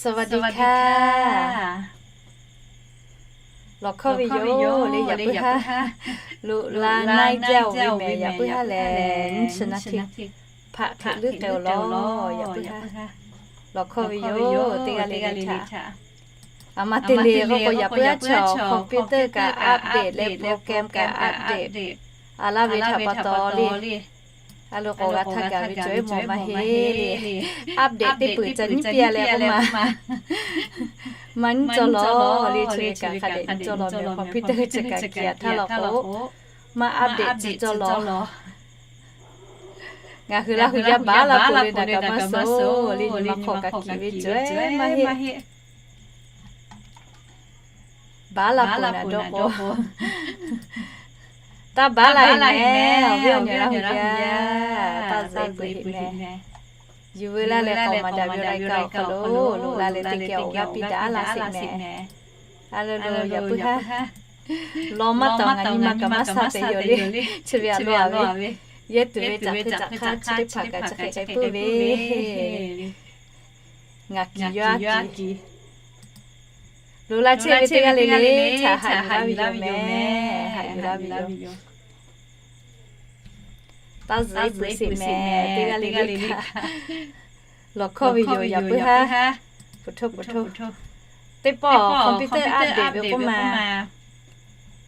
สวัสดีค่ะ Lawˬ hkawˇ ve yoˬ le, yaꞈ puiˉ haˉ. Loꞈ la na jaˇ-oˬ ve mehˍ, yaꞈ puiˉ haˉ lehˬ, nyiˇ chi naˇ htiˇ hpaˆ hk'e leuˉ k'ai-oˬ law, yaꞈ puiˉ haˉ. Lawˬ hkawˇ ve yoˬ, teˇ g'aˇ le le htaꞈ. A ma te le k'o, yaꞈ puiˉ haˉ chaw computer kaꞈ update leh program kaꞈ update a laˇ ve htaꞈ pa taw le. A lo k'awꞈ g'a htaˇ gaˬ ve cawˬ-e mawˬ maˇ heˆ le. Update teˇ peuˬ ca nyiˉ piˇ-a leh k'oˆ ma, maˇ nyiˇ cawˇ lawˬ le. Chi ve kaꞈ hk'a dehꞈ nyiˇ cawˇ lawˬ meh, computer chi kaꞈ kiˬ-a htaˇ law k'o, maˇ update nyiˇ cawˇ lawˬ. Ngaˬ hui Laˇ hu yaˇ baˉ la poˬ le naˍ kaꞈ maˇ suh le, nyi ma hk'aw kaꞈ kiˬ ve cawˬ-e maˇ heˆ. Baˉ la poˬ naˍ dawˇ k'o, taˇ baˉ la heˆ mehˍ. Awˬ viˉ awˬ nyi Laˇ hu yaˇ, taˇ zeꞈ peuˬ heˆ mehˍ. Yuˬ veu laˇ leh k'awꞈ maˍ daꞈ ve รายการ awˬ hk'aw lo loꞈ la leh teˇ geh awˬ g'aˇ piˇ daꞈ laˇ sheˍ mehˍ. A lo lo, yaꞈ puiˉ haˉ. Lawˬ maˇ tawˍ, ngaˬ nyi ma kaꞈ maˇ sha te yoˬ le. Chi ve a lo a ve, yehˇ tuˬ ve caꞈ hk'e caꞈ hk'aˇ chi teˇ hpaˍ kaꞈ chi hk'e k'ai puiˉ ve. Ngaˬ kiˬ yaˇ kiˬ. Loꞈ la chehˇ ve teˇ g'aˇ le le htaꞈ haꞈ yuˬ laˇ ve yoˬ mehˍ. Haꞈ yuˬ laˇ ve yoˬ. Taˇ zuhꞈ-e peuˬ sheˍ mehˍ, teˇ g'aˇ le le htaꞈ. Lawˬ hkawˇ ve yoˬ, yaꞈ puiˉ haˉ. Pfuhˍ htoˇ pfuhˍ htoˇ. Teˇ pawˆ computer update ve k'oˆ ma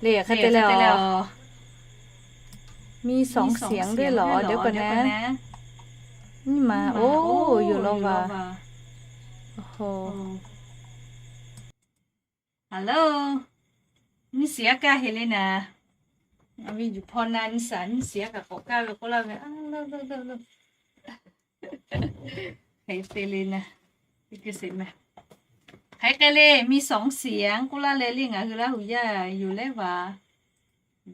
le, hk'e te leh a มีสองเสียงด้วยเหรอ เดี๋ยวก่อนนะ นี่มา โอ้ อยู่แล้วว่ะ โอ้โห Hello. Nyiˇ siˍ kaˇ heˆ le naˍ. Ngaˬ ve yuˬ hpaw na nyi shaˍ, nyiˇ siˍ kaꞈ k'awꞈ kaˇ ve k'oˆ laˇ ve. Hk'e te le naˍ. Hk'e k'ai le, มีสองเสียง k'oˆ laˇ leh le, ngaˬ hui Laˇ hu yaˇ yoˬ leh va.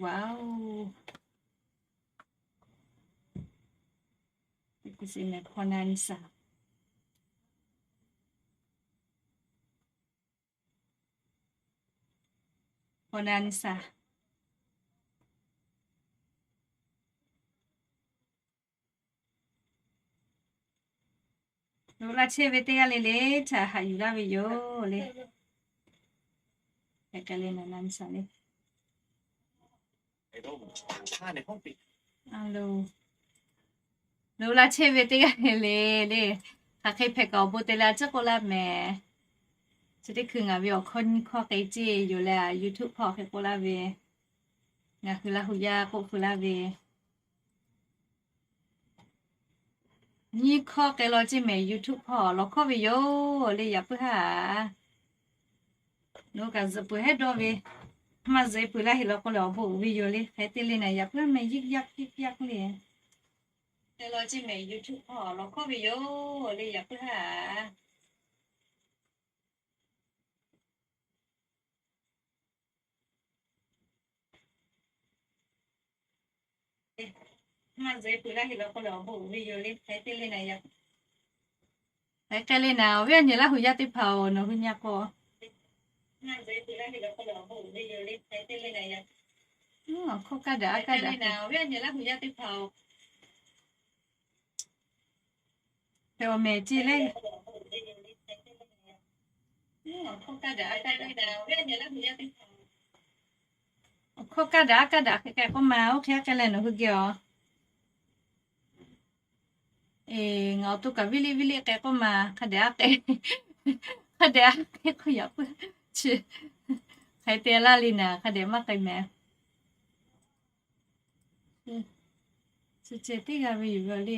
Wow. Hpaw na nyi shaˍ. Hpaw na nyi shaˍ. Loꞈ la chehˇ ve teˇ g'aˇ le le htaꞈ haꞈ yuˬ laˇ ve yoˬ le. Hk'e k'ai le naˍ, na nyi shaˍ le. Loꞈ la chehˇ ve teˇ g'aˇ le le le, hk'aˬ hk'e hpehꞈ kaꞈ awˬ bon te leh a ciˉ k'oˆ laˇ mehˍ. Chi teˇ hkui ngaˬ ve awˬ hkawˇ nyiˇ hkawˇ k'ai ceˇ yoˬ leh, YouTube hpawˇ hk'e k'oˆ laˇ ve, ngaˬ hui Laˇ hu yaˇ k'oˆ hui laˇ ve, nyiˇ hkawˇ k'ai law ceˇ mehˍ. YouTube hpawˇ lawˬ hkawˇ ve yoˬ le, yaꞈ puiˉ haˉ. Nawˬ kaꞈ zuhꞈ peuˬ hehˉ dawˇ ve, maˇ zuhꞈ peuˬ laˇ heˆ law k'o leh awˬ bon uiˍ ve yoˬ le. Hk'e te le naˍ, yaꞈ puiˉ mehˍ, yik yaˇ yik yaˇ le. K'ai law ceˇ mehˍ, YouTube hpawˇ lawˬ hkawˇ ve yoˬ le, yaꞈ puiˉ haˉ. Maˇ zuhꞈ peuˬ laˇ heˆ law k'o leh awˬ bon uiˍ ve yoˬ le. Hk'e te le naˍ, yaꞈ, hk'e k'ai le naˍ, awˬ viˉ awˬ nyi Laˇ hu yaˇ teˇ hpaˍ-oˬ, nawˬ hui nyi k'o, maˇ zuhꞈ peuˬ laˇ heˆ law k'o leh awˬ bon uiˍ ve yoˬ le. Hk'e te le naˍ, yaꞈ, hk'aˬ hk'e kaˇ daꞈ a kaˇ daꞈ, awˬ viˉ awˬ nyi Laˇ hu yaˇ teˇ hpaˍ-oˬ, hk'e awˬ mehˍ ce le. Awˬ hkawˇ kaˇ daꞈ a kaˇ daꞈ hk'e k'ai k'oˆ ma, oˇ hk'e a k'ai leh nawˬ hui geh-oˬ. Eˬ, ngaˬ awˬ to kaꞈ viˇ liˆ viˇ liˆ k'ai k'oˆ ma, hk'a dehꞈ a k'ai, hk'a dehꞈ a k'ai k'oˆ yaꞈ puiˉ chi, hk'e te laˇ le naˍ, hk'a dehꞈ maˇ k'ai mehˍ. Chi ceh teˇ g'aˇ ve yoˬ ve le.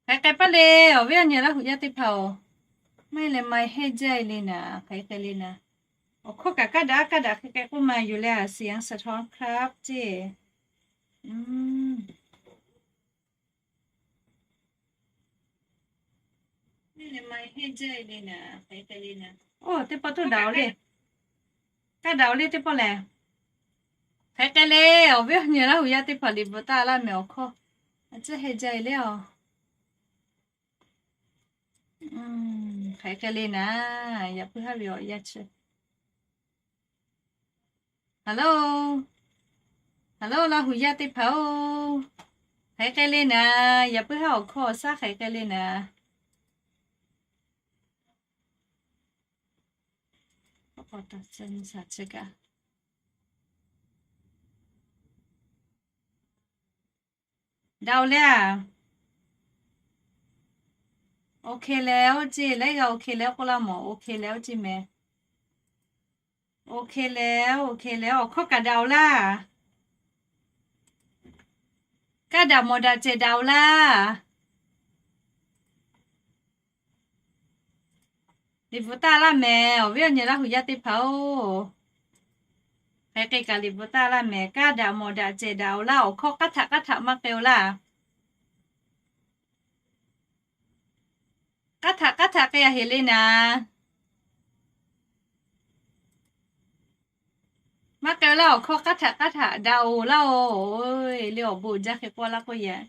Hk'e k'ai paˇ le, awˬ viˉ awˬ nyi Laˇ hu yaˇ teˇ hpaˍ-oˬ, maˇ heˆ leh maˇ heˆ jaˇ le naˍ, hk'e k'ai le naˍ. Awˬ hkawˇ kaꞈ kaˇ daꞈ a kaˇ daꞈ hk'e k'ai k'oˆ ma yoˬ leh, a siˍ a saˍ htaw hk'aˉ ceˇ. Oˇ, teˇ pawˆ toˇ daꞈ-oˬ le. Kaˇ daꞈ-oˬ le teˇ pawˆ lehˬ. Hk'e k'ai le, awˬ viˉ awˬ nyi Laˇ hu yaˇ teˇ hpaˍ liꞈ bvuhꞈ taˍ laˇ mehˍ awˬ hkawˇ. A ciˉ heh jaˇ-e le-oˬ. Hk'aˬ hk'e le naˍ, yaꞈ puiˉ haˉ ve awˬ yanˇ chi. Hello, hello, Laˇ huˍ yaˇ teˇ hpaˍ-oˬ, hk'aˬ hk'e le naˍ, yaꞈ puiˉ haˉ awˬ hkawˇ awˬ shaˉ hk'aˬ hk'e le naˍ. Daꞈ-oˬ le a. OK leh oˇ ceˇ, laiˉ g'aˇ OK leh oˇ k'oˆ laˇ mawˬ, OK leh oˇ ceˇ mehˍ. OK leh, OK leh awˬ hkawˇ kaꞈ daꞈ-oˬ laˇ. Kaˇ daꞈ mawˬ daꞈ cehˬ daꞈ-oˬ laˇ. Liꞈ bvuhꞈ taˆ laˇ mehˍ, awˬ viˉ awˬ nyi Laˇ huˍ yaˇ teˇ hpaˍ-oˬ, hk'aˬ hk'e kaꞈ liꞈ bvuhꞈ taˆ laˇ mehˍ. Kaˇ daꞈ mawˬ daꞈ cehˬ daꞈ-oˬ laˇ. Awˬ hkawˇ k'aˉ htaꞈ k'aˉ htaꞈ maˇ k'ai-oˬ laˇ. K'aˉ htaꞈ k'aˉ htaꞈ k'ai-a heˍ le naˍ. Maˇ k'ai-oˬ laˇ. Awˬ hkawˇ k'aˉ htaꞈ k'aˉ htaꞈ daꞈ-oˬ laˇ-oˬ. Le awˬ bon uiˍ jaˇ hk'e k'oˆ laˇ k'oˆ yehˬ,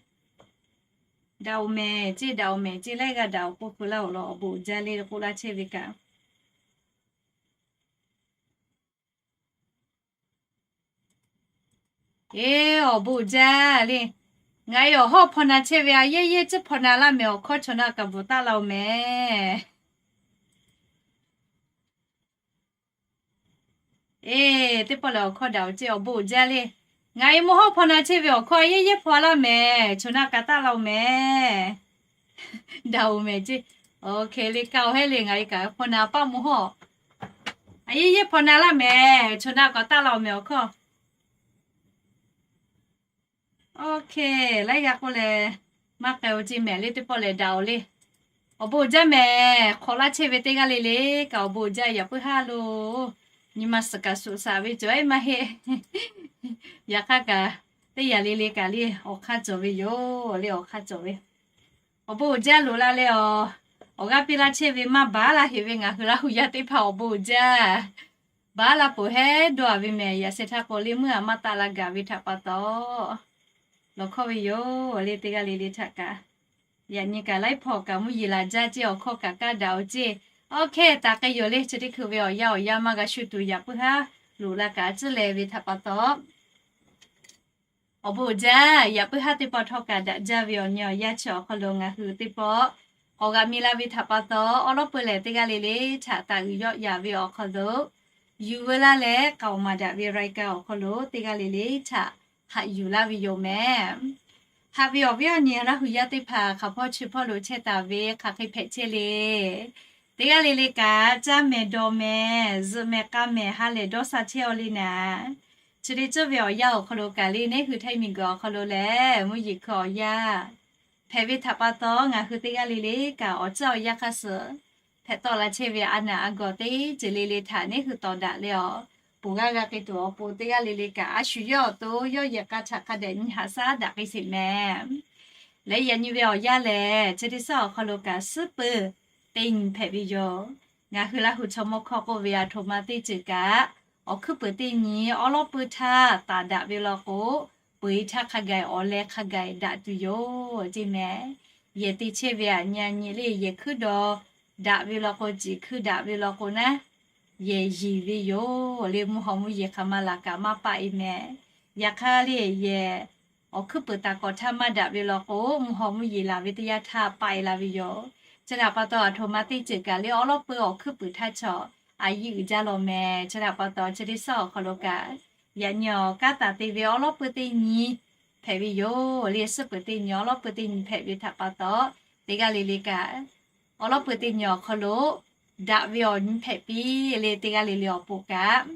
daꞈ-oˬ mehˍ ceˇ, daꞈ-oˬ mehˍ ceˇ, laiˉ g'aˇ daꞈ-oˬ k'oˆ hk'e laˇ-oˬ law. Awˬ bon uiˍ jaˇ le k'oˆ laˇ chehˇ ve kaꞈ Eˬ, awˬ bon uiˍ jaˇ le. Ngaˬ e awˬ hawˉ hpaw na chehˇ ve a yehˇ yehˇ ciˉ hpaw na laˇ mehˍ. Awˬ hkawˇ chaw na kaꞈ bvuhꞈ taˆ la-oˬ mehˍ. Eˬ, teˇ pawˆ lehˬ awˬ hkawˇ daꞈ-oˬ ceˇ, awˬ bon uiˍ jaˇ le. Ngaˬ e mvuhˇ hawˉ hpaw na chehˇ ve awˬ hkawˇ a yehˇ yehˇ hpaw laˇ mehˍ. Chaw na kaꞈ taˆ la-oˬ mehˍ. Daꞈ-oˬ mehˍ ceˇ. OK le, kaꞈ-oˬ hehˉ le, ngaˬ e kaꞈ hpaw na paˆ mvuhˇ hawˉ a yehˇ yehˇ hpaw na laˇ mehˍ. Chaw na kaꞈ taˆ la-oˬ mehˍ awˬ hkawˇ. OK, laiˉ g'aˇ k'oˆ leh maˇ k'ai-oˬ ceˇ mehˍ le, teˇ pawˆ lehˬ daꞈ-oˬ le. Awˬ bon uiˍ jaˇ mehˍ. Hk'awꞈ laˇ chehˇ ve teˇ g'aˇ le le kaꞈ awˬ bon uiˍ jaˇ, yaꞈ puiˉ haˉ lo nyi ma suhˍ kaꞈ suhˍ shaˍ ve cawˬ-e maˇ heˆ. Yaꞈ hk'aˇ kaꞈ teˇ yanˇ le le kaꞈ le awˬ hk'aˇ cawˬ ve yoˬ le, awˬ hk'aˇ cawˬ ve. Awˬ bon uiˍ jaˇ loꞈ la leh awˬ, awˬ g'aˇ piˇ laˇ chehˇ ve maˇ baˬ laˇ heꞈ ve ngaˬ hui Laˇ huˍ yaˇ teˇ hpaˍ awˬ bon uiˍ jaˇ. Baˬ laˇ peuˬ hehˉ dawˇ-a ve mehˍ. Yaꞈ sheh htaˇ k'o le meuˇ a maˇ taˆ la gaˬ ve htaꞈ pa taw lawˬ hkawˇ ve yoˬ le, teˇ g'aˇ le le htaꞈ kaꞈ. Yaꞈ nyi kaꞈ laiˉ hpaw kaꞈ mvuhˇ yeˬ laˬ jaˇ ceˇ, awˬ hkawˇ kaꞈ kaˇ daꞈ-oˬ ceˇ. OK, taˍ k'ai yoˬ le. Chi teˇ hkui ve awˬ yanˇ awˬ yanˇ maˇ g'a shu tuˬ, yaꞈ puiˉ haˉ loꞈ la kaꞈ tcuhˉ leh ve htaꞈ pa taw awˬ bon uiˍ jaˇ. Yaꞈ puiˉ haˉ teˇ pawˆ htawˇ kaꞈ daꞈ jaˇ ve awˬ nyi awˬ yanˇ chi awˬ hk'aw lo ngaˬ hui teˇ pawˆ k'awꞈ g'aꞈ mi la ve htaꞈ pa taw, awˉ lawˉ peu lehˬ teˇ g'aˇ le le htaꞈ taˍ uiˍ yawˆ yaˍ ve awˬ hk'aw lo, yuˬ veu laˇ leh k'aoˍ maˍ daꞈ ve รายการ awˬ hk'aw lo teˇ g'aˇ le le htaꞈ haꞈ yuˬ laˇ ve yoˬ mehˍ. Haꞈ ve awˬ viˉ awˬ nyi Laˇ huˍ yaˇ teˇ hpaˍ hk'aˬ hpawˇ chi hpawˇ lo chehˇ taˍ ve hk'aˬ hk'e hpehꞈ chehˇ le. Teˇ g'aˇ le le kaꞈ caˇ mehˍ dawˬ mehˍ zuhꞈ mehˍ k'a mehˍ ha lehˬ dawˇ sha chehˇ-aw le naˍ. Chi le tcuhˇ ve awˬ yanˇ awˬ hk'aw lo kaꞈ le neˇ hui htaiˇ miˬguiˬ awˬ hk'aw lo lehˬ mvuhˇ yeˬ hkui awˬ yanˇ hpehꞈ ve htaꞈ pa taw, ngaˬ hui teˇ g'aˇ le le kaꞈ awˬ ceuˬ awˬ yanˇ hk'aˇ suh hpehꞈ tawˆ la chehˇ ve a naˬ a gawˬ teˇ ceuˬ le le htaꞈ neˇ hui tawˍ daꞈ leh awˬ, ponˬ g'aˇ g'a k'ai tuˬ awˬ pon teˇ g'aˇ le le kaꞈ a shu yawˇ awˬ to yawˇ yehˬ k'a htaꞈ hk'a dehꞈ nyi haꞈ shaˉ daꞈ k'ai sheˍ mehˍ. Leh yaꞈ nyi ve awˬ yanˇ lehˬ, chi teˇ shaˉ awˬ hk'aw lo kaꞈ suhˉ peuˬ teˇ nyi hpehꞈ ve yoˬ. Ngaˬ hui Laˇ huˍ chaw mawˇ hkawˇ k'oˆ ve a htoꞈ ma teˇ ceuˬ kaꞈ, awˬ hkuiˉ puiˍ teˇ nyi awˉ lawˉ puiˇ htaˇ taˍ daꞈ ve law k'o, peu-eˬ htaˇ hk'a gaˬ awˬ leh hk'a gaˬ daꞈ tuˬ yoˬ ceˇ mehˍ. Yehˬ te chehˇ ve aꞈ nyi a nyi le yehˬ hkuiˉ dawˬ daꞈ ve law k'o, ciˬ hkuiˉ daꞈ ve law k'o naˉ, yehˬ yiˍ ve yoˬ le. Mvuhˇ haw mvuhˇ yeˬ hk'aˬ ma laˬ kaꞈ maˇ paˆ-e mehˍ. Yaꞈ hk'aˇ le yehˬ awˬ hkuiˉ puiˍ taˍ k'awꞈ htaˇ maˇ daꞈ ve law k'o, mvuhˇ haw mvuhˇ yeˬ laˬ ve teˇ yanˇ htaˇ paˆ-e la ve yoˬ. Chi htaꞈ pa taw, a htoꞈ ma teˇ ceuˬ kaꞈ le awˉ lawˉ peuˇ awˬ hkuiˉ puiˍ htaˇ chaw a yiˇ uiˍ jaˇ law mehˍ. Chi htaꞈ pa taw, chi teˇ shaˉ awˬ hk'aw lo kaꞈ yaꞈ nyi awˬ kanˉ taˍ te ve awˉ lawˉ peuˇ teˇ nyi hpehꞈ ve yoˬ le. Suhˉ peuˬ teˇ nyi awˉ lawˉ peuˇ teˇ nyi hpehꞈ ve htaꞈ pa taw, teˇ g'aˇ le le kaꞈ awˉ lawˉ peuˇ teˇ nyi awˬ hk'aw lo daꞈ ve awˬ nyi hpehꞈ piˇ le. Teˇ g'aˇ le le awˬ pon kaꞈ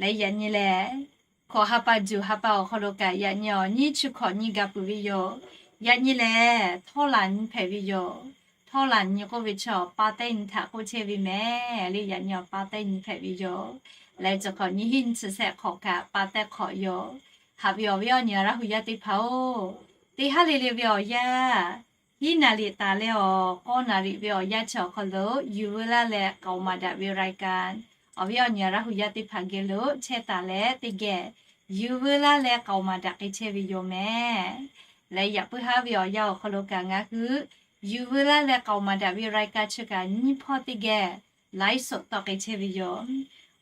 leh yaꞈ nyi lehˬ, hkawꞈ ha pa juˬ ha pa awˬ hk'aw lo kaꞈ yaꞈ nyi awˬ nyiˇ chi hkawꞈ nyi gaˬ peuˬ ve yoˬ. Yaꞈ nyi lehˬ, htawˇ laˬ nyi hpehꞈ ve yoˬ. Htawˇ laˬ nyi k'oˆ ve chi awˬ pa tehˉ nyi htaꞈ k'oˆ chehˇ ve mehˍ le. Yaꞈ nyi awˬ pa tehˉ nyi hpehꞈ ve yoˬ. Leh chi hk'awꞈ nyi hiˉ nyi chi shehˆ hk'awꞈ kaꞈ pa tehˉ hk'awꞈ yoˬ. Haꞈ ve awˬ viˉ awˬ nyi Laˇ huˍ yaˇ teˇ hpaˍ-oˬ, teˇ haˉ le le ve awˬ yanˇ, hiˉ naˍ riˍ taˍ leh awˬ k'awˇ naˍ riˍ ve awˬ yanˇ chi awˬ hk'aw lo yuˬ veu laˇ leh k'aoˍ maˍ daꞈ ve รายการ awˬ viˉ awˬ nyi Laˇ huˍ yaˇ teˇ hpaˍ geh lo chehˇ taˍ leh teˇ geh yuˬ veu laˇ leh k'aoˍ maˍ daꞈ k'ai chehˇ ve yoˬ mehˍ. Leh yaꞈ puiˉ haˉ ve awˬ yanˇ awˬ hk'aw lo kaꞈ ngaˬ hui yuˬ veu laˇ leh k'aoˍ maˍ daꞈ ve รายการ chi kaꞈ nyiˇ hpawˇ teˇ geh ไลฟ์สด tawˆ k'ai chehˇ ve yoˬ.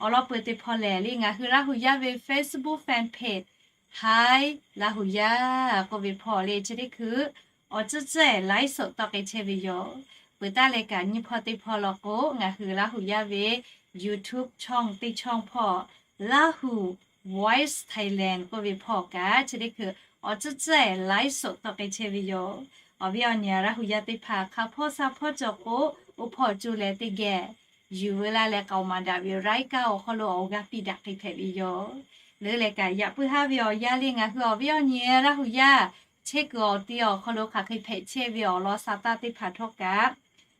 Awˬ lawn peuˬ teˇ hpawˇ lehˬ, le ngaˬ hui Laˇ hu yaˇ ve Facebook fanpage Hi Laˇ hu yaˇ k'oˆ ve hpawˇ le chi teˇ hkui awˬ tcuhˉ tcuhˉ ไลฟ์สด tawˆ k'ai chehˇ ve yoˬ. Peuˬ taˇ leh kaꞈ nyiˇ hpawˇ teˇ hpawˇ law k'o, ngaˬ hui Laˇ hu yaˇ ve YouTube ช่อง teˇ ช่อง hpawˇ Lahu Voice Thailand k'oˆ ve hpawˇ kaꞈ chi teˇ hkui awˬ tcuhˉ tcuhˉ ไลฟ์สด tawˆ k'ai chehˇ ve yoˬ. Awˬ viˉ awˬ nyi Laˇ hu yaˇ teˇ hpaˍ hk'a hpawˇ sha hpawˇ cawˬ k'o, oˇ hpawˇ co leh teˇ geh yuˬ veu laˇ leh k'aoˍ maˍ daꞈ ve รายการ awˬ hk'aw lo awˬ g'aˇ piˇ daꞈ k'ai hpehꞈ ve yoˬ. Leuˉ leh kaꞈ yaꞈ puiˉ haˉ ve awˬ yanˇ le ngaˬ hui awˬ viˉ awˬ nyi Laˇ hu yaˇ chehˇ kuiˬ awˬ ti awˬ hk'aw lo hk'aˬ hk'e hpehꞈ chehˇ ve awˬ lawn sa taˇ teˇ hpaˍ htawˇ kaꞈ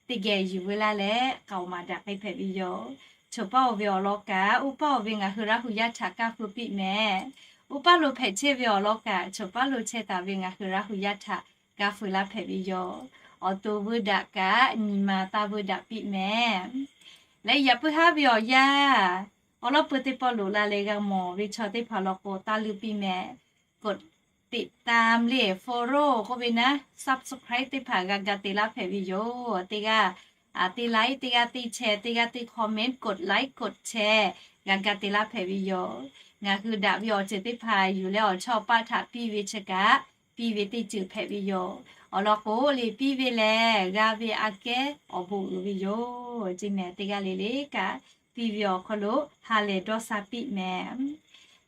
teˇ geh yuˬ veu laˇ leh k'aoˍ maˍ daꞈ k'ai hpehꞈ ve yoˬ. Choˬ paˇ oˬ ve awˬ lawn kaꞈ, oˇ paˇ oˬ ve ngaˬ hui Laˇ hu yaˇ htaꞈ kaˇ feu piˇ mehˍ. Oˇ paˇ lo hpehꞈ chehˇ ve awˬ lawn kaꞈ, choˬ paˇ lo chehˇ taˍ ve ngaˬ hui Laˇ hu yaˇ htaꞈ kaˇ feu laˇ hpehꞈ ve yoˬ. Awˬ to veu daꞈ kaꞈ, nyi ma taˇ veu daꞈ piˇ mehˍ. Leh yaꞈ puiˉ haˉ ve awˬ yanˇ, awˬ lawn peuˬ teˇ pawˆ loꞈ la leh g'a mawˬ ve chaw teˇ hpaˍ law k'o, taˇ leuˆ piˇ mehˍ. กดติดตาม le follow k'oˆ ve naˉ, subscribe teˇ hpaˍ g'a ga te laˇ hpehꞈ ve yoˬ. Teˇ g'aˇ teˇ like, teˇ g'aˇ teˇ share, teˇ g'aˇ teˇ comment, กดไลค์ กดแชร์ g'a ga te laˇ hpehꞈ ve yoˬ. Ngaˬ hui daꞈ ve awˬ ceuˬ teˇ hpaˍ yuˬ leh awˬ chawˇ awˬ paˇ htaꞈ piˇ ve chi kaꞈ, piˇ ve teˇ ceuˬ hpehꞈ ve yoˬ. Awˬ lawn k'o, le piˇ ve lehˬ g'a ve aꞈ kehˉ awˬ bon uiˍ ve yoˬ. Ceˇ mehˍ, teˇ g'aˇ le le kaꞈ piˇ ve awˬ hk'aw lo ha lehˬ dawˇ sha piˇ mehˍ.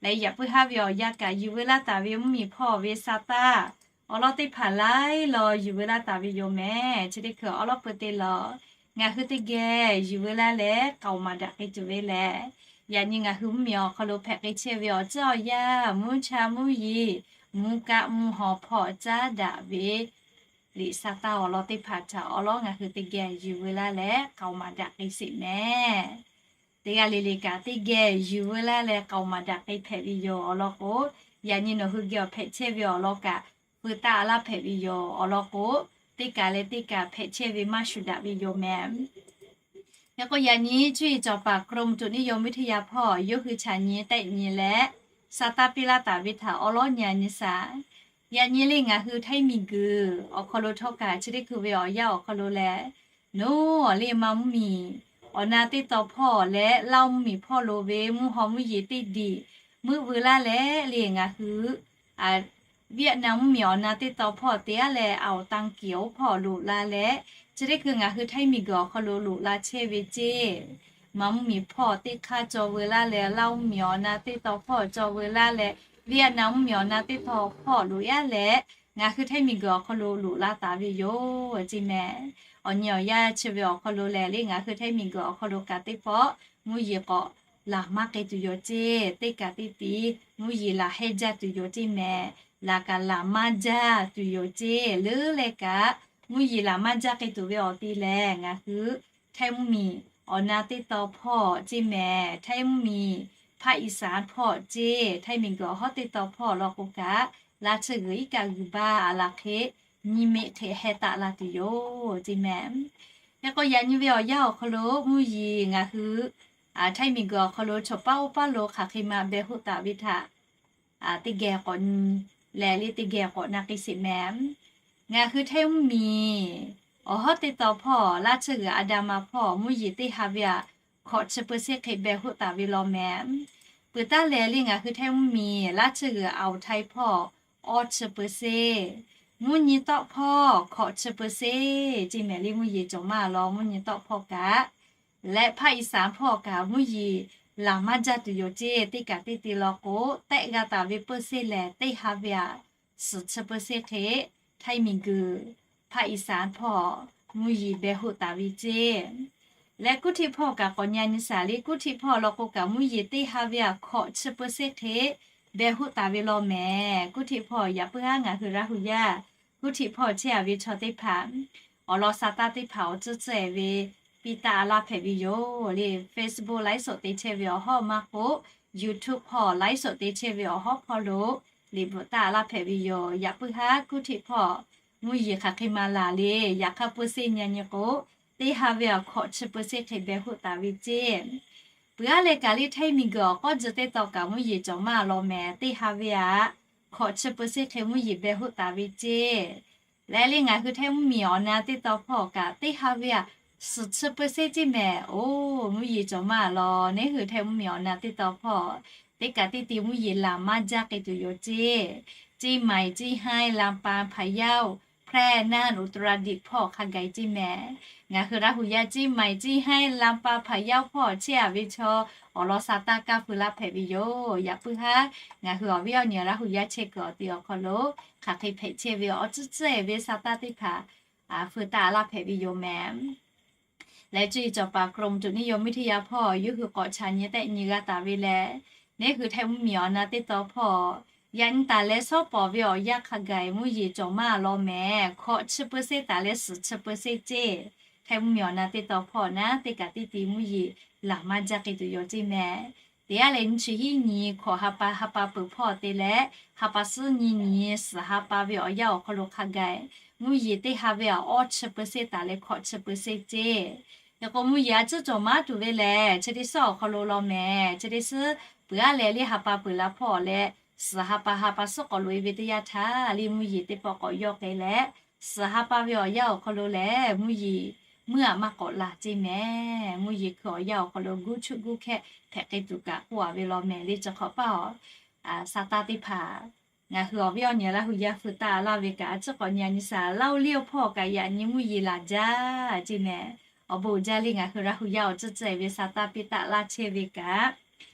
Leh yaꞈ puiˉ haˉ ve awˬ yanˇ kaꞈ yuˬ veu laˇ taˍ ve mvuhˇmiˬ hpawˇ ve sa taˇ awˬ lawn teˇ hpaˍ laiˉ law yuˬ veu laˇ taˍ ve yoˬ mehˍ. Chi teˇ hkui awˬ lawn peuˬ te law, ngaˬ hui teˇ geh yuˬ veu laˇ leh k'aoˍ maˍ daꞈ k'ai tuˬ ve lehˬ, yaꞈ nyi ngaˬ hui mvuhˇmiˬ awˬ hk'aw lo hpehꞈ k'ai chehˇ ve awˬ ceuˬ awˬ yanˇ, mvuhˇ cha mvuhˇ yeˬ, mvuhˇ kaˆ mvuhˇ haw hpawˇ caˉ daꞈ ve liꞈ sa taˇ awˬ lawn teˇ hpaˍ htaꞈ awˬ lawn ngaˬ hui teˇ geh yuˬ veu laˇ leh k'aoˍ maˍ daꞈ k'ai sheˍ mehˍ. Teˇ g'aˇ le le kaꞈ teˇ geh yuˬ veu laˇ leh k'aoˍ maˍ daꞈ k'ai hpehꞈ ve yoˬ. Awˬ lawn k'o, yaꞈ nyi nawˬ hui geh awˬ hpehꞈ chehˇ ve awˬ lawn kaꞈ feu taˆ laˇ hpehꞈ ve yoˬ. Awˬ lawn k'o, teˇ kaˬ leh teˇ kaˬ hpehꞈ chehˇ ve maˇ shuˍ daꞈ ve yoˬ mehˍ. Yaꞈ k'o yaꞈ nyi cuˇ yiˍ cawˬ paˍ กรมอุตุนิยมวิทยา hpawˇ yawˇ hui chaꞈ nyi tehˆ nyi leh sa taˇ piˇ laˇ taˍ ve htaꞈ awˬ lawn nyi a nyi shaˍ. Yaꞈ nyi le ngaˬ hui Htaiˇ miˬguiˬ awˬ hk'aw lo htawˇ kaꞈ chi teˇ hkui ve awˬ yanˇ awˬ hk'aw lo lehˬ, nawˬ awˬ le ma mvuhˇmiˬ awˬ na teˇ taw hpawˇ leh Laˇ mvuhˇmiˬ hpawˇ lo ve mvuhˇ haw mvuhˇ yeˬ teˇ diˬ meuˆ veu laˇ leh le ngaˬ hui Vietnam mvuhˇmiˬ awˬ na teˇ taw hpawˇ te aˉ leh อ่าวตังกี oˇ hpawˇ loꞈ la leh, chi teˇ hkui ngaˬ hui Htaiˇ miˬguiˬ awˬ hk'aw lo loꞈ la chehˇ ve ceˇ. Ma mvuhˇmiˬ hpawˇ teˇ hk'aˇ cawˬ veu laˇ leh, Laˇ mvuhˇmiˬ awˬ na teˇ taw hpawˇ cawˬ veu laˇ leh, Vietnam mvuhˇmiˬ awˬ na teˇ taw hpawˇ loꞈ yaˇ leh, ngaˬ hui Htaiˇ miˬguiˬ awˬ hk'aw lo loꞈ la taˍ ve yoˬ ceˇ mehˍ. Awˬ nyi awˬ yanˇ chi ve awˬ hk'aw lo lehˬ le ngaˬ hui Htaiˇ miˬguiˬ awˬ hk'aw lo kaꞈ teˇ pawˆ mvuhˇ yeˬ k'awꞈ laˬ maˇ k'ai tuˬ yoˬ ceˇ. Teˇ kaˬ teˇ tiˉ mvuhˇ yeˬ laˬ hehˇ jaˇ tuˬ yoˬ ceˇ mehˍ. Laˬ kaꞈ laˬ maˇ jaˇ tuˬ yoˬ ceˇ. Leuˉ leh kaꞈ mvuhˇ yeˬ laˬ maˇ jaˇ k'ai tuˬ ve awˬ ti lehˬ, ngaˬ hui Htaiˇ mvuhˇmiˬ awˬ na teˇ taw hpawˇ ceˇ mehˍ. Htaiˇ mvuhˇmiˬ ภาคอีสาน hpawˇ ceˇ. Htaiˇ miˬguiˬ awˬ hawˉ teˇ taw hpawˇ law k'o kaꞈ, laˇ tsuhˇ g'uiˬ iˉ kaˆ g'uiˬ baˇ a laˬ hk'e nyi meˆ hk'e heh taˆ la tuˬ yoˬ ceˇ mehˍ. Yaꞈ k'o yaꞈ nyi ve awˬ yanˇ awˬ hk'aw lo mvuhˇ yeˬ ngaˬ hui Htaiˇ miˬguiˬ awˬ hk'aw lo chaw paˉ oˇ paˉ lo hk'aˬ hk'e ma beh hoˆ taˍ ve htaꞈ teˇ geh k'awꞈ nyi leh le teˇ geh k'awꞈ na k'ai sheˍ mehˍ. Ngaˬ hui Htaiˇ mvuhˇmiˬ awˬ hawˉ teˇ taw hpawˇ laˇ tsuhˇ g'uiˬ a da ma hpawˇ mvuhˇ yeˬ teˇ ha ve aꞈ hkawꞈ chi peu sheˆ hk'e beh hoˆ taˍ ve law mehˍ. Peuˬ taˇ lehˬ le ngaˬ hui Htaiˇ mvuhˇmiˬ laˇ tsuhˇ g'uiˬ Aoˬ htaiˇ hpawˇ awˇ chi peu sheˆ, mvuhˇ nyi tawˆ hpawˇ hkawꞈ chi peu sheˆ ceˇ mehˍ le mvuhˇ yeˬ cawˬ maˇ law mvuhˇ nyi tawˆ hpawˇ kaꞈ leh ภาคอีสาน hpawˇ kaꞈ mvuhˇ yeˬ laˬ maˇ jaˇ tuˬ yoˬ ceˇ. Teˇ kaꞈ teˇ te law k'o, tehˆ g'a taˍ ve peu sheˆ lehˬ teˇ ha ve aꞈ suhˍ chi peu sheˆ hk'e Htaiˇ miˬguiˬ ภาคอีสาน hpawˇ mvuhˇ yeˬ beh hoˆ taˍ ve ceˇ. Leh Kuˇ htiˆ hpawˇ kaꞈ k'awꞈ nyi a nyi shaˍ le. Kuˇ htiˆ hpawˇ law k'o kaꞈ mvuhˇ yeˬ teˇ ha ve aꞈ hkawꞈ chi peu sheˆ hk'e beh hoˆ taˍ ve law mehˍ. Kuˇ htiˆ hpawˇ yaꞈ puiˉ haˉ ngaˬ hui Laˇ hu yaˇ Kuˇ htiˆ hpawˇ chehˇ a ve chaw teˇ hpaˍ awˬ lawn sa taˇ teˇ hpaˍ awˬ tcuhˉ tcuhˉ e ve piˇ taˆ laˇ hpehꞈ ve yoˬ le. Facebook ไลฟ์สด te chehˇ ve awˬ hawˉ maˇ k'oˆ, YouTube hpawˇ ไลฟ์สด te chehˇ ve awˬ hawˉ hpawˇ lo liꞈ bvuhꞈ taˆ laˇ hpehꞈ ve yoˬ. Yaꞈ puiˉ haˉ Kuˇ htiˆ hpawˇ mvuhˇ yeˬ hk'aˬ hk'e ma laˬ le, yaꞈ hk'aˇ peu sheˆ nyi a nyi k'o, teˇ ha ve aꞈ hkawꞈ chi peu sheˆ hk'e beh hoˆ taˍ ve ceˇ. Peuˬ aˉ leh kaꞈ le Htaiˇ miˬguiˬ awˬ k'awˇ jeh teˇ taw kaꞈ mvuhˇ yeˬ cawˬ maˇ law mehˍ. Teˇ ha ve aꞈ hkawꞈ chi peu sheˆ hk'e mvuhˇ yeˬ beh hoˆ taˍ ve ceˇ. Leh le ngaˬ hui Htaiˇ mvuhˇmiˬ awˬ na teˇ taw hpawˇ kaꞈ teˇ ha ve aꞈ suhˍ chi เปอร์เซ็นต์ ceˇ mehˍ. Oˇ, mvuhˇ yeˬ cawˬ maˇ law, neˉ hui Htaiˇ mvuhˇmiˬ awˬ na teˇ taw hpawˇ teˇ kaꞈ teˇ ti mvuhˇ yeˬ laˬ maˇ jaˇ k'ai tuˬ yoˬ ceˇ. เชียงใหม่ เชียงราย ลำปาง พะเยา แพร่ น่าน อุตรดิตถ์ hpawˇ hk'a gaˬ ceˇ mehˍ. Ngaˬ hui Laˇ huˍ yaˇ เชียงใหม่ เชียงราย ลำปาง พะเยา hpawˇ chehˇ-a ve chaw awˬ lawn sa taˇ kaˇ feu laˇ hpehꞈ ve yoˬ. Yaꞈ puiˉ haˉ ngaˬ hui awˬ viˉ awˬ nyi Laˇ huˍ yaˇ chehˇ kuiˬ awˬ ti awˬ hk'aw lo hk'aˬ hk'e hpehꞈ chehˇ ve awˬ tcuhˉ tcuhˉ-e ve sa taˇ teˇ hpaˍ feu taˇ laˇ hpehꞈ ve yoˬ mehˍ. Leh cuˇ yiˍ cawˬ paˍ กรมอุตุนิยมวิทยา hpawˇ yawˇ hui k'awꞈ chaꞈ nyi tehˆ nyi g'a taˍ ve lehˬ, neˉ hui Htaiˇ mvuhˇmiˬ awˬ na teˇ taw hpawˇ yaꞈ nyi taˍ leh shawˉ pawˍ ve awˬ yanˇ hk'a gaˬ mvuhˇ yeˬ cawˬ maˇ law mehˍ. Hkawꞈ chi เปอร์เซ็นต์ taˍ leh suhˍ chi เปอร์เซ็นต์ ceˇ. Htaiˇ mvuhˇmiˬ awˬ na teˇ taw hpawˇ naˉ teˇ kaꞈ teˇ ti mvuhˇ yeˬ laˬ maˇ jaˇ k'ai tuˬ yoˬ ceˇ mehˍ. Teˇ g'aˇ leh nyi chi hiˉ nyi hkawꞈ ha pa ha pa peuˬ hpawˇ te leh ha pa suhˉ nyi nyi suhˍ ha pa ve awˬ yanˇ awˬ hk'aw lo hk'a gaˬ mvuhˇ yeˬ teˇ ha ve aꞈ awˇ chi เปอร์เซ็นต์ taˍ leh hkawꞈ chi เปอร์เซ็นต์ ceˇ. Hk'e k'o mvuhˇ yeˬ a ciˉ cawˬ maˇ tuˬ ve lehˬ, chi teˇ suhˉ awˬ hk'aw lo law mehˍ. Chi teˇ suhˉ peuˬ aˉ leh le ha pa peuˬ la hpawˇ leh suhˍ ha pa ha pa suhˉ k'awꞈ loꞈ-e ve teˇ yanˇ htaˇ le mvuhˇ yeˬ teˇ pawˆ k'awꞈ yawˇ k'ai leh, suhˍ ha pa ve awˬ yanˇ awˬ hk'aw lo lehˬ mvuhˇ yeˬ meuˇ aꞈ maˇ k'awꞈ laˬ ceˇ mehˍ. Mvuhˇ yeˬ hkui awˬ yanˇ awˬ hk'aw lo guˇ chuˆ guˇ hkehˇ hpehꞈ k'ai tuˬ kaꞈ k'oˆ-a ve law mehˍ le. Chi hk'awꞈ paˇ awˬ sa taˇ teˇ hpaˍ ngaˬ hui awˬ viˉ awˬ nyi Laˇ huˍ yaˇ feu taˇ laˇ ve kaꞈ a ciˉ k'awꞈ nyi a nyi shaˍ. Laˇ oˇ liˇ oˇ hpawˇ kaꞈ yaꞈ nyi mvuhˇ yeˬ laˬ jaˇ ceˇ mehˍ. Awˬ bon uiˍ jaˇ le ngaˬ hui Laˇ huˍ yaˇ awˬ tcuhˉ tcuhˉ-e ve sa taˇ piˇ taˆ laˇ chehˇ ve kaꞈ,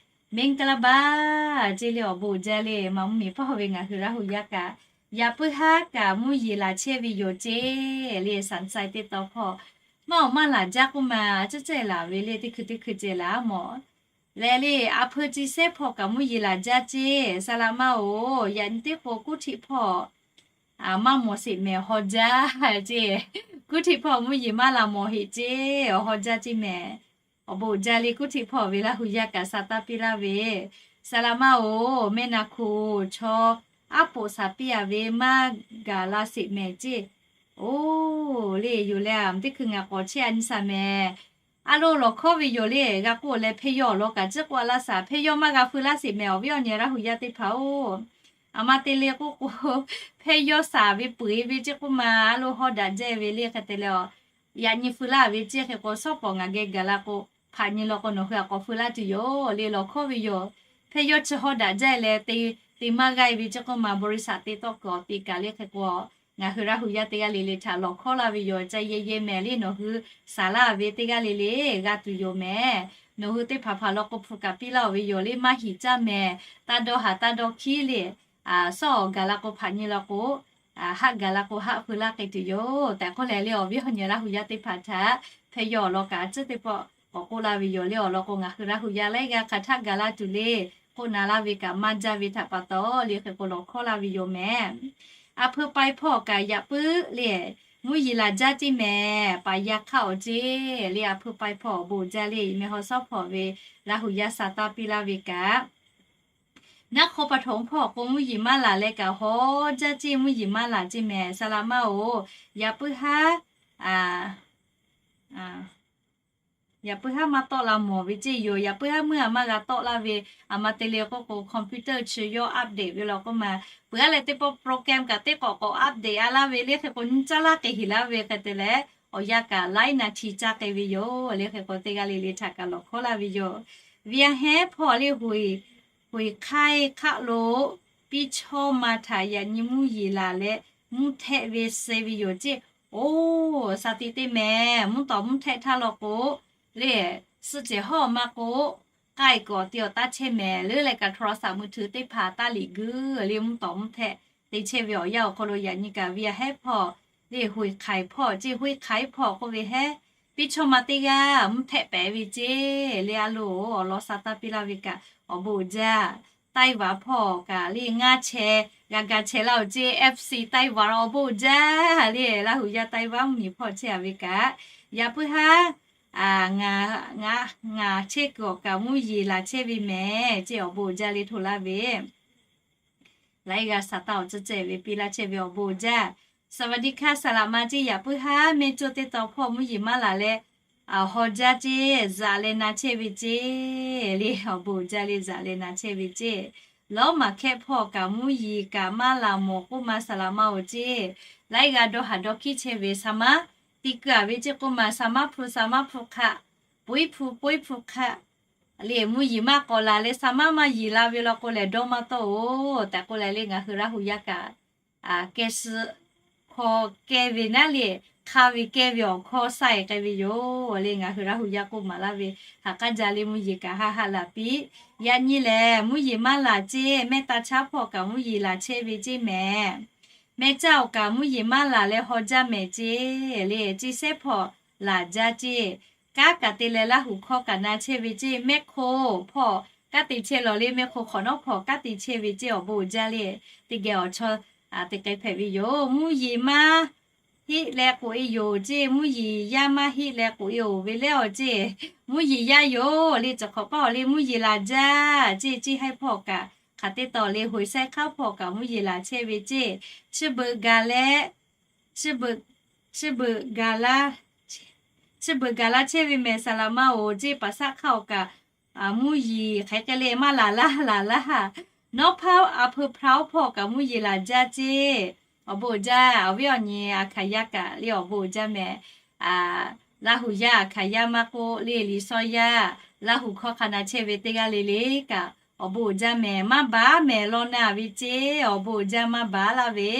မင်္ဂလာပါ ceˇ le awˬ bon uiˍ jaˇ le. Maˇ mvuhˇmiˬ hpawˇ ve ngaˬ hui Laˇ huˍ yaˇ kaꞈ yaꞈ puiˉ haˉ kaꞈ mvuhˇ yeˬ laˬ chehˇ ve yoˬ ceˇ le. Saˍ taiˇ teˇ taw hpawˇ maˇ awˬ maˇ laˬ jaˇ k'oˆ ma a ciˉ cehˇ laˬ ve le teˇ hkui teˇ hkui ceh laˬ mawˬ. Leh le a hpeu ci sehˉ hpawˇ kaꞈ mvuhˇ yeˬ laˬ jaˇ ceˇ. Saˍ laꞈ ma-oˬ, yaꞈ nyi teˇ k'o kuˇ htiꞈ hpawˇ maˇ mawˬ sheˍ mehˍ haw jaˇ ceˇ. Kuˇ htiꞈ hpawˇ mvuhˇ yeˬ maˇ laˬ mawˬ heꞈ ceˇ, awˬ haw jaˇ ceˇ mehˍ. Awˬ bon uiˍ jaˇ le kuˇ htiꞈ hpawˇ ve Laˇ huˍ yaˇ kaꞈ sa taˇ piˇ laˇ ve, Saˍ laꞈ ma-oˬ, mehˆ na hku chaw aˉ poꞈ shaˍ piˇ-a ve maˇ gaˬ la sheˍ mehˍ ceˇ. Oˇ, le yoˬ leh a teˇ hkui ngaˬ k'awꞈ chehˇ a nyi shaˍ mehˍ. A lo lawˬ hkawˉ ve yoˬ le g'a k'oˆ leh, hpehˇ yawˇ awˬ lawn kaꞈ ciˉ k'oˆ laˇ shaˍ. Hpehˇ yawˇ maˇ g'a feu laˇ sheˍ mehˍ awˬ viˉ awˬ nyi Laˇ huˍ yaˇ teˇ hpaˍ-oˬ. A ma te le k'oˆ k'o, hpehˇ yawˇ shaˍ ve peu-eˬ ve ceˇ k'oˆ ma, a lo haw daꞈ jaˇ ve le hk'e te leh a, yaꞈ nyi feu laˇ ve ceˇ. Hk'e k'o shawˉ pawˍ ngaˬ geh gaˬ la k'o, hpaꞈ nyi law k'o nawˬ hui a k'awꞈ feu laˇ tuˬ yoˬ le lawˬ hkawˉ ve yoˬ. Hpehˇ yawˇ chi haw daꞈ jaˇ leh te, te maˇ g'aˇ ve ceˇ k'oˆ ma, บริษัท te tawˆ kuiˬ awˬ te kaꞈ le hk'e k'o, ngaˬ hui Laˇ huˍ yaˇ teˇ g'aˇ le le htaꞈ lawˬ hkawˉ laˇ ve yoˬ. Ca yehˬ yehˬ mehˍ le nawˬ hui shaˍ laˇ ve teˇ g'aˇ le le g'a tuˬ yoˬ mehˍ. Nawˬ hui teˇ hpaˍ hpaˍ law k'o hpu kaꞈ piˇ laˇ-oˬ ve yoˬ le, maˇ hiˍ caˇ mehˍ. Taˇ dawˇ haˍ taˇ dawˇ hkiˉ le, shawˉ awˬ gaˬ la k'o hpaꞈ nyi law k'o, haˆ gaˬ la k'o haˆ feu laˇ k'ai tuˬ yoˬ tehꞈ k'oˆ leh le awˬ viˉ awˬ nyi Laˇ huˍ yaˇ teˇ hpaˍ htaꞈ hpehˇ yawˇ awˬ lawn kaꞈ a ciˉ teˇ pawˆ k'awꞈ k'oˆ laˇ ve yoˬ le. Awˬ lawn k'o ngaˬ hui Laˇ huˍ yaˇ laiˉ g'aˇ hk'a htaˆ gaˬ la tuˬ le k'oˆ na laˇ ve kaꞈ maˇ jaˇ ve htaꞈ pa taw le hk'e k'o lawˬ hkawˉ laˇ ve yoˬ mehˍ. A hpeu pai hpawˇ kaꞈ yaꞈ puiˉ le mvuhˇ yeˬ laˬ jaˇ ceˇ mehˍ. Paˍ yaˇ hk'aˇ awˬ ceˇ le a hpeu pai hpawˇ awˬ bon uiˍ jaˇ le. Mehˍ haw shawˉ hpawˍ ve Laˇ huˍ yaˇ sa taˇ piˇ laˇ ve kaꞈ, naˉ hk'aw pa htawnˍ hpawˇ k'o mvuhˇ yeˬ maˇ laˬ leh kaꞈ haw jaˇ ceˇ, mvuhˇ yeˬ maˇ laˬ ceˇ mehˍ. Saˍ laꞈ ma-oˬ, yaꞈ puiˉ haˉ, yaꞈ puiˉ haˉ maˇ tawˆ la mawˬ ve ceˇ yoˬ. Yaꞈ puiˉ haˉ meuˇ a maˇ g'a tawˆ laˇ ve, a ma te le k'oˆ k'o computer chi yawˇ update ve law k'oˆ ma, peuˬ aˉ leh teˇ pawˆ program kaꞈ teˇ k'awꞈ k'awꞈ update a laˇ ve le hk'e k'o nyi caˇ laˇ k'ai heˍ laˇ ve hk'e te leh, awˬ yanˇ kaꞈ laiˉ naˍ htiˍ caˇ k'ai ve yoˬ le hk'e k'o teˇ g'aˇ le le htaꞈ kaꞈ lawˬ hkawˉ laˇ ve yoˬ. Viaˍ hehnˉ hpawˇ le, Huiˍ hk'aiˉ hk'aˆ lo piˇ chawˇ ma htaꞈ yaꞈ nyi mvuhˇ yeˬ laˬ leh mvuhˇ htehˆ ve suh ve yoˬ ceˇ. Oˇ, shaˍ tiꞈ te mehˍ. Mvuhˇ tawˍ mvuhˇ htehˆ htaˇ law k'o le, suh cehˬ hawˉ maˇ k'o, k'ai kawꞈ te awˬ taˇ chehˇ mehˍ. Leuˉ leh kaꞈ โทรศัพท์มือถือ teˇ hpaˍ taˇ liꞈ guiˇ le mvuhˇ tawˍ mvuhˇ htehˆ te chehˇ ve awˬ yanˇ awˬ hk'aw lo yaꞈ nyi kaꞈ Viaˍ hehnˉ hpawˇ le, Huiˍ hk'aiˍ hpawˇ ceˇ, Huiˍ hk'aiˍ hpawˇ k'oˆ ve hehnˉ piˇ chawˇ ma teˇ g'aˇ mvuhˇ htehˆ pehˍ ve ceˇ le. A loˬ, awˬ lawn sa taˇ piˇ laˇ ve kaꞈ awˬ bon uiˍ jaˇ. Taiˇ vaˍ hpawˇ kaꞈ le ngaˇ chehˇ g'a ga chehˇ laˇ-oˬ ceˇ. FC Taiˇ vaˍ awˬ bon uiˍ jaˇ le. Laˇ huˍ yaˇ Taiˇ vaˍ mvuhˇ miˬ hpawˇ chehˇ-a ve kaꞈ, yaꞈ puiˉ haˉ ngaˬ chehˇ kuiˬ awˬ kaꞈ mvuhˇ yeˬ laˬ chehˇ ve mehˍ ceˇ. Awˬ bon uiˍ jaˇ le htoꞈ laˇ ve laiˉ g'aˇ sa taˇ awˬ tcuhˉ cehˬ ve piˇ laˇ chehˇ ve awˬ bon uiˍ jaˇ. สวัสดีค่ะ saˍ laꞈ ma ceˇ. Yaꞈ puiˉ haˉ mehˇ coˇ teˇ taw hpawˇ mvuhˇ yeˬ maˇ laˬ leh, a haw jaˇ ceˇ, zaꞈ leh na chehˇ ve ceˇ le. Awˬ bon uiˍ jaˇ le, zaꞈ leh na chehˇ ve ceˇ. Lawˉ maˍ hkehˇ hpawˇ kaꞈ mvuhˇ yeˬ kaꞈ maˇ laˬ mawˬ k'oˆ ma saˍ laꞈ ma-oˬ ceˇ. laiˉ g'aˇ dawˇ haˍ dawˇ hkiˉ chehˇ ve sa maˉ te keu-a ve ceˇ k'oˆ ma, sa maˉ hpu sa maˉ hpu hk'aˆ, poiˉ hpu poiˉ hpu hk'aˆ le, mvuhˇ yeˬ maˇ k'awꞈ laˬ leh sa maˉ maˇ yeˬ la ve law k'o lehˬ dawˇ maˇ tawˆ-oˬ tehꞈ k'oˆ leh le, ngaˬ hui Laˇ huˍ yaˇ kaꞈ keh suh hkawˇ keh ve naˉ le, hk'a ve keh ve awˬ hkawˇ saiˍ k'ai ve yoˬ le. Ngaˬ hui Laˇ huˍ yaˇ k'oˆ maˍ laˇ ve, haꞈ k'aˉ jaˇ le mvuhˇ yeˬ kaꞈ haˆ haˆ laˬ piˇ. Yaꞈ nyi lehˬ mvuhˇ yeˬ maˇ laˬ ceˇ, mehˆ taˇ chaˉ hpawˇ kaꞈ mvuhˇ yeˬ laˬ chehˇ ve ceˇ mehˍ. Mehˆ caˇ awˬ kaꞈ mvuhˇ yeˬ maˇ laˬ leh haw jaˇ mehˍ ceˇ le, ceˇ sehˉ hpawˇ laˬ jaˇ ceˇ. Kanˉ kaꞈ te leh Laˇ huˍ hkawˇ kaꞈ na chehˇ ve ceˇ, mehˆ hk'oˆ hpawˇ kanˉ te chehˇ lawˬ le, mehˆ hk'oˆ hk'awꞈ nawˉ hpawˇ kanˉ te chehˇ ve ceˇ, awˬ bon uiˍ jaˇ le. Teˇ geh awˬ chawˇ te k'ai hpehꞈ ve yoˬ. Mvuhˇ yeˬ maˇ heˆ leh k'oꞈ e yoˬ ceˇ, mvuhˇ yeˬ yaˇ maˇ heˆ leh k'oꞈ e-oˬ ve lehˬ awˬ ceˇ, mvuhˇ yeˬ yaˇ yoˬ le. Cawˬ hk'awꞈ k'aˉ awˬ le mvuhˇ yeˬ laˬ jaˇ ceˇ, ceˇ haiˉ hpawˇ kaꞈ hk'aˬ teˇ taw le, hoꞈ saiˉ hk'aˉ hpawˇ kaꞈ mvuhˇ yeˬ laˬ chehˇ ve ceˇ. Chi beuꞈ gaˬ leh, chi beuꞈ, chi beuꞈ gaˬ la, chi beuꞈ gaˬ la chehˇ ve mehˍ saˍ laꞈ ma-oˬ ceˇ, paˍ saˆ hk'aˇ awˬ kaꞈ mvuhˇ yeˬ hk'aˬ hk'e le maˇ laˬ laˇ laˬ laˇ. Nawˉ hpaˇ a hpeu hpaˇ-oˬ hpawˇ kaꞈ mvuhˇ yeˬ laˬ jaˇ ceˇ. Awˬ bon uiˍ jaˇ. Awˬ viˉ awˬ nyi a hkanˍ yaˇ kaꞈ le awˬ bon uiˍ jaˇ mehˍ. Laˇ huˍ yaˇ a hkanˍ yaˇ maˇ k'oˆ le, liꞈ shawˇ yaˇ Laˇ huˍ hkawˇ hk'a na chehˇ ve teˇ g'aˇ le le kaꞈ awˬ bon uiˍ jaˇ mehˍ. Maˇ baˬ mehˍ law na ve ceˇ, awˬ bon uiˍ jaˇ maˇ baˬ laˇ ve,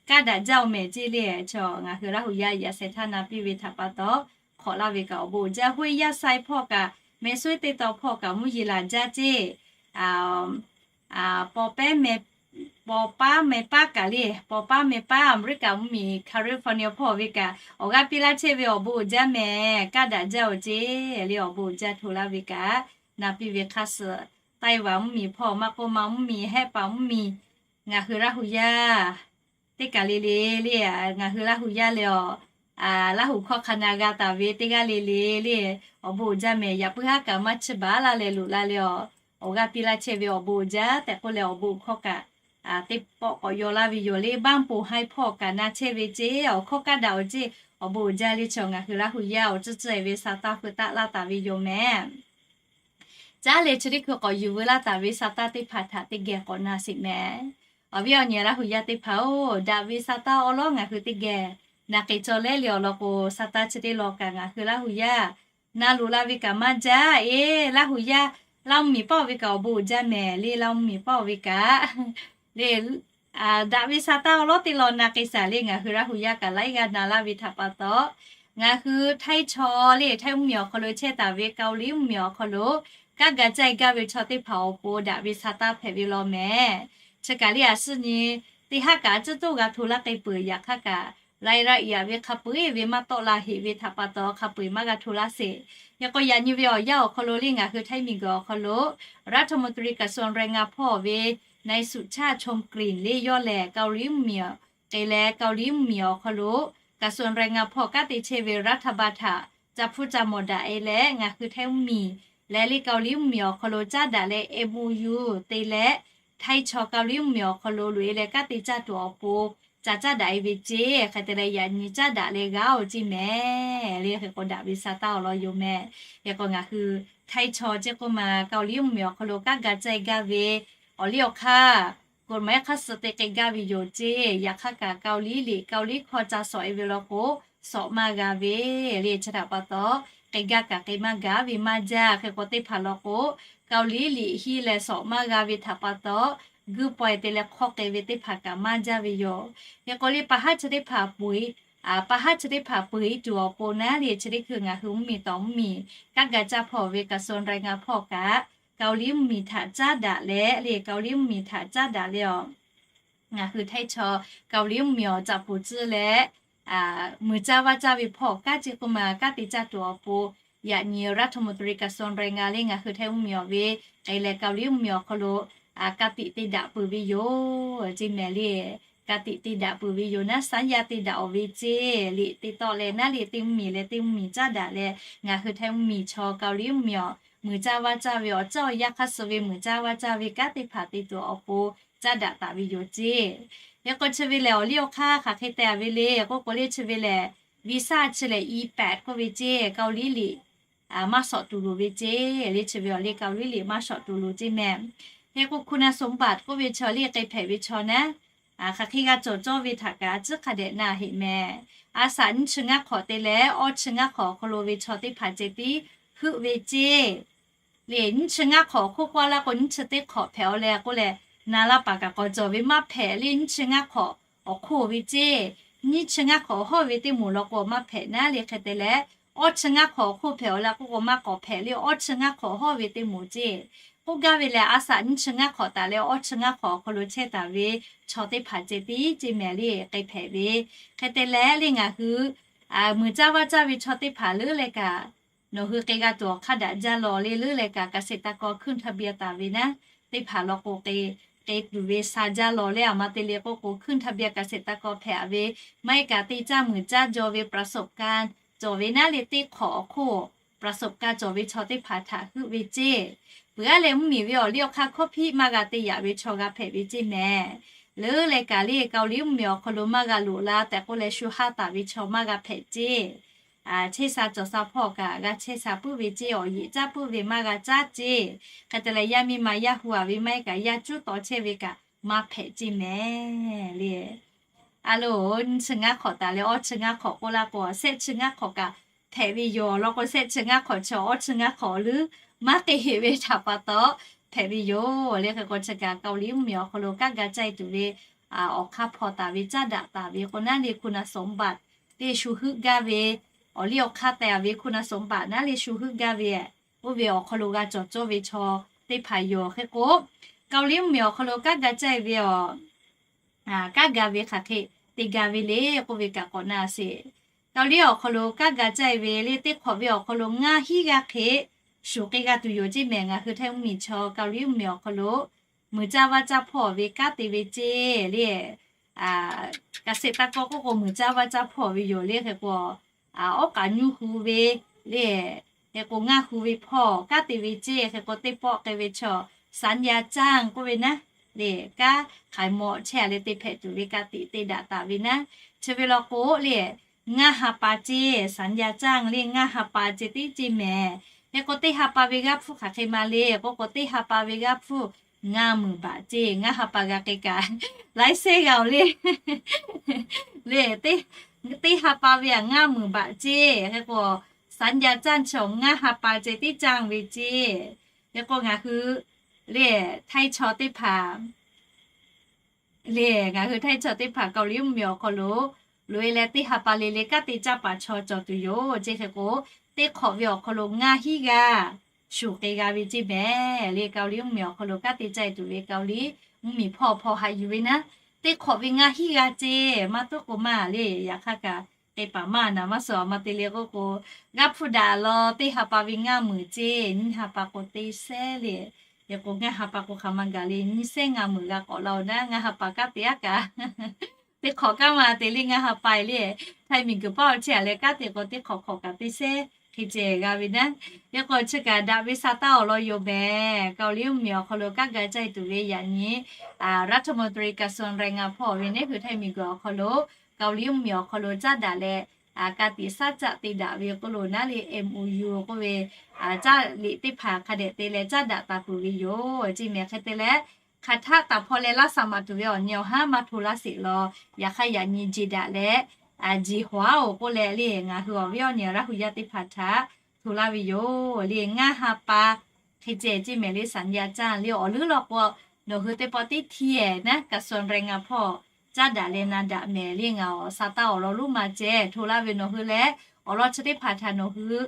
kaˇ daꞈ jaˇ-oˬ mehˍ ceˇ le. Chaw ngaˬ hui Laˇ huˍ yaˇ yaꞈ shehˍ htaˇ na piˇ ve htaꞈ pa taw hk'awꞈ laˇ ve kaꞈ awˬ bon uiˍ jaˇ. Hoˆ yaˇ sai hpawˇ kaꞈ mehˍ suiˉ teˇ taw hpawˇ kaꞈ mvuhˇ yeˬ laˬ jaˇ ceˇ. Paw paˉ meh paˉ kaꞈ le, paw paˉ meh paˉ Aˍmeˍriˆkaꞈ mvuhˇmiˬ California hpawˇ ve kaꞈ awˬ g'aˇ piˇ laˇ chehˇ ve awˬ bon uiˍ jaˇ mehˍ. Kaˇ daꞈ jaˇ-oˬ ceˇ le, awˬ bon uiˍ jaˇ hto laˇ ve kaꞈ na piˇ ve hk'a suh, Taiwan mvuhˇmiˬ hpawˇ maˇ k'oˆ ma mvuhˇmiˬ, Hehˆ paˍ mvuhˇmiˬ, ngaˬ hui Laˇ huˍ yaˇ teˇ kaˬ le le le, ngaˬ hui Laˇ huˍ yaˇ le awˬ, Laˇ huˍ hkawˇ hk'a na g'a taˍ ve teˇ g'aˇ le le le, awˬ bon uiˍ jaˇ mehˍ. Yaꞈ puiˉ haˉ kaꞈ maˇ chiˇ baˬ laˇ leh loꞈ la le awˬ, awˬ g'aˇ piˇ laˇ chehˇ ve awˬ bon uiˍ jaˇ tehꞈ k'oˆ leh awˬ bon hkawˇ kaꞈ teˇ pawˆ k'awꞈ yaw laˇ ve yoˬ le. Baˆ poˍ haiˉ hpawˇ kaꞈ na chehˇ ve ceˇ, awˬ hkawˇ kaˇ daꞈ-oˬ ceˇ, awˬ bon uiˍ jaˇ le. Chaw ngaˬ hui Laˇ huˍ yaˇ awˬ tcuhˇ tcuhˇ-e ve sa taˇ hpui taˆ laˇ taˍ ve yoˬ mehˍ. Caˉ leh chi teˇ hkui k'awꞈ yuˬ veu laˇ taˍ ve sa taˇ teˇ hpaˍ htaꞈ teˇ geh k'awꞈ na sheˍ mehˍ. Awˬ viˉ awˬ nyi Laˇ huˍ yaˇ teˇ hpaˍ-oˬ, daꞈ ve sa taˇ awˉ lawˉ ngaˬ hui teˇ geh na k'ai cawˬ leh le awˬ lawn k'o, sa taˇ chi teˇ lawn kaꞈ ngaˬ hui Laˇ huˍ yaˇ na loꞈ la ve kaꞈ maˇ jaˇ. Eˬ, Laˇ huˍ yaˇ, Laˇ mvuhˇmiˬ paˆ-oˬ ve kaꞈ awˬ bon uiˍ jaˇ mehˍ le. Laˇ mvuhˇmiˬ paˆ-oˬ ve kaꞈ le, daꞈ ve sa taˇ awˉ lawˉ teˇ lawn na k'ai shaˍ le. Ngaˬ hui Laˇ huˍ yaˇ kaꞈ laiˉ g'aˇ na laˇ ve htaꞈ pa taw, ngaˬ hui Htaiˇ chaw le Htaiˇ mvuhˇmiˬ awˬ hk'aw lo chehˇ taˍ ve Kaoˍliˇ mvuhˇmiˬ awˬ hk'aw lo kanˉ ga caˇ gaˇ ve chaw teˇ hpaˍ awˬ pon daꞈ ve sa taˇ hpehꞈ ve law mehˍ. Chi kaꞈ le a shu nyi teˇ haˉ kaꞈ a ciˉ toˇ g'a hto laˇ k'ai peuˬ. Yaꞈ hk'aˇ kaꞈ laiˉ raꞈ yaꞈ ve hk'a peu-eˬ ve maˇ tawˆ la heꞈ ve htaꞈ pa taw hk'a peu-eˬ maˇ g'a hto laˇ sheˍ. Hk'e k'o yaꞈ nyi ve awˬ yanˇ awˬ hk'aw lo le ngaˬ hui Htaiˇ miˬguiˬ awˬ hk'aw lo รัฐมนตรีกระทรวงแรงงาน hpawˇ ve นายสุชาติ ชมกลิ่น le yawˇ lehˬ Kaoˍliˇ mvuhˇmiˬ k'ai leh Kaoˍliˇ mvuhˇmiˬ awˬ hk'aw lo กระทรวงแรงงาน hpawˇ kanˉ te chehˇ ve รัฐบาล htaꞈ ca hpfuhˇ ca mawˬ daꞈ-e leh ngaˬ hui Htaiˇ mvuhˇmiˬ leh le Kaoˍliˇ mvuhˇmiˬ awˬ hk'aw lo caˉ daꞈ leh MOU te leh Htaiˇ chaw Kaoˍliˇ mvuhˇmiˬ awˬ hk'aw lo loꞈ-e leh kanˉ te caˇ tuˬ awˬ pon ca caˉ daꞈ-e ve ceˇ. Hk'e te leh yaꞈ nyi caˉ daꞈ leh g'a-oˬ ceˇ mehˍ le. Hk'e k'o daꞈ ve sa taˇ awˬ lawn yoˬ mehˍ. Hk'e k'o ngaˬ hui Htaiˇ chaw ceˇ k'oˆ ma Kaoˍliˇ mvuhˇmiˬ awˬ hk'aw lo kanˉ ga caˇ gaˇ ve awˬ liˇ awˬ hk'aˇ กฎหมาย hk'aˇ suh te k'ai gaˇ ve yoˬ ceˇ. Yaꞈ hk'aˇ kaꞈ Kaoˍliˇ liꞈ Kaoˍliˇ hkawˇ ca sawꞈ-e ve law k'o, sawꞈ maˇ g'a ve le. Chi htaꞈ pa taw k'ai gaˇ kaꞈ k'ai maˇ g'a ve maˇ jaˇ. Hk'e k'o teˇ hpaˍ law k'o, Kaoˍliˇ liꞈ hiˇ leh sawꞈ maˇ g'a ve htaꞈ pa taw, guˇ pawehˇ te leh hk'awˇ k'ai ve teˇ hpaˍ kaꞈ maˇ jaˇ ve yoˬ. Hk'e k'o le pa haˉ chi teˇ hpaˍ peuˬ-e, pa haˉ chi teˇ hpaˍ peuˬ-e tuˬ awˬ pon naˉ le chi teˇ hkui ngaˬ hui mvuhˇmiˬ tawˍ mvuhˇmiˬ kanˉ ga caˇ hpawˇ ve กระทรวงแรงงาน hpawˇ kaꞈ Kaoˍliˇ mvuhˇmiˬ htaꞈ caˉ daꞈ leh le Kaoˍliˇ mvuhˇmiˬ htaꞈ caˉ daꞈ leh awˬ ngaˬ hui Htaiˇ chaw Kaoˍliˇ mvuhˇmiˬ awˬ caꞈ puˍ tcuhˇ leh muiˬ caˇ vaˇ caˇ ve hpawˇ kanˉ ceˇ k'oˆ ma kanˉ te caˇ tuˬ awˬ pon yaꞈ nyi รัฐมนตรีกระทรวงแรงงาน le ngaˬ hui Htaiˇ mvuhˇmiˬ awˬ ve k'ai leh Kaoˍliˇ mvuhˇmiˬ awˬ hk'aw lo ka tiꞈ te daꞈ peuˬ ve yoˬ ceˇ mehˍ le. Ka tiꞈ te daꞈ peuˬ ve yoˬ naˉ, saˉ yaˇ te daꞈ-oˬ ve ceˇ. Liꞈ te tawˆ leh naˉ le teˇ mvuhˇmiˬ leh teˇ mvuhˇmiˬ caˉ daꞈ leh ngaˬ hui Htaiˇ mvuhˇmiˬ chaw Kaoˍliˇ mvuhˇmiˬ awˬ muiˬ caˇ vaˇ caˇ ve awˬ ceuˬ awˬ yanˇ hk'aˇ suh ve muiˬ caˇ vaˇ caˇ ve kanˉ teˇ hpaˍ te tuˬ awˬ pon caˉ daꞈ taˍ ve yoˬ ceˇ. Hk'e k'o chi ve lehˬ awˬ liˇ awˬ hk'aˇ hk'aˬ hk'e te-a ve le k'oˆ k'o le chi ve lehˬ visa chi lehˬ อีแปด k'oˆ ve ceˇ Kaoˍliˇ liꞈ maˇ shawˍ tuˬ loˍ ve ceˇ. Le chi ve awˬ liˇ Kaoˍliˇ liꞈ maˇ shawˍ tuˬ loˍ ceˇ mehˍ. Hk'e k'o คุณสมบัติ k'oˆ ve chaw le k'ai hpehꞈ ve chaw naˉ Hk'aˬ hk'e g'a cawˬ cawˇ ve htaꞈ kaꞈ a ciˉ hk'a dehꞈ na heꞈ mehˍ. A shaꞈ nyiˇ chi ngaˇ hk'awꞈ te leh awˇ chi ngaˇ hk'awꞈ awˬ hk'aw lo ve chaw teˇ hpaˍ ceh tiˉ heuˆ ve ceˇ. Le nyiˇ chi ngaˇ hk'awꞈ awˬ hk'oˆ k'oˆ laˇ k'o, nyiˇ chi teˇ hk'awꞈ hpehꞈ-aw leh k'oˆ leh, na laˇ paˍ kaꞈ k'awꞈ cawˬ ve maˇ hpehꞈ. Le nyiˇ chi ngaˇ hk'awꞈ awˬ hk'oˆ ve ceˇ, nyiˇ chi ngaˇ hk'awꞈ hawˇ ve teˇ moˍ law k'o maˇ hpehꞈ naˉ. Le hk'e te leh, awˇ chi ngaˇ hk'awꞈ awˬ hk'oˆ hpehꞈ-aw leh k'oˆ k'o maˇ k'awꞈ hpehꞈ. Le awˇ chi ngaˇ hk'awꞈ hawˇ ve teˇ moˍ ceˇ k'oˆ gaˇ ve lehˬ, a shaꞈ nyiˇ chi ngaˇ hk'awꞈ taˍ leh awˇ chi ngaˇ hk'awꞈ awˬ hk'aw lo chehˇ taˍ ve chaw teˇ hpaˍ ceh tiˉ ceˇ mehˍ. Le k'ai hpehꞈ ve hk'e te leh, le ngaˬ hui muiˬ caˇ vaˇ caˇ ve chaw teˇ hpaˍ leuˉ leh kaꞈ, nawˬ hui k'ai g'a tuˬ awˬ hk'aˇ daꞈ jaˇ law le. Leuˉ leh kaꞈ เกษตรกร ขึ้นทะเบียน taˍ ve naˉ, teˇ hpaˍ law k'o k'ai, k'ai tuˬ ve sha jaˇ law le. Aˬ ma te le k'oˆ k'o ขึ้นทะเบียน เกษตรกร hpehꞈ ve maˇ heˆ kaꞈ teˇ caˇ muiˬ caˇ jaw ve ประสบการณ์ cawˬ ve naˉ. Le teˇ hk'awꞈ awˬ hk'oˆ ประสบการณ์ cawˬ ve chaw teˇ hpaˍ htaꞈ heuˆ ve ceˇ. Peuˬ aˉ leh mvuhˇmiˬ ve awˬ liˇ awˬ hk'aˇ hkawˇ hpiˆ maˇ g'a te yaꞈ ve chaw g'a hpehꞈ ve ceˇ mehˍ. Leuˉ leh kaꞈ le เกาหลี mvuhˇmiˬ awˬ hk'aw lo maˇ g'a loꞈ la tehꞈ k'oˆ leh shu haˇ taˍ ve chaw maˇ g'a hpehꞈ ceˇ. Chehˇ sha cawˬ sha hpawˇ kaꞈ g'a chehˇ sha puiˉ ve ceˇ, awˬ yeꞈ caˇ puiˉ ve maˇ g'a caˇ ceˇ. Hk'e te leh yaˇ miˇ ma yaˇ hu-a ve maˇ heˆ kaꞈ yaˇ cuˉ taw chehˇ ve kaꞈ maˇ hpehꞈ ceˇ mehˍ le. A loˬ, nyiˇ chi ngaˇ hk'awꞈ taˍ leh awˇ chi ngaˇ hk'awꞈ k'oˆ laˇ k'o, shehˆ chi ngaˇ hk'awꞈ kaꞈ hpehꞈ ve yoˬ law k'o, shehˆ chi ngaˇ hk'awꞈ chi awˇ chi ngaˇ hk'awꞈ leuˉ maˇ k'ai heꞈ ve htaꞈ pa taw hpehꞈ ve yoˬ le. Hk'e k'o chi kaꞈ เกาหลี mvuhˇmiˬ awˬ hk'aw lo kanˉ ga caˇ tuˬ ve awˬ hk'aˇ hpaw taˍ ve caˇ daꞈ taˍ ve k'o naˉ le คุณสมบัติ le shu heuˆ gaˇ ve, awˬ liˇ awˬ hk'aˇ teh-a ve คุณสมบัติ naˉ le shu heuˆ gaˇ ve, oˇ ve awˬ hk'aw lo g'a cawˬ cawˇ ve chaw teˇ hpaˍ yoˬ. Hk'e k'o, เกาหลี mvuhˇmiˬ awˬ hk'aw lo kanˉ ga caˇ ve awˬ kanˉ ga ve hk'aˬ hk'e te ga ve le k'oˆ ve kaꞈ k'awꞈ na sheˍ. เกาหลี awˬ hk'aw lo kanˉ ga caˇ ve le teˇ hk'awꞈ ve awˬ hk'aw lo ngaˇ hinˉ g'aˇ hk'e shuˍ k'ai g'a tuˬ yoˬ ceˇ mehˍ. Ngaˬ hui Htaiˇ mvuhˇmiˬ chaw เกาหลี mvuhˇmiˬ awˬ hk'aw lo muiˬ caˇ vaˇ caˇ hpawˇ ve kanˉ te ve ceˇ le. เกษตรกร k'oˆ k'o muiˬ caˇ vaˇ caˇ hpawˇ ve yoˬ le. Hk'e k'o, awˉ k'aꞈ nyuˇ hu ve le, hk'e k'o ngaˇ hu ve hpawˇ kanˉ te ve ceˇ. Hk'e k'o teˇ pawˆ k'ai ve chaw สัญญาจ้าง k'oˆ ve naˉ le, kanˉ hk'aiˍ mawꞈ chehˇ-a leh te hpehꞈ tuˬ ve ka tiꞈ te daꞈ taˍ ve naˉ. Chi ve law k'o le, ngaˇ ha pa ceˇ, สัญญาจ้าง le ngaˇ ha pa ceh tiˉ ceˇ mehˍ. Hk'e k'o teˇ ha pa ve g'aˇ hpfuhˇ hk'aˬ hk'e ma le k'oˆ k'o, teˇ ha pa ve g'aˇ hpfuhˇ ngaˇ meunˍ baꞈ ceˇ. Ngaˇ ha pa g'a k'ai kaꞈ laiˉ sehˉ g'a-oˬ le. Le, teˇ ha pa ve aꞈ ngaˇ meunˍ baꞈ ceˇ. Hk'e k'o สัญญาจ้าง chaw ngaˇ ha pa ceh tiˉ จ้าง ve ceˇ. Hk'e k'o ngaˬ hui le, Htaiˇ chaw teˇ hpaˍ le, ngaˬ hui Htaiˇ chaw teˇ hpaˍ เกาหลี mvuhˇmiˬ awˬ hk'aw lo loꞈ-e leh teˇ ha pa le le kanˉ te caˇ paˍ chaw cawˬ tuˬ yoˬ ceˇ. Hk'e k'o, teˇ hk'awꞈ ve awˬ hk'aw lo ngaˇ hinˉ g'aˇ shuˍ k'ai g'a ve ceˇ mehˍ le. เกาหลี mvuhˇmiˬ awˬ hk'aw lo kanˉ te caˇ tuˬ ve เกาหลี mvuhˇmiˬ hpawˇ hpawˇ haꞈ yuˬ ve naˉ, teˇ hk'awꞈ ve ngaˇ hinˉ g'aˇ ceˇ. Maˇ tuˉ k'o maˇ le, yaꞈ hk'aˇ kaꞈ k'ai paˍ maˇ naˍ maˇ suh. Aˬ ma te le k'oˆ k'o, g'aˇ hpfuhˇ daꞈ law teˇ ha pa ve ngaˇ meunˍ ceˇ, nyiˇ ha pa k'o teˇ sehˉ le. Hk'e k'o ngaˇ ha pa k'o hk'aˬ ma gaˬ le, nyiˇ sehˉ ngaˇ meunˍ g'a k'awꞈ la-oˬ naˉ, ngaˇ ha pa kanˉ te aˉ kaꞈ teˇ hk'awꞈ kanˉ ma te le ngaˇ ha pa le. Htaiˇ miˬguiˬ paˇ awˬ chehˇ-a leh kanˉ te k'o teˇ hk'awꞈ hk'awꞈ kaꞈ teˇ sehˉ hk'e ceh g'a ve naˉ. Hk'e k'o chi kaꞈ daꞈ ve sa taˇ awˬ lawn yoˬ mehˍ. เกาหลี mvuhˇmiˬ awˬ hk'aw lo kanˉ ga caˇ tuˬ ve yaꞈ nyi รัฐมนตรีกระทรวงแรงงาน hpawˇ ve neˉ hui Htaiˇ miˬguiˬ awˬ hk'aw lo เกาหลี mvuhˇmiˬ awˬ hk'aw lo caˇ daꞈ leh, ka tiꞈ shaˉ caˆ te daꞈ ve k'oˆ lo naˉ le, M O U k'oˆ ve, caˇ liꞈ teˇ hpaˍ hk'a dehꞈ te leh caˇ daꞈ taˍ peuˬ ve yoˬ ceˇ mehˍ. Hk'e te leh, hk'aˬ htaˆ taˍ hpawˇ leh laˇ saˍ maˍ tuˬ ve awˬ nyi awˬ haˉ maˇ hto laˇ sheˍ law, yaꞈ hk'aˇ yaꞈ nyi jeˬ daꞈ leh, jeˬ hawˬ-aˬ-oˬ k'oˆ leh le, ngaˬ hui awˬ viˉ awˬ nyi Laˇ hu yaˇ teˇ hpaˍ htaꞈ hto laˇ ve yoˬ le. Ngaˇ ha pa hk'e ceh ceˇ mehˍ le, สัญญาจ้าง le awˬ leuˉ law k'o, nawˬ hui teˇ pawˆ teˇ hti-ehˍ naˉ กระทรวงแรงงาน hpawˇ caˇ daꞈ leh na daꞈ mehˍ le. Ngaˬ awˬ sa taˇ awˬ lawn lonˉ ma ceh hto laˇ ve nawˬ hui leh, awˬ lawn chi teˇ hpaˍ htaꞈ nawˬ hui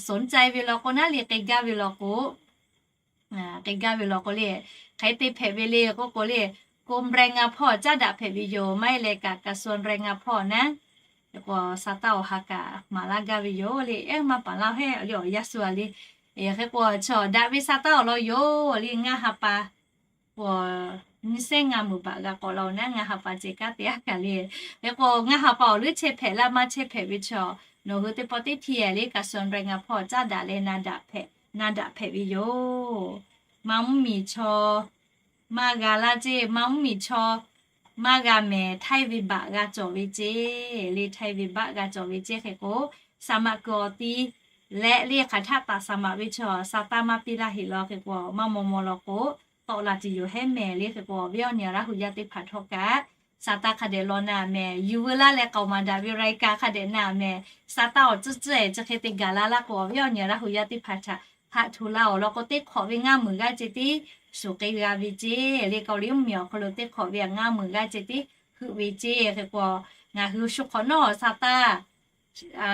สนใจ ve law k'o naˉ le, k'ai gaˇ ve law k'o, k'ai gaˇ ve law k'o le, hk'aˬ hk'e te hpehꞈ ve le k'oˆ k'o le, กรมแรงงาน hpawˇ caˇ daꞈ hpehꞈ ve yoˬ. Maˇ heˆ leh kaꞈ กระทรวงแรงงาน hpawˇ naˉ, hk'e k'o sa taˇ awˬ ha kaꞈ maˍ laˇ gaˇ ve yoˬ le. Ehˉ, maˇ paˍ laˇ heˆ le, awˬ yaˇ suh-a le. Hk'e k'o chaw daꞈ ve sa taˇ awˬ lawn yoˬ le. Ngaˇ ha pa k'o, nyiˇ sehˉ ngaˇ meunˍ baꞈ g'a k'awꞈ la-oˬ naˉ, ngaˇ ha pa ceh kanˉ te aˉ kaꞈ le. Hk'e k'o ngaˇ ha pa awˬ leuˉ chehˇ hpehꞈ laˇ maˇ chehˇ hpehꞈ ve chaw, nawˬ hui teˇ pawˆ teˇ hti-ehˍ le, กระทรวงแรงงาน hpawˇ caˇ daꞈ leh na daꞈ hpehꞈ ve yoˬ. Maˇ mvuhˇmiˬ chaw maˇ g'a laˇ ceˇ, maˇ mvuhˇmiˬ chaw maˇ g'a mehˍ, Htaiˇ ve baꞈ g'a cawˬ ve ceˇ le. Htaiˇ ve baꞈ g'a cawˬ ve ceˇ. Hk'e k'o, saˍ maꞈ kuiˬ awˬ ti leh le hk'aˬ htaˆ taˍ saˍ maꞈ ve chaw sa taˇ maˇ piˇ laˇ heˆ law. Hk'e k'o maˇ maw maw law k'o, tawˆ la tuˬ yoˬ hehˉ mehˍ le. Hk'e k'o, awˬ viˉ awˬ nyi Laˇ hu yaˇ teˇ hpaˍ htawˇ kaꞈ, sa taˇ hk'a dehꞈ law naˍ mehˍ. Yuˬ veu laˇ leh k'aoˍ maˍ daꞈ ve รายการ hk'a dehꞈ naˍ mehˍ. Sa taˇ awˬ tcuhˉ tcuhˉ-e chi hk'e te gaˬ la laˇ k'o, awˬ viˉ awˬ nyi Laˇ hu yaˇ teˇ hpaˍ htaꞈ haꞈ htoꞈ laˇ-oˬ. Law k'o, teˇ hk'awꞈ ve ngaˇ meunˍ g'aˇ ceh tiˉ suˍ k'e g'a ve ceˇ le. K'o, liˇ mvuhˇmiˬ awˬ hk'aw lo teˇ hk'awꞈ ve ngaˇ meunˍ g'aˇ ceh tiˉ heuˆ ve ceˇ. Hk'e k'o, ngaˬ hui shu hk'awꞈ nawˉ sa taˇ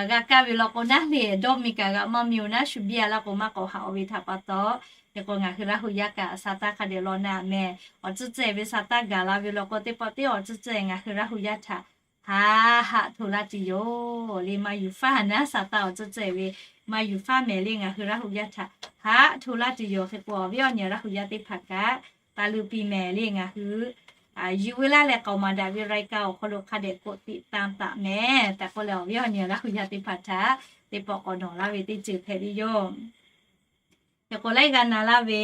g'a kaˇ ve law k'o, naˉ le dawˇ mi kaꞈ g'a maˇ mi-oˬ naˉ, shu biˇ-a laˇ k'o maˇ k'awꞈ haꞈ-aw ve htaꞈ pa taw, hk'e k'o ngaˬ hui Laˇ hu yaˇ kaꞈ sa taˇ hk'a dehꞈ law naˍ mehˍ. Awˬ tcuhˉ tcuhˉ-e ve sa taˇ gaˬ la ve law k'o, teˇ pawˆ teˇ awˬ tcuhˉ tcuhˉ-e ngaˬ hui Laˇ hu yaˇ htaꞈ haꞈ haꞈ htoꞈ laˇ tuˬ yoˬ le. Maˇ yuˬ faˉ naˉ, sa taˇ awˬ tcuhˉ tcuhˉ-e ve maˇ yuˬ faˉ mehˍ le. Ngaˬ hui Laˇ hu yaˇ htaꞈ haꞈ htoꞈ laˇ tuˬ yoˬ. Hk'e k'o, awˬ viˉ awˬ nyi Laˇ hu yaˇ teˇ hpaˍ kaꞈ, taˍ luˬ piˇ mehˍ le. Ngaˬ hui yuˬ veu laˇ leh k'aoˍ maˍ daꞈ ve รายการ awˬ hk'aw lo hk'a dehꞈ กดติดตาม taˍ mehˍ tehꞈ k'oˆ leh, awˬ viˉ awˬ nyi Laˇ hu yaˇ teˇ hpaˍ htaꞈ teˇ pawˆ k'awꞈ nawˬ laˇ ve teˇ ceuˬ hpehꞈ ve yoˬ. Hk'e k'o, laiˉ g'aˇ na laˇ ve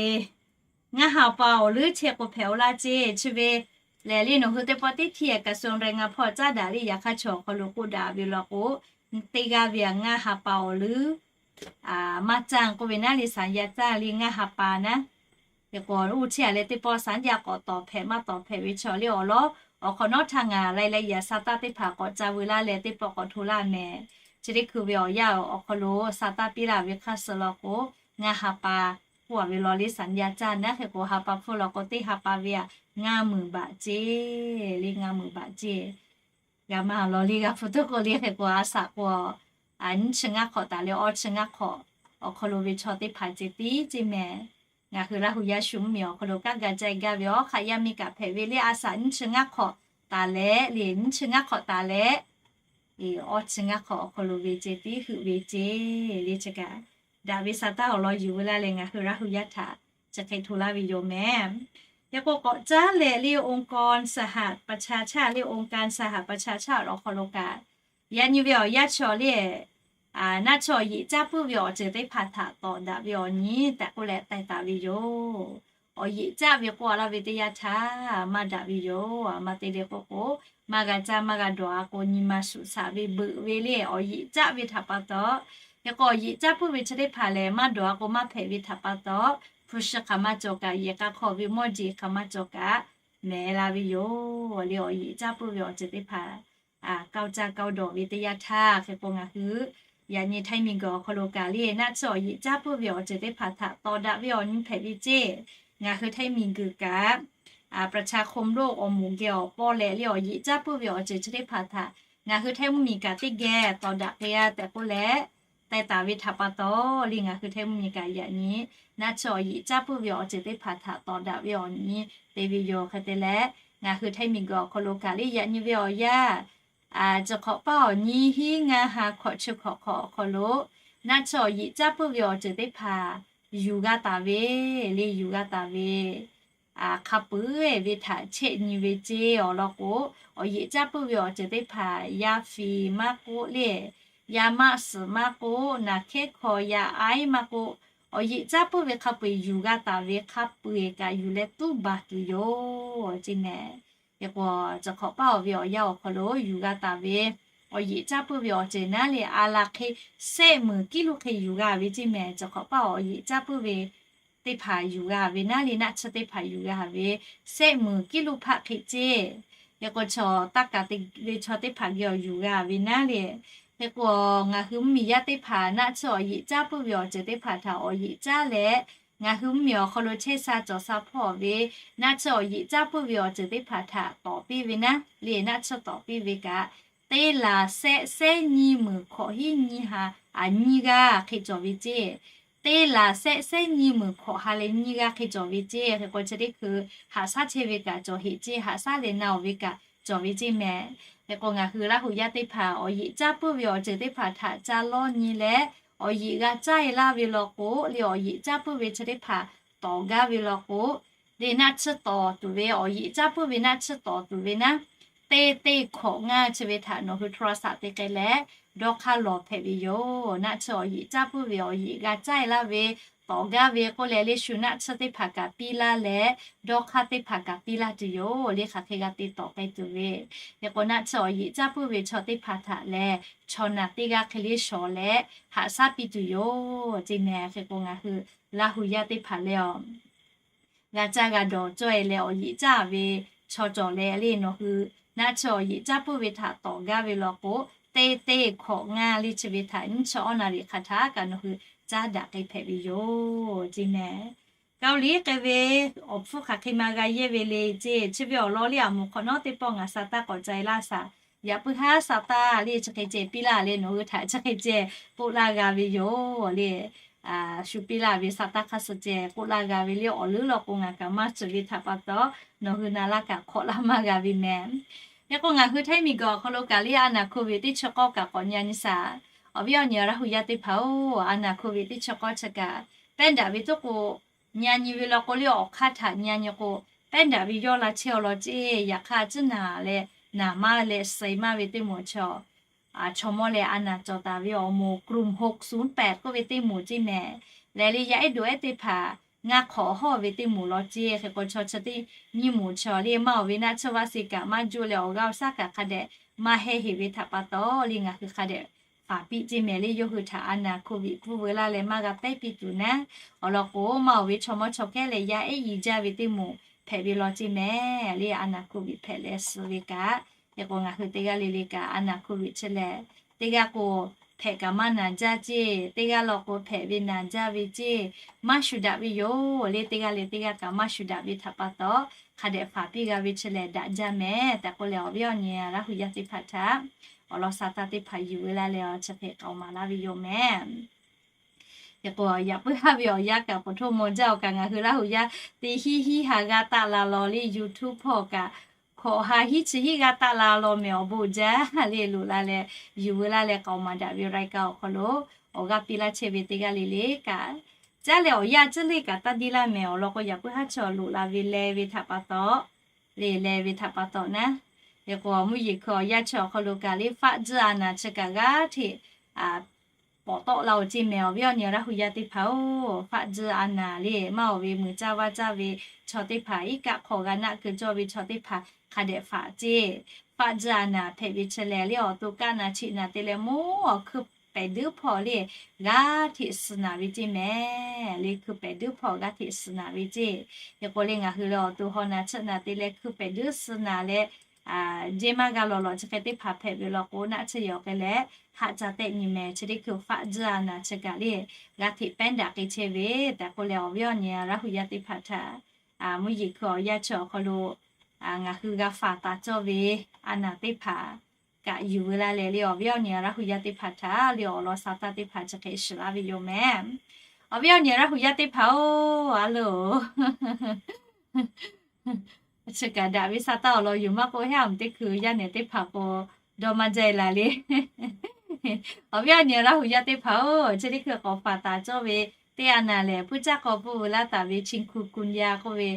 ngaˇ ha pa awˬ leuˉ chehˇ k'o hpehꞈ-o laˇ ceˇ. Chi ve lehˬ le, nawˬ hui teˇ pawˆ teˇ htiˇ-e kaꞈ ส่วนแรงงาน hpawˇ caˉ daꞈ le. Yaꞈ hk'aˇ chaw awˬ hk'aw lo k'oˆ daꞈ ve law k'o, teˇ g'aˇ ve ngaˇ ha pa awˬ leuˉ maˇ caˇ k'oˆ ve naˉ le, สัญญาจ้าง le ngaˇ ha pa naˉ. Hk'e k'o, oˇ chehˇ-a leh teˇ pawˆ สัญญา k'awꞈ tawˍ hpehꞈ maˇ tawˍ hpehꞈ ve chaw le awˬ lawn, awˬ hk'awꞈ nawˉ htaˇ ngaˬ รายละเอียด sa taˇ teˇ hpaˍ k'awꞈ ca veu laˇ leh teˇ pawˆ k'awꞈ hto laˇ mehˍ. Chi teˇ hkui ve awˬ yanˇ awˬ hk'aw lo sa taˇ piˇ laˇ ve hk'aˇ suh law k'o, ngaˇ ha pa k'oˆ-a ve law le, สัญญาจ้าง naˉ. Hk'e k'o, ha pa hpfuhˇ law k'o, teˇ ha pa ve ngaˇ meunˍ baꞈ ceˇ le, ngaˇ meunˍ baꞈ ceˇ. G'a maˇ law le, g'a hpu tuˉ k'oˆ le. Hk'e k'o, a shaꞈ k'o, nyiˇ chi ngaˇ hk'awꞈ taˍ leh awˇ chi ngaˇ hk'awꞈ awˬ hk'aw lo ve chaw teˇ hpaˍ ceh tiˉ ceˇ mehˍ. Ngaˬ hui Laˇ hu yaˇ shu mvuhˇmiˬ awˬ hk'aw lo kanˉ ga ca-e gaˇ ve awˬ hk'aꞈ yaˇ miˇ kaꞈ hpehꞈ ve le. A shaꞈ nyiˇ chi ngaˇ hk'awꞈ taˍ leh le, nyiˇ chi ngaˇ hk'awꞈ taˍ leh awˇ chi ngaˇ hk'awꞈ awˬ hk'aw lo ve ceh tiˉ heuˆ ve ceˇ le. Chi kaꞈ daꞈ ve sa taˇ awˬ lawn yuˬ veu laˇ leh ngaˬ hui Laˇ hu yaˇ htaꞈ chi hk'e hto laˇ ve yoˬ mehˍ. Hk'e k'o, k'awꞈ caˉ leh le องค์กรสหประชาชาติ le องค์การสหประชาชาติ awˬ hk'aw lo kaꞈ, yaꞈ nyi ve awˬ yanˇ chaw le, naˆ tsuhˇ awˬ yeꞈ caˇ puiˉ ve awˬ ceuˬ teˇ hpaˍ htaꞈ tawˍ daꞈ ve awˬ nyi tehꞈ k'oˆ leh taiˍ taˍ ve yoˬ. Awˬ yeꞈ caˇ ve k'oˆ laˇ ve teˇ yanˇ htaˇ maˇ daꞈ ve yoˬ. Maˇ te le k'oˆ k'o, maˇ g'a caˇ maˇ g'a dawˬ-a k'o, nyi ma shuˍ shaˍ ve beuꞈ ve le awˬ yeꞈ caˇ ve htaꞈ pa taw. Hk'e k'o, awˬ yeꞈ caˇ puiˉ ve chi teˇ hpaˍ lehˬ, maˇ dawˬ-a k'o maˇ hpehꞈ ve htaꞈ pa taw, hpu shi hk'aˬ maˇ cawˬ kaꞈ, yehˬ k'a hk'aw ve mawˇ jeˬ hk'aˬ maˇ cawˬ kaꞈ, mehˍ la ve yoˬ le. Awˬ yeꞈ caˇ puiˉ ve awˬ ceuˬ teˇ hpaˍ ก้าวจา ก้าวดอก ve teˇ yanˇ htaˇ, hk'e k'o ngaˬ hui yaꞈ nyi htaiˇ miˬguiˬ awˬ hk'aw lo kaꞈ le, naˆ tsuhˇ awˬ yeꞈ caˇ puiˉ ve awˬ ceuˬ teˇ hpaˍ htaꞈ tawˍ daꞈ ve awˬ nyi hpehꞈ ve ceˇ. Ngaˬ hui htaiˇ miˬguiˬ kaꞈ ประชาคมโลก awˬ moˍ geh awˬ pawˇ leh le awˬ yeꞈ caˇ puiˉ ve awˬ ceuˬ chi teˇ hpaˍ htaꞈ ngaˬ hui htaiˇ mvuhˇmiˬ kaꞈ teˇ geh tawˍ daꞈ k'ai-a tehꞈ k'oˆ leh, taiˍ taˍ ve htaꞈ pa taw le, ngaˬ hui htaiˇ mvuhˇmiˬ kaꞈ yaꞈ nyi naˆ tsuhˇ awˬ yeꞈ caˇ puiˉ ve awˬ ceuˬ teˇ hpaˍ htaꞈ tawˍ daꞈ ve awˬ nyi te ve yoˬ. Hk'e te leh, ngaˬ hui htaiˇ miˬguiˬ awˬ hk'aw lo kaꞈ le, yaꞈ nyi ve awˬ yanˇ, ceuˬ hk'awꞈ paˇ awˬ nyi hiˉ ngaˇ ha hkawꞈ chi hkawꞈ hk'awꞈ awˬ hk'aw lo naˆ tsuhˇ awˬ yeꞈ caˇ puiˉ ve awˬ ceuˬ teˇ hpaˍ yuˬ g'a taˍ ve le, yuˬ g'a taˍ ve hk'a peu-eˬ ve htaꞈ chehˇ nyi ve ceˇ. Awˬ lawn k'o, awˬ yeꞈ caˇ puiˉ ve awˬ ceuˬ teˇ hpaˍ yaˇ fiˍ maˇ k'oˆ le, yaˇ maˆ suhˍ maˇ k'oˆ, naˍ hkehˉ hkaw yaˇ aiˉ maˇ k'oˆ, awˬ yeꞈ caˇ puiˉ ve hk'a peu-eˬ yuˬ g'a taˍ ve hk'a peu-eˬ kaꞈ yuˬ leh tuˉ baˬ tuˬ yoˬ ceˇ mehˍ. Hk'e k'o, ceuˬ hk'awꞈ paˇ awˬ ve awˬ yanˇ awˬ hk'aw lo yuˬ g'a taˍ ve awˬ yeꞈ caˇ puiˉ ve awˬ ceuˬ naˉ le, a laˬ hk'e sehˆ meunˍ kiˉ luˇ hk'e yuˬ g'a ve ceˇ mehˍ. Ceuˬ hk'awꞈ paˇ awˬ yeꞈ caˇ puiˉ ve teˇ hpaˍ yuˬ g'a ve naˉ le, naˆ tsuhˇ teˇ hpaˍ yuˬ g'a ve sehˆ meunˍ kiˉ luˇ hpaˆ hk'e ceˇ. Hk'e k'o, chaw taˇ kaˍ te ve chaw teˇ hpaˍ geh awˬ yuˬ g'a ve naˉ le. Hk'e k'o, ngaˬ hui mvuhˇmiˬ yaˇ teˇ hpaˍ naˆ tsuhˇ awˬ yeꞈ caˇ puiˉ ve awˬ ceuˬ teˇ hpaˍ htaꞈ awˬ yeꞈ caˇ leh, ngaˬ hui mvuhˇmiˬ awˬ hk'aw lo chehˇ sha cawˬ sha hpawˇ ve naˆ tsuhˇ awˬ yeꞈ caˇ puiˉ ve awˬ ceuˬ teˇ hpaˍ htaꞈ tawˍ piˇ ve naˉ le, naˆ tsuhˇ tawˍ piˇ ve kaꞈ, teˇ laˬ sehˆ sehˉ nyiˇ meunˍ hkawꞈ hiˉ nyiˇ ha, a, nyiˇ g'aˇ hk'e cawˬ ve ceˇ. Teˇ laˬ sehˆ sehˉ nyiˇ meunˍ hkawꞈ ha leh nyiˇ g'aˇ hk'e cawˬ ve ceˇ. Hk'e k'o, chi teˇ hkui haꞈ shaˉ chehˇ ve kaꞈ cawˬ heꞈ ceˇ, haꞈ shaˉ leh na-oˬ ve kaꞈ cawˬ ve ceˇ mehˍ. Hk'e k'o, ngaˬ hui Laˇ hu yaˇ teˇ hpaˍ awˬ yeꞈ caˇ puiˉ ve awˬ ceuˬ teˇ hpaˍ htaꞈ ca lawˇ nyi leh, awˬ yeꞈ g'a caˇ-e laˇ ve law k'o le, awˬ yeꞈ caˇ puiˉ ve chi teˇ hpaˍ tawˍ gaˇ ve law k'o, le naˆ tsuhˇ tawˍ tuˬ ve, awˬ yeꞈ caˇ puiˉ ve naˆ tsuhˇ tawˍ tuˬ ve naˉ, teˇ teˇ hkawꞈ ngaˇ chi ve htaꞈ nawˬ hui โทรศัพท์ te k'ai leh dawˇ hk'aˇ lawˬ hpehꞈ ve yoˬ. Naˆ tsuhˇ awˬ yeꞈ caˇ puiˉ ve awˬ yeꞈ g'a caˇ-e laˇ ve tawˍ gaˇ ve k'oˆ leh, le shu naˆ tsuhˇ teˇ hpaˍ kaꞈ piˇ laˇ leh, dawˇ hk'aˇ teˇ hpaˍ kaꞈ piˇ laˇ tuˬ yoˬ. Le hk'aˬ hk'e g'a te tawˍ k'ai tuˬ ve, hk'e k'o naˆ tsuhˇ awˬ yeꞈ caˇ puiˉ ve chaw teˇ hpaˍ htaꞈ lehˬ, chaw naˬ teˇ g'aˇ hk'e le shawˍ leh haꞈ shaˉ piˇ tuˬ yoˬ ceˇ mehˍ. Hk'e k'o, ngaˬ hui Laˇ hu yaˇ teˇ hpaˍ lehˬ, awˬ g'a caˇ g'a dawˬ cawˇ e leh awˬ yeꞈ caˇ ve chaw cawˬ leh le, nawˬ hui naˆ chi awˬ yeꞈ caˇ puiˉ ve htaꞈ tawˍ gaˇ ve law k'o, teˇ teˇ hkawꞈ ngaˇ le chi ve htaꞈ nyiˇ chi awˬ na riꞈ hk'a htaꞈ kaꞈ nawˬ hui caˉ daꞈ k'ai hpehꞈ ve yoˬ ceˇ mehˍ. Kaoˇ liˉ k'ai ve awˬ hpfuhˇ hk'aˬ hk'e ma g'a yehˇ ve le ceˇ, chi ve awˬ lawn le aˬ moˍ hk'awꞈ nawˉ teˇ pawˆ ngaˬ sa taˇ k'awꞈ ca e laˇ shaˍ. Yaꞈ puiˉ haˉ sa taˇ le chi hk'e ceh piˇ laˇ le, nawˬ hui htaꞈ chi hk'e ceh k'oˆ laˇ g'a ve yoˬ le. Shu piˇ laˇ ve sa taˇ hk'a suh ceh k'oˆ laˇ g'a ve le, awˬ leuˉ law k'o ngaˬ kaꞈ maˇ ceuˬ ve htaꞈ pa taw, nawˬ hui na laˇ kaꞈ hk'awꞈ laˇ maˇ g'a ve mehˍ. Hk'e k'o ngaˬ hui Htaiˇ miˬguiˬ awˬ hk'aw lo kaꞈ le a naˬ hk'oˆ ve teˇ chi k'awˇ kaꞈ k'awꞈ nyi nyi shaˍ. Awˬ viˉ awˬ nyi Laˇ hu yaˇ teˇ hpaˍ-oˬ, a naˬ hk'oˆ ve teˇ chi k'awˇ chi kaꞈ pehˉ daꞈ ve tuˉ k'o, nyi nyi ve law k'o le awˬ hk'aˇ htaꞈ nyi nyi k'o, pehˉ daꞈ ve yawˇ la chehˇ-aw law ceˇ. Yaꞈ hk'aˇ ciˉ naˍ leh naˍ maˇ leh suh maˇ ve teˇ moˍ chaw, chaw mawˇ leh a naˬ cawˬ taˍ ve awˬ moˍ กลุ่มหกศูนย์แปด k'oˆ ve teˇ moˍ ceˇ mehˍ. Lehˬ le yaˇ ehˉ dawˬ ehˉ teˇ hpaˍ ngaˇ hk'awꞈ hawˇ ve teˇ moˍ law ceˇ. Hk'e k'o chaw chi teˇ nyiˇ moˍ chaw le maˇ oˬ ve naˆ tsuhˇ vaˇ se kaꞈ maˇ juˇ leh awˬ g'aˇ awˬ shaˉ kaꞈ hk'a dehꞈ maˇ hehˇ heˍ ve htaꞈ pa taw le ngaˬ hui hk'a dehꞈ faˍ piˇ ceˇ mehˍ le, yawˇ hui htaꞈ a naˬ hk'oˆ ve pfuhˇ veu laˇ leh maˇ g'a pehˉ piˇ tuˬ naˉ. Awˬ lawn k'o maˇ oˬ ve chaw mawˇ chaw kehˉ leh yaˇ ehˉ yi jaˇ ve teˇ moˍ hpehꞈ ve law ceˇ mehˍ le, a naˬ hk'oˆ ve hpehꞈ leh suh ve kaꞈ. Hk'e k'o ngaˬ hui teˇ g'aˇ le le kaꞈ a naˬ hk'oˆ ve chi lehˬ, teˇ g'aˇ k'o hpehꞈ kaꞈ maˇ naˬ jaˇ ceˇ, teˇ g'aˇ law k'o hpehꞈ ve naˬ jaˇ ve ceˇ, maˇ shu daꞈ ve yoˬ le, teˇ g'aˇ leh teˇ g'aˇ kaꞈ maˇ shu daꞈ ve htaꞈ pa taw, hk'a dehꞈ faˍ piˇ g'a ve chi lehˬ daꞈ jaˇ mehˍ tehꞈ k'oˆ leh awˬ viˉ awˬ nyi Laˇ hu yaˇ teˇ hpaˍ htaꞈ awˬ lawn sa taˇ teˇ hpaˍ yuˬ ve laˇ leh awˬ chi hk'e k'aoˍ maˍ laˇ ve yoˬ mehˍ. Hk'e k'o yaꞈ puiˉ haˉ ve awˬ yanˇ kaꞈ ปฐม jaˇ-oˬ kaꞈ ngaˬ hui Laˇ hu yaˇ teˇ hinˉ hinˉ ha g'aˇ taˆ la law le, YouTube hpawˇ kaꞈ hkawꞈ ha hinˉ chi hinˉ g'aˇ taˆ la law mehˍ awˬ bon jaˇ le, loꞈ la leh yuˬ veu laˇ leh k'aoˍ maˍ daꞈ ve รายการ awˬ hk'aw lo awˬ g'aˇ piˇ laˇ chehˇ ve teˇ g'aˇ le le kaꞈ, caˉ leh awˬ yanˇ ciˉ le kaꞈ taˇ diˇ laˇ mehˍ. Awˬ lawn k'o yaꞈ puiˉ haˉ chaw loꞈ la ve leh ve htaꞈ pa taw, le leh ve htaꞈ pa taw naˉ. Hk'e k'o mvuhˇ yeˬ hkui awˬ yanˇ chi awˬ hk'aw lo kaꞈ le 法治 a naˬ chi kaꞈ g'aˇ hteꞈ pawˍ tawˆ la-oˬ ceˇ mehˍ. Awˬ viˉ awˬ nyi Laˇ hu yaˇ teˇ hpaˍ-oˬ, 法治 a naˬ le maˇ oˬ ve muiˬ caˇ vaˇ caˇ ve chaw teˇ hpaˍ, iˉ kaˆ hk'awꞈ g'a naˆ keu cawˇ ve chaw teˇ hpaˍ hk'a dehꞈ faˍ ceˇ. 法治 a naˬ hpehꞈ ve chi lehˬ le awˬ to kaˆ naˬ cheꞈ naˬ te leh mawˇ awˬ hkui pehˍ duiˉ hpawˇ le g'aˇ hteꞈ suh naˬ ve ceˇ mehˍ. Le hkui pehˍ duiˉ hpawˇ g'aˇ hteꞈ suh naˬ ve ceˇ. Hk'e k'o le ngaˬ hui le awˬ to haw naˬ chiˆ naˬ te leh hkui pehˍ duiˉ suh naˬ leh, jeˇ maˇ g'a lawˬ lawˬ chi hk'e teˇ hpaˍ hpehꞈ ve law k'o naˆ tsuhˇ yaw k'ai leh haˆ ca tehˆ nyi mehˍ. Chi teˇ hkui 法治 a naˬ chi kaꞈ le g'aˇ hteꞈ pehˉ daꞈ k'ai chehˇ ve tehꞈ k'oˆ leh awˬ viˉ awˬ nyi Laˇ hu yaˇ teˇ hpaˍ htaꞈ mvuhˇ yeˬ hkui awˬ yanˇ chi awˬ hk'aw lo ngaˬ hui g'a faˍ taˍ cawˇ ve a naˬ teˇ hpaˍ kaꞈ yuˬ veu laˇ leh le awˬ viˉ awˬ nyi Laˇ hu yaˇ teˇ hpaˍ htaꞈ le awˬ lawn sa taˇ teˇ hpaˍ chi hk'e shiˍ laˇ ve yoˬ mehˍ. Awˬ viˉ awˬ nyi Laˇ hu yaˇ teˇ hpaˍ-oˬ, a loˬ, chi kaꞈ daꞈ ve sa taˇ awˬ lawn yoˬ maˇ k'oˆ, heˉ a mvuhˬ teˇ hkui yaˇ nehˬ teˇ hpaˍ k'o dawˇ maˇ jaˇ e laˬ le. Awˬ viˉ awˬ nyi Laˇ hu yaˇ teˇ hpaˍ-oˬ, chi teˇ hkui k'awꞈ faˍ taˍ cawˇ ve teˇ a naˬ lehˬ, puiˉ caˇ k'aw pui veu laˇ taˍ ve ชินคุงคุณยา k'oˆ ve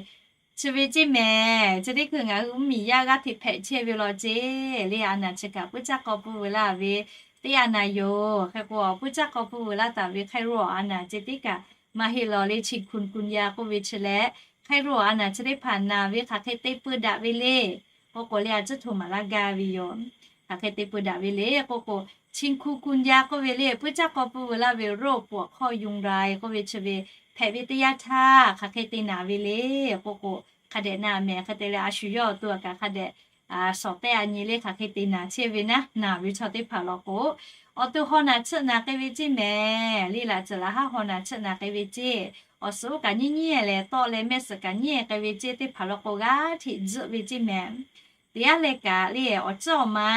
chi ve ceˇ mehˍ. Chi teˇ hkui ngaˬ hui mvuhˇmiˬ yaˇ g'aˇ hteꞈ hpehꞈ chehˇ ve law ceˇ le. A naˬ chi kaꞈ puiˉ caˇ k'aw pui veu laˇ ve teˇ a naˬ yoˬ. Hk'e k'o puiˉ caˇ k'aw pui veu laˇ taˍ ve ไข้โรค a naˬ ceˇ teˇ kaꞈ maˇ heˆ law le, ชินคุงคุณยา k'oˆ ve chi leh ไข้โรค a naˬ chi teˇ hpaˍ naˬ ve hk'aˬ hk'e te pui daꞈ ve le k'oˆ k'o le, a ciˉ htoꞈ maˍ laˇ gaˇ ve yoˬ. Hk'aˬ hk'e te pui daꞈ ve le k'oˆ k'o, ชินคุงคุณยา k'oˆ ve le puiˉ caˇ k'aw pui veu laˇ ve โรคปวดข้อยุงลาย k'oˆ ve chi ve hpehꞈ ve teˇ yanˇ htaˇ hk'aˬ hk'e te naˬ ve le k'oˆ k'o, hk'a dehꞈ naˬ mehˍ. Hk'e te leh a shu yawˇ awˬ to kaꞈ hk'a dehꞈ sawˍ tehˆ a nyi le hk'aˬ hk'e te naˬ chehˇ ve naˉ, naˬ ve chaw teˇ hpaˍ law k'o, awˬ to haw naˬ chiˆ naˬ k'ai ve ceˇ mehˍ. Le laꞈ ceuˬ laꞈ haˉ haw naˬ chiˆ naˬ k'ai ve ceˇ. Awˬ suhˍ oˇ kaꞈ nyiˇ nyiˇ leh tawˆ leh mehˆ suhˍ kaꞈ nyiˇ k'ai ve ceˇ teˇ hpaˍ law k'o g'aˇ hteꞈ tzuhˆ ve ceˇ mehˍ. Teˇ yanˇ leh kaꞈ le awˬ ciˉ awˬ ma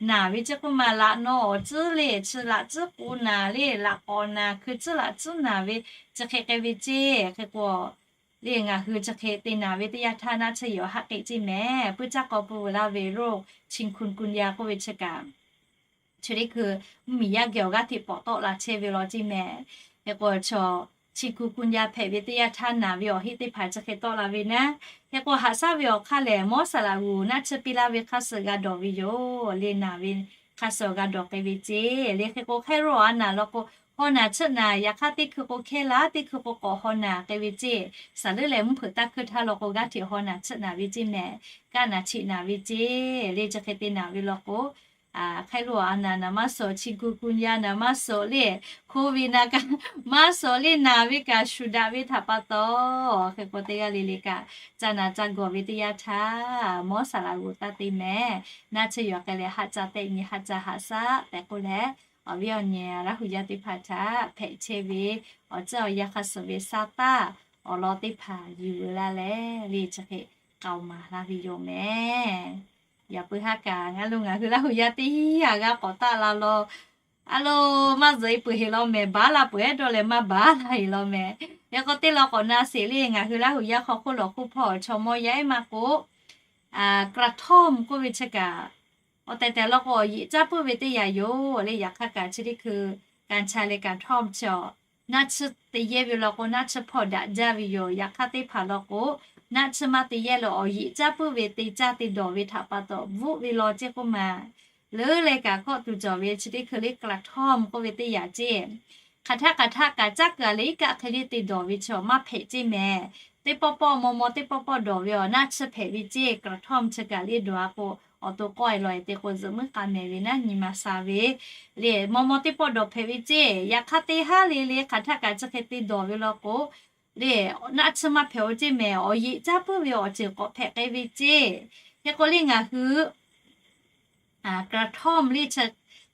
naˬ ve ceˇ k'oˆ ma laꞈ naw awˬ ciˉ le chi laꞈ ciˉ k'o naˬ le laꞈ k'awꞈ naˬ hkui ciˉ laꞈ ciˉ naˬ ve chi hk'e k'ai ve ceˇ. Hk'e k'o le ngaˬ hui chi hk'e te naˬ ve teˇ yanˇ htaˇ naˆ tsuhˇ yaw haˆ k'ai ceˇ mehˍ. Puiˉ caˇ k'aw pui veu laˇ ve โรคชินคุงคุณยา k'oˆ ve chi kaꞈ chi teˇ hkui mvuhˇmiˬ yaˇ geh awˬ g'aˇ hteꞈ pawˍ tawˆ la chehˇ ve law ceˇ mehˍ. Hk'e k'o chaw ชินคุงคุณยา hpehꞈ ve teˇ yanˇ htaˇ naˬ ve awˬ heˆ teˇ hpaˍ chi hk'e tawˆ la ve naˉ. Hk'e k'o haꞈ shaˉ ve awˬ hk'aˇ lehˬ, mawˇ saˍ laꞈ g'uˬ naˆ tsuhˇ piˇ laˇ ve hk'a suh g'a dawˬ ve yoˬ le. Naˬ ve hk'a suh awˬ g'a dawˬ k'ai ve ceˇ le. Hk'e k'o ไข้โรค a naˬ law k'o, haw naˬ chiˆ naˬ, yaꞈ hk'aˇ teˇ hkui k'o hkehˇ laˇ, teˇ hkui k'o k'awꞈ haw naˬ k'ai ve ceˇ. Saˍ leuˉ leh mvuhˇ hpeuꞈ taˇ hkui htaˇ law k'o g'aˇ hteꞈ haw naˬ chiˆ naˬ ve ceˇ mehˍ. Kaˆ naˬ cheꞈ naˬ ve ceˇ le chi hk'e te naˬ ve law k'o, hk'e lo a naˍ naˍ maˇ suhˍ, chi gu gu yaˇ naˍ maˇ suhˍ le, COVID naˍ kaꞈ maˇ suhˍ le, naˍ ve kaꞈ shuˍ daꞈ ve htaꞈ pa taw, hk'e k'o teˇ g'aˇ le le kaꞈ ca naˍ ca gawˬ ve teˇ yanˇ htaˇ, mawˇ saˍ laꞈ g'oˍ taˇ te mehˍ. Naˆ tsuhˇ yaw k'ai leh haˆ ca tehˆ nyi, haˆ ca haꞈ shaˆ tehꞈ k'oˆ leh, awˬ viˉ awˬ nyi Laˇ huˍ yaˇ teˇ hpaˍ htaꞈ hpehꞈ chehˇ ve awˬ ceuˬ awˬ yanˇ hk'a shuˍ ve sa taˇ awˬ lawn teˇ hpaˍ yuˬ veu laˇ leh le, chi hk'e k'aoˍ maˍ laˇ ve yoˬ mehˍ. Yaꞈ puiˉ haˉ kaꞈ ngaˬ lo ngaˬ hui Laˇ huˍ yaˇ teˇ yanˇ g'a k'awꞈ taˆ la law, a lo, maˇ zuhꞈ e peuˬ heˍ law mehˍ, baˬ laˇ peuˬ ehˉ dawˇ leh maˇ baˬ laˇ heˍ law mehˍ. Yaꞈ k'aw teˇ law k'awꞈ na sheˍ le, ngaˬ hui Laˇ huˍ yaˇ hk'aw hk'oˆ lawˬ hk'oˆ hpawˇ chaw mawˇ yaˇ ehˉ maˇ k'oˆ, กระท่อม k'oˆ ve chi kaꞈ, awˬ tehˬ tehˬ law k'o awˬ yeꞈ caˇ puiˉ ve teˇ yanˇ yoˬ le. Yaꞈ hk'aˇ kaꞈ chi teˇ hkui กัญชา le กระท่อม chi awˬ, naˆ tsuhˇ te yehˇ ve law k'o naˆ tsuhˇ hpawˇ daꞈ jaˇ ve yoˬ. Yaꞈ hk'aˇ teˇ hpaˍ law k'o, naˆ tsuhˇ maˇ te yehˇ leh awˬ yeꞈ caˇ puiˉ ve te caˇ te dawˬ ve htaꞈ pa taw bvuhˆ ve law ceˇ k'oˆ ma, leuˉ leh kaꞈ kawˆ tuˬ cawˬ ve chi teˇ hkui le กระท่อม k'oˆ ve teˇ yanˇ ceˇ. Hk'aˬ htaˆ hkaˬ htaˆ kaꞈ caˉ kaˬ leh iˉ kaˆ hk'e le te dawˬ ve chi awˬ maˇ hpehꞈ ceˇ mehˍ. Teˇ pawˆ pawˆ maw maw teˇ pawˆ pawˆ dawˬ ve awˬ naˆ tsuhˇ hpehꞈ ve ceˇ. กระท่อม chi kaꞈ le dawˬ a k'o, awˬ to k'awˇ e law e te k'o zuhꞈ muiˉ k'a mehˍ ve naˉ nyi ma sha ve le, maw maw teˇ pawˆ dawˬ hpehꞈ ve ceˇ. Yaꞈ hk'aˇ teˇ haˉ le le hk'aˬ htaˆ kaꞈ chi hk'e te dawˬ ve law k'o le, naˆ tsuhˇ maˇ hpehꞈ oˇ ceˇ mehˍ. Awˬ yeꞈ caˇ puiˉ ve awˬ ceuˬ k'awꞈ hpehꞈ k'ai ve ceˇ. Hk'e k'o le ngaˬ hui กระท่อม le chi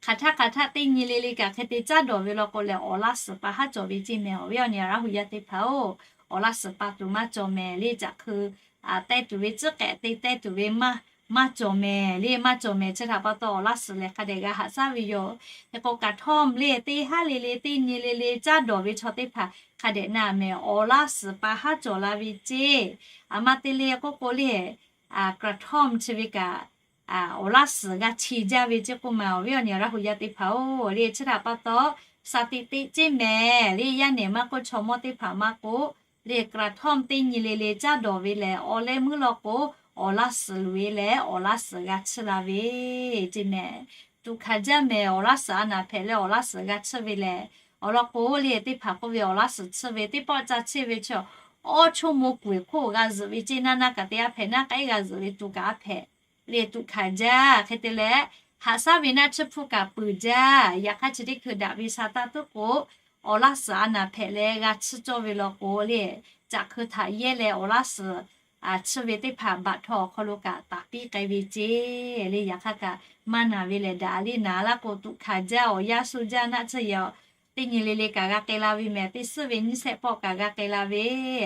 hk'aˬ htaˆ hk'aˬ htaˆ teˇ nyi le le kaꞈ hk'e te caˉ dawˬ ve law k'o lehˬ, awˬ laˇ suhˍ pa haˉ cawˬ ve ceˇ mehˍ. Awˬ viˉ awˬ nyi Laˇ huˍ yaˇ teˇ hpaˍ-oˬ, awˬ laˇ suhˍ pa tuˬ maˇ cawˬ mehˍ le. Caꞈ hkui tehˇ tuˬ ve tcuhˉ k'ehꞈ te tehˇ tuˬ ve maˇ cawˬ mehˍ le. Maˇ cawˬ mehˍ chi htaꞈ pa taw awˬ laˇ suhˍ lehˬ hk'a dehꞈ g'a haꞈ shaˉ ve yoˬ. Hk'e k'o กระท่อม le teˇ haˉ le le teˇ nyi le le caˉ dawˬ ve chaw teˇ hpaˍ hk'a dehꞈ na mehˍ, awˬ laˇ suhˍ pa haˉ cawˬ la ve ceˇ. Aˬ ma te le k'oˆ k'o le, กระท่อม chi ve kaꞈ awˬ laˇ suhˍ g'a che jaˇ ve ceˇ k'oˆ ma. Awˬ viˉ awˬ nyi Laˇ huˍ yaˇ teˇ hpaˍ-oˬ, le chi htaꞈ pa taw shaˍ tiꞈ teꞈ ceˇ mehˍ le. Yaˇ nehˬ maˇ k'oˆ, chaw mawˇ teˇ hpaˍ maˇ k'oˆ le, กระท่อม teˇ nyi le le caˉ dawˬ ve lehˬ, awˬ leh meuˇ law k'o awˬ laˇ suhˍ loꞈ e leh awˬ laˇ suhˍ g'a chiˇ la ve ceˇ mehˍ. Tuꞈ hkanˍ jaˇ mehˍ. Awˬ laˇ suhˍ a naˍ hpehꞈ leh awˬ laˇ suhˍ g'a chiˇ ve lehˬ, awˬ lawn k'o le teˇ hpaˍ k'oˆ ve awˬ laˇ suhˍ chiˇ ve teˇ pawˆ ca chiˇ ve chaw, awˇ choˇ mo kuˬ eˬ hk'oˆ g'a zuhꞈ ve ceˇ. Naˇ naˇ kaꞈ teˇ g'aˇ hpehꞈ, naˇ k'aˉ g'aˇ zuhꞈ ve tuꞈ kaꞈ a hpehꞈ le tuꞈ hkanˍ jaˇ. Hk'e te leh, haꞈ shaˉ ve naˆ tsuhˇ hpfuhˇ kaꞈ peuˬ jaˇ. Yaꞈ hk'aˇ chi teˇ hkui daꞈ ve sha taˇ tuˉ k'o, awˬ laˇ suhˍ a naˍ hpehꞈ leh g'a chiˇ cawˇ ve law k'o le, caꞈ hkui htaꞈ yehˇ leh awˬ laˇ suhˍ chiˇ ve teˇ hpaˍ baꞈ htaw awˬ hk'aw lo kaꞈ taˍ piˇ k'ai ve ceˇ le. Yaꞈ hk'aˇ kaꞈ maˇ naˍ ve lehˬ daꞈ le naˍ laˇ k'o, tuꞈ hkanˍ jaˇ, awˬ yanˇ suh jaˇ, naˆ tsuhˇ yaw teˇ nyi le le kaꞈ g'a k'ai la ve mehˍ. Teˇ suhˉ ve nyiˇ shehˆ pawˆ kaꞈ g'a k'ai la ve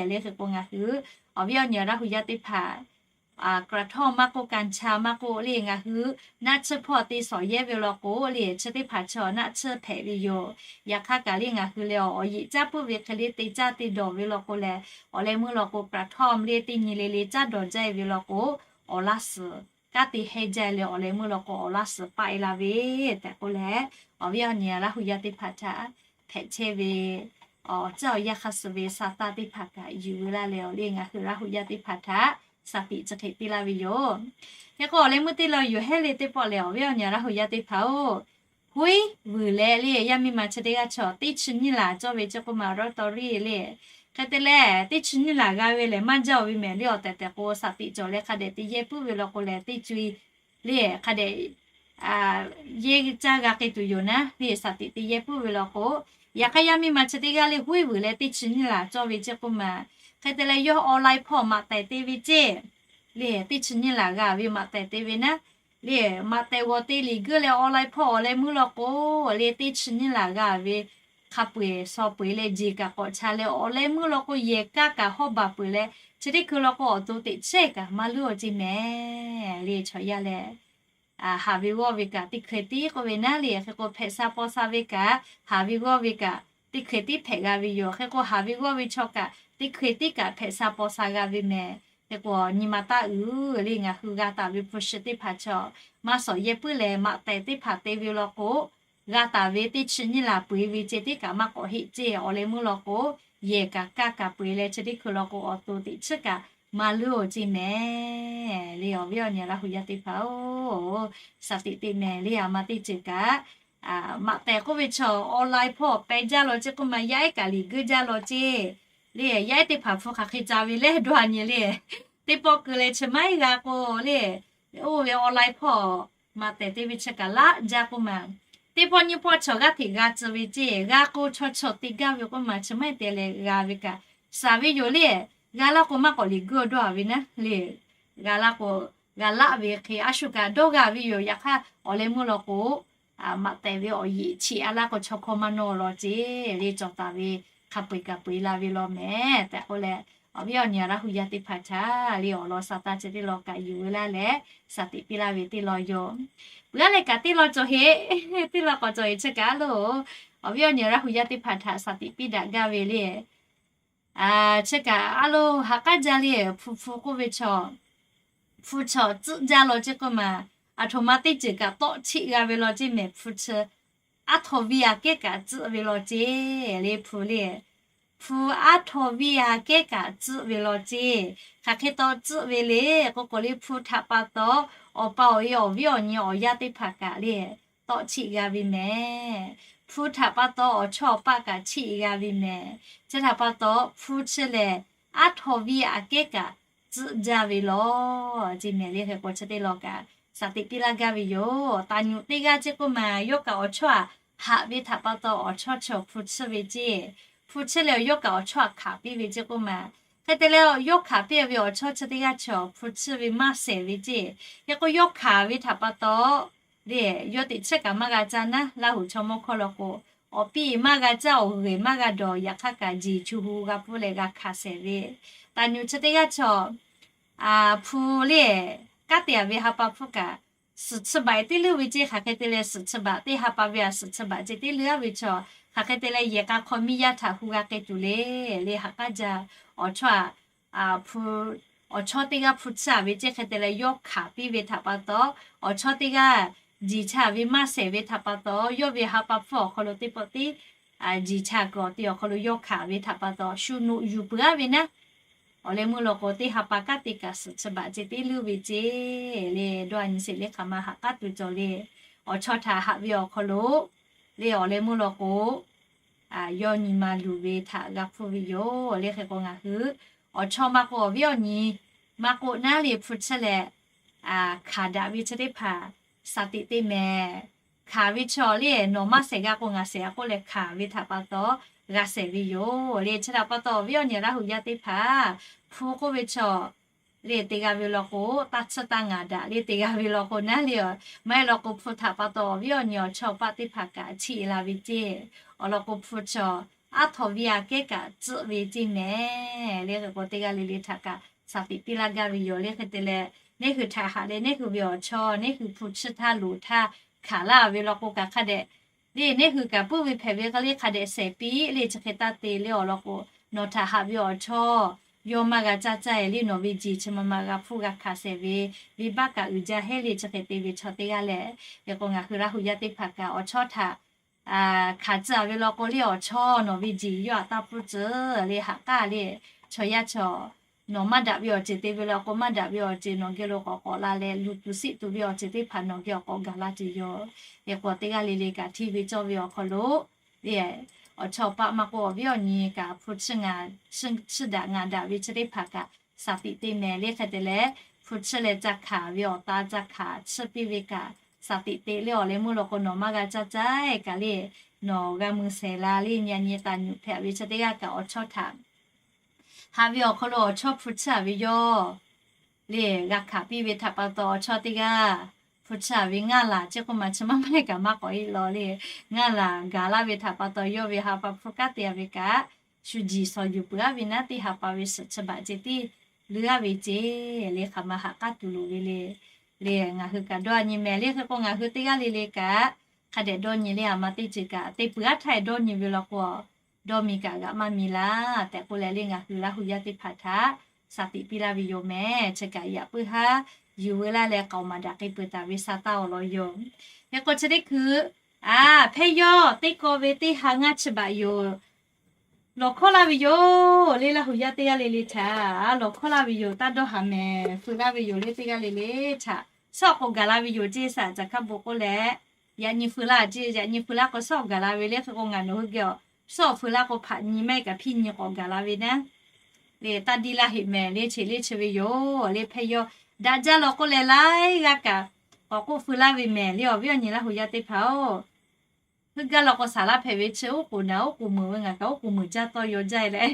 le. Hk'e k'o ngaˬ hui awˬ viˉ awˬ nyi Laˇ huˍ yaˇ teˇ hpaˍ กระท่อม maˇ k'oˆ, กัญชา maˇ k'oˆ le, ngaˬ hui naˆ tsuhˇ hpawˇ te shawˍ yehˇ ve law k'o le, chi teˇ hpaˍ chaw naˆ tsuhˇ hpehꞈ ve yoˬ. Yaꞈ hk'aˇ kaꞈ le ngaˬ hui lehˬ awˬ yeꞈ caˇ puiˉ ve hk'e le te caˇ te dawˬ ve law k'o lehˬ, awˬ leh meuˇ law k'o กระท่อม le teˇ nyi le le caˉ dawˬ jaˇ e ve law k'o, awˬ laˇ suhˍ kanˉ te heh jaˇ leh awˬ leh meuˇ law k'o awˬ laˇ suhˍ paˆ e la ve tehꞈ k'oˆ leh, awˬ viˉ awˬ nyi Laˇ huˍ yaˇ teˇ hpaˍ htaꞈ hpehꞈ chehˇ ve awˬ ceuˬ awˬ yanˇ hk'a shuˍ ve sha taˇ teˇ hpaˍ kaꞈ yuˬ veu laˇ leh awˬ le ngaˬ hui Laˇ huˍ yaˇ teˇ hpaˍ htaꞈ shaˍ tiꞈ chi hk'e piˇ laˇ ve yoˬ. Hk'e k'o awˬ leh meuˇ teˇ law yoˬ hehˉ le teˇ pawˆ lehˬ, awˬ viˉ awˬ nyi Laˇ huˍ yaˇ teˇ hpaˍ-oˬ, huiˉ vuiˬ leh le yaˇ miˇ ma chi teˇ g'aˇ chaw teˇ chi nyiˇ laˬ cawˇ ve ceˇ k'oˆ ma, ลอตเตอรี่ le. Hk'e te leh teˇ chi nyiˇ laˬ g'a ve lehˬ maˇ jaˇ-oˬ ve mehˍ le. Awˬ tehˬ tehˬ k'o shaˍ tiꞈ cawˬ leh hk'a dehꞈ te yehˇ puiˉ ve law k'o lehˬ, teˇ co-e le hk'a dehꞈ yehˇ caˇ g'a k'ai tuˬ yoˬ naˉ le. Shaˍ tiꞈ te yehˇ puiˉ ve law k'o, yaꞈ hk'aˇ yaˇ miˇ ma chi teˇ g'aˇ le huiˉ vuiˬ leh teˇ chi nyiˇ laˬ cawˇ ve ceˇ k'oˆ ma. Hk'e te leh yawˇ online hpawˇ maꞈ tehˬ te ve ceˇ le, teˇ chi nyiˇ laˬ g'a ve maꞈ tehˬ te ve naˉ le, maꞈ tehˬ g'awˬ te liꞈ geuˆ leh online hpawˇ awˬ leh meuˇ law k'o le teˇ chi nyiˇ laˬ g'a ve hk'a peu-eˬ shaw peu-eˬ leh jeˬ kaꞈ k'awꞈ cha leh awˬ leh meuˇ law k'o yehˬ kaˇ kaꞈ hawˉ baˬ peu-eˬ leh chi teˇ hkui law k'o awˬ to teꞈ chehˇ kaꞈ maˇ leuˉ-oˬ ceˇ mehˍ le. Chaw yaˇ lehˬ haˍ ve g'awˇ ve kaꞈ teˇ hkui tiˉ k'oˆ ve naˉ le. Hk'e k'o hpehꞈ sha paw sha ve kaꞈ haˍ ve g'awˇ ve kaꞈ teˇ hkui tiˉ hpehꞈ g'a ve yoˬ. Hk'e k'o haˍ ve g'awˇ ve chaw kaꞈ teˇ hkui tiˉ kaꞈ hpehꞈ sha paw sha g'a ve mehˍ. Hk'e k'o nyi ma taˇ uiˍ le, ngaˬ hui g'a taˍ ve hpu shi teˇ hpaˍ chaw maˇ shawˍ yehˇ puiˉ leh maꞈ tehˬ teˇ hpaˍ te ve law k'o, g'a taˍ ve teˇ chi nyiˇ laˬ peu-eˬ ve ceˇ tiˉ kaꞈ maˇ k'awꞈ heˆ ceˇ. Awˬ leh meuˇ law k'o yehˬ kaꞈ kaˇ kaꞈ peu-eˬ leh chi teˇ hkui law k'o awˬ to teꞈ chiˉ kaꞈ maˇ leuˉ-oˬ ceˇ mehˍ le. Awˬ viˉ awˬ nyi Laˇ huˍ yaˇ teˇ hpaˍ-oˬ, shaˍ tiꞈ te mehˍ le. Aˬ ma teˇ ceuˬ kaꞈ maꞈ tehˬ k'oˆ ve chaw online hpawˇ peh jaˇ law ceˇ k'oˆ ma, yaˇ ehˉ kaꞈ liꞈ geuˆ jaˇ law ceˇ le. Yaˇ ehˉ teˇ hpaˍ hpu hk'aˬ hk'e ca ve leh dawˇ a nyi le. Teˇ pawˆ keu leh chi maˇ heˆ g'a k'o le, oˇ ve online hpawˇ Maꞈ tehˬ te ve chi kaꞈ laˆ jaˇ k'oˆ maˬ, teˇ pawˆ nyiˇ pawˆ chaw g'aˇ hteꞈ g'a tcuh ve ceˇ. G'a k'o chaw chaw te gaˇ ve k'oˆ maˬ, chi maˇ heˆ te leh g'a ve kaꞈ, shaˍ ve yoˬ le. G'a laˇ k'o maˇ k'awꞈ liꞈ guˇ dawˇ a ve naˉ le. G'a laˇ k'o, g'a laˆ ve hk'e a shu kaꞈ dawˇ g'a ve yoˬ. Yaꞈ hk'aˇ awˬ leh meuˇ law k'o, maꞈ tehˬ ve awˬ yeˬ cheꞈ a laˇ k'o chaw hkawˇ maˇ nawˇ law ceˇ le. Cawˬ taˍ ve hk'a peu-eˬ kaꞈ peu-eˬ la ve law mehˍ tehꞈ k'oˆ leh, awˬ viˉ awˬ nyi Laˇ hu yaˇ teˇ hpaˍ htaꞈ le awˬ lawn sa taˇ chi teˇ law kaꞈ yuˬ ve laˇ leh, shaˍ tiꞈ piˇ laˇ ve teˇ law yoˬ. Peuˬ aˉ leh kaꞈ teˇ law cawˬ heˆ, teˇ law k'awꞈ cawˬ heˆ. Chi kaꞈ a loˬ, awˬ viˉ awˬ nyi Laˇ hu yaˇ teˇ hpaˍ htaꞈ shaˍ tiꞈ piˇ daꞈ gaˇ ve le. Chi kaꞈ a loˬ, haꞈ k'aˉ jaˇ le. Hpu hpu k'oˆ ve chaw, hpu chaw tcuhˆ jaˇ law ceˇ k'oˆ maˬ, aˬ htoꞈ ma teˇ ceuˬ kaꞈ tawˆ cheˆ g'a ve law ceˇ mehˍ. Hpu chi aˉ htaw viˇ aꞈ kehˉ kaꞈ tcuhˆ ve law ceˇ le. Hpu le, hpu aˉ htaw viˇ aꞈ kehˉ kaꞈ tcuhˆ ve law ceˇ. Hk'aˬ hk'e taw tcuhˆ ve le k'oˆ k'o le, hpu htaꞈ pa taw awˬ pa awˬ e awˬ viˉ awˬ nyi awˬ yaˇ teˇ hpaˍ kaꞈ le tawˆ cheˆ g'a ve mehˍ. Hpu htaꞈ pa taw awˬ chawˇ awˬ paˆ kaꞈ cheˆ g'a ve mehˍ. Chi htaꞈ pa taw hpu chi lehˬ, aˉ htaw viˇ aꞈ kehˉ kaꞈ tcuhˆ jaˇ ve law ceˇ mehˍ le. Hk'e k'o chi teˇ law kaꞈ shaˍ tiꞈ piˇ laˇ gaˇ ve yoˬ. Taˍ nyuꞈ teˇ g'aˇ ceˇ k'oˆ maˬ, yawˇ kaꞈ awˬ chawˇ aꞈ haꞈ ve htaꞈ pa taw awˬ chawˇ chi hpu tsuhˇ ve ceˇ. Hpu tsuhˇ leh yawˇ kaꞈ awˬ chawˇ aꞈ hkanˍ piˇ ve ceˇ k'oˆ maˬ, hk'e te leh yawˇ hkanˍ piˇ ve awˬ chawˇ chi teˇ g'aˇ chi hpu tsuhˇ ve maˇ shehˍ ve ceˇ. Hk'e k'o yawˇ hkanˍ ve htaꞈ pa taw le, yawˇ teꞈ chiˉ kaꞈ maˇ g'a caˇ naˉ. Laˇ huˍ chaw mawˇ hkawˇ law k'o, awˬ piˇ maˇ g'a caˇ, awˬ g'uiˬ maˇ g'a dawˬ, yaꞈ hk'aˇ kaꞈ jeˬ chu hu g'a pfuhˇ leh g'a hkanˍ shehˍ ve. Taˍ nyuꞈ chi teˇ g'aˇ chi hpu le, kanˉ te a ve ha pa hpfuhˇ kaꞈ suhˍ chi baꞈ teˇ leuˉ ve ceˇ. Hk'aˬ hk'e te leh suhˍ chi baꞈ teˇ ha pa ve a suhˍ chi baꞈ ceˇ teˇ leuˉ a ve chaw, hk'aˬ hk'e te leh yehˬ k'a hk'aw miˇ yaˇ htaꞈ hu g'a k'ai tuˬ le. Le haꞈ k'aˉ jaˇ, awˬ chawˇ a hpu, awˬ chawˇ teˇ g'aˇ hpu tsuhˇ a ve ceˇ. Hk'e te leh yawˇ hkanˍ piˇ ve htaꞈ pa taw, awˬ chawˇ teˇ g'aˇ jeˬ cha ve maˇ shehˍ ve htaꞈ pa taw, yawˇ ve ha pa hpfuhˇ awˬ hk'aw lo teˇ pawˆ tiˉ jeˬ cha kuiˬ awˬ te awˬ hk'aw lo yawˇ hkanˍ ve htaꞈ pa taw shu nuꞈ yuˬ peuˬ aˉ ve naˉ. Awˬ leh meuˇ law k'o teˇ ha pa kanˉ te kaꞈ suhˍ chi baꞈ ceˇ teˇ leuˉ ve ceˇ. Le dawˇ a nyi sheˍ le hk'aˬ ma haꞈ k'aˉ tuˬ cawˬ le. Awˬ chawˇ htaꞈ haꞈ ve awˬ hk'aw lo le awˬ leh meuˇ law k'o yawˇ nyi ma luˬ ve htaꞈ g'a hpuˇ ve yoˬ. Le hk'e k'o ngaˬ hui awˬ chawˇ maˇ k'oˆ, awˬ viˉ awˬ nyi maˇ k'oˆ naˉ le, hpu tsuhˇ leh hkanˍ daꞈ ve chi teˇ hpaˍ shaˍ tiꞈ te mehˍ. Hkanˍ ve chaw le, nawˬ maˇ shehˍ g'a k'o ngaˬ shehˍ a k'oˆ leh hkanˍ ve htaꞈ pa taw g'a shehˍ ve yoˬ. Le chi htaꞈ pa taw awˬ viˉ awˬ nyi Laˇ huˍ yaˇ teˇ hpaˍ hpu k'oˆ ve chaw le te g'a ve law k'o, taˇ tsuhˇ taˇ ngaˍ daꞈ le te g'a ve law k'o naˉ le, maˇ heˆ law k'o hpu htaꞈ pa taw awˬ viˉ awˬ nyi awˬ chawˇ awˬ paˆ teˇ hpaˍ kaꞈ chiˇ la ve ceˇ. Awˬ lawn k'o hpu chaw aˉ htaw viˇ aꞈ kehˉ kaꞈ tcuhˆ ve ceˇ mehˍ. Le hk'e k'o teˇ g'aˇ le le htaꞈ kaꞈ shaˍ tiꞈ piˇ laˇ gaˇ ve yoˬ. Le hk'e te leh neˇ hui htaꞈ haꞈ leh neˇ hui ve awˬ chawˇ, neˇ hui hpu tsuhˇ htaˇ loˍ htaˇ hkanˍ laˇ ve law k'o kaꞈ hk'a dehꞈ le neˇ hui kaꞈ puiˉ ve hpehꞈ ve k'a le hk'a dehꞈ shehˍ piˇ le chi hk'e taˇ te le. Awˬ lawn k'o nawˬ htaꞈ haꞈ ve awˬ chawˇ yawˇ maˇ g'a caˇ caˇ e le nawˬ ve jeˬ chi ma ma g'a hpuˇ g'a hkanˍ shehˍ ve, venˇbaˆ kaꞈ uiˍ jaˇ heˆ le chi hk'e te ve chaw teˇ g'aˇ lehˬ, hk'e k'o ngaˬ hui Laˇ huˍ yaˇ teˇ hpaˍ kaꞈ awˬ chawˇ htaꞈ hkanˍ tcuh ve law k'o le awˬ chawˇ nawˬ ve jeˬ yawˇ htaꞈ taˇ pfuhˇ tcuh le haꞈ k'aˉ le. Chaw yaˇ chaw nawˬ maˇ daꞈ ve awˬ ceuˬ te ve law k'o maˇ daꞈ ve awˬ ceuˬ nawˬ geh lo k'awꞈ k'awꞈ la leh luˬ tuˬ siˆ tuˬ ve awˬ ceuˬ teˇ hpaˍ nawˬ geh awˬ k'awꞈ gaˬ la tuˬ yoˬ. Hk'e k'o teˇ g'aˇ le le kaꞈ hteˇ ve cawˇ ve awˬ hk'aw lo le awˬ chawˇ paˆ maˇ k'oˆ awˬ viˉ awˬ nyi kaꞈ hpu tsuhˇ daꞈ ngaˍ daꞈ ve chi teˇ hpaˍ kaꞈ shaˍ tiꞈ te mehˍ. Le hk'e te leh hpu tsuhˇ leh ca hkanˍ ve awˬ ta ca hkanˍ tsuhˇ piˇ ve kaꞈ shaˍ tiꞈ te le. Awˬ leh meuˇ law k'o nawˬ maˇ g'a caˇ caˇ e kaꞈ le nawˬ g'a mui shehˍ la le. Nyi a nyi taˍ nyuꞈ hpehꞈ ve chi teˇ g'aˇ kaꞈ awˬ chawˇ htaꞈ haꞈ ve awˬ hk'aw lo awˬ chawˇ hpu tsuhˇ a ve yawˇ le g'a hkanˍ piˇ ve htaꞈ pa taw awˬ chawˇ teˇ g'aˇ hpu tsuhˇ a ve ngaˇ laˬ ceˇ k'oˆ ma chi maˇ maˇ kaꞈ maˇ k'awꞈ e law le. Ngaˇ laˬ gaˬ laˇ ve htaꞈ pa taw yawˇ ve ha pa hpu kanˉ te a ve kaꞈ shu jiˬ shawˍ yuˬ peuˬ aˉ ve naˉ teˇ ha pa ve suhˍ chi baꞈ ceˇ tiˉ leuˉ aˉ ve ceˇ. Le hk'aˬ ma haꞈ k'aˉ tuˬ loˍ ve le. Le ngaˬ hui kaꞈ dawˇ a nyi mehˍ. Le hk'e k'o ngaˬ hui teˇ g'aˇ le le kaꞈ hk'a dehꞈ dawˇ nyi le. A ma teˇ ceuˬ kaꞈ te peuˬ aˉ htaˇ dawˇ nyi ve law k'o dawˇ mi kaꞈ g'aꞈ maˇ mi laˇ tehꞈ k'oˆ leh le ngaˬ hui Laˇ huˍ yaˇ teˇ hpaˍ htaꞈ shaˍ tiꞈ piˇ laˇ ve yoˬ mehˍ. Chi kaꞈ yaꞈ puiˉ haˉ yuˬ veu laˇ leh k'aoˍ maˍ daꞈ k'ai peuˬ taˍ ve sa taˇ awˬ lawn yoˬ. Hk'e k'o chi teˇ hkui a hpehˇ yawˇ teˇ kaw ve teˇ ha ngaˇ chi baꞈ yoˬ. Lawˬ hkawˇ laˇ ve yoˬ. Le Laˇ huˍ yaˇ teˇ g'aˇ le le htaꞈ lawˬ hkawˇ laˇ ve yoˬ. Taˇ dawˇ haˍ mehˍ. Feu laˇ ve yoˬ le teˇ g'aˇ le le htaꞈ shawˉ k'o gaˬ la ve yoˬ ceˇ. Saˍ caˬ hkaˇ bon k'oˆ leh yaꞈ nyi feu laˇ ceˇ. Yaꞈ nyi feu laˇ k'o shawˉ gaˬ la ve le. Hk'e k'o ngaˬ nawˬ hui geh awˬ shawˉ feu laˇ k'o hpaꞈ nyi maˇ heˆ kaꞈ hpiˇ nyi k'awꞈ gaˬ la ve naˉ. Le taˇ diˇ laˇ heꞈ mehˍ. Le cheꞈ le chi ve yoˬ. Le hpehˇ yawˇ daꞈ jaˇ law k'oˆ leh laiˉ g'aˇ kaꞈ k'awꞈ k'oˆ feu laˇ ve mehˍ le awˬ viˉ awˬ nyi Laˇ hu yaˇ teˇ hpaˍ-oˬ. Heuˆ gaˇ law k'o, saˍ laˇ hpehꞈ ve chi oˉ k'oˍ naˍ oˉ k'oˍ meuˍ ve ngaˬ kaꞈ oˉ k'oˍ meuˍ jaˇ tawˇ yaw jaˇ e leh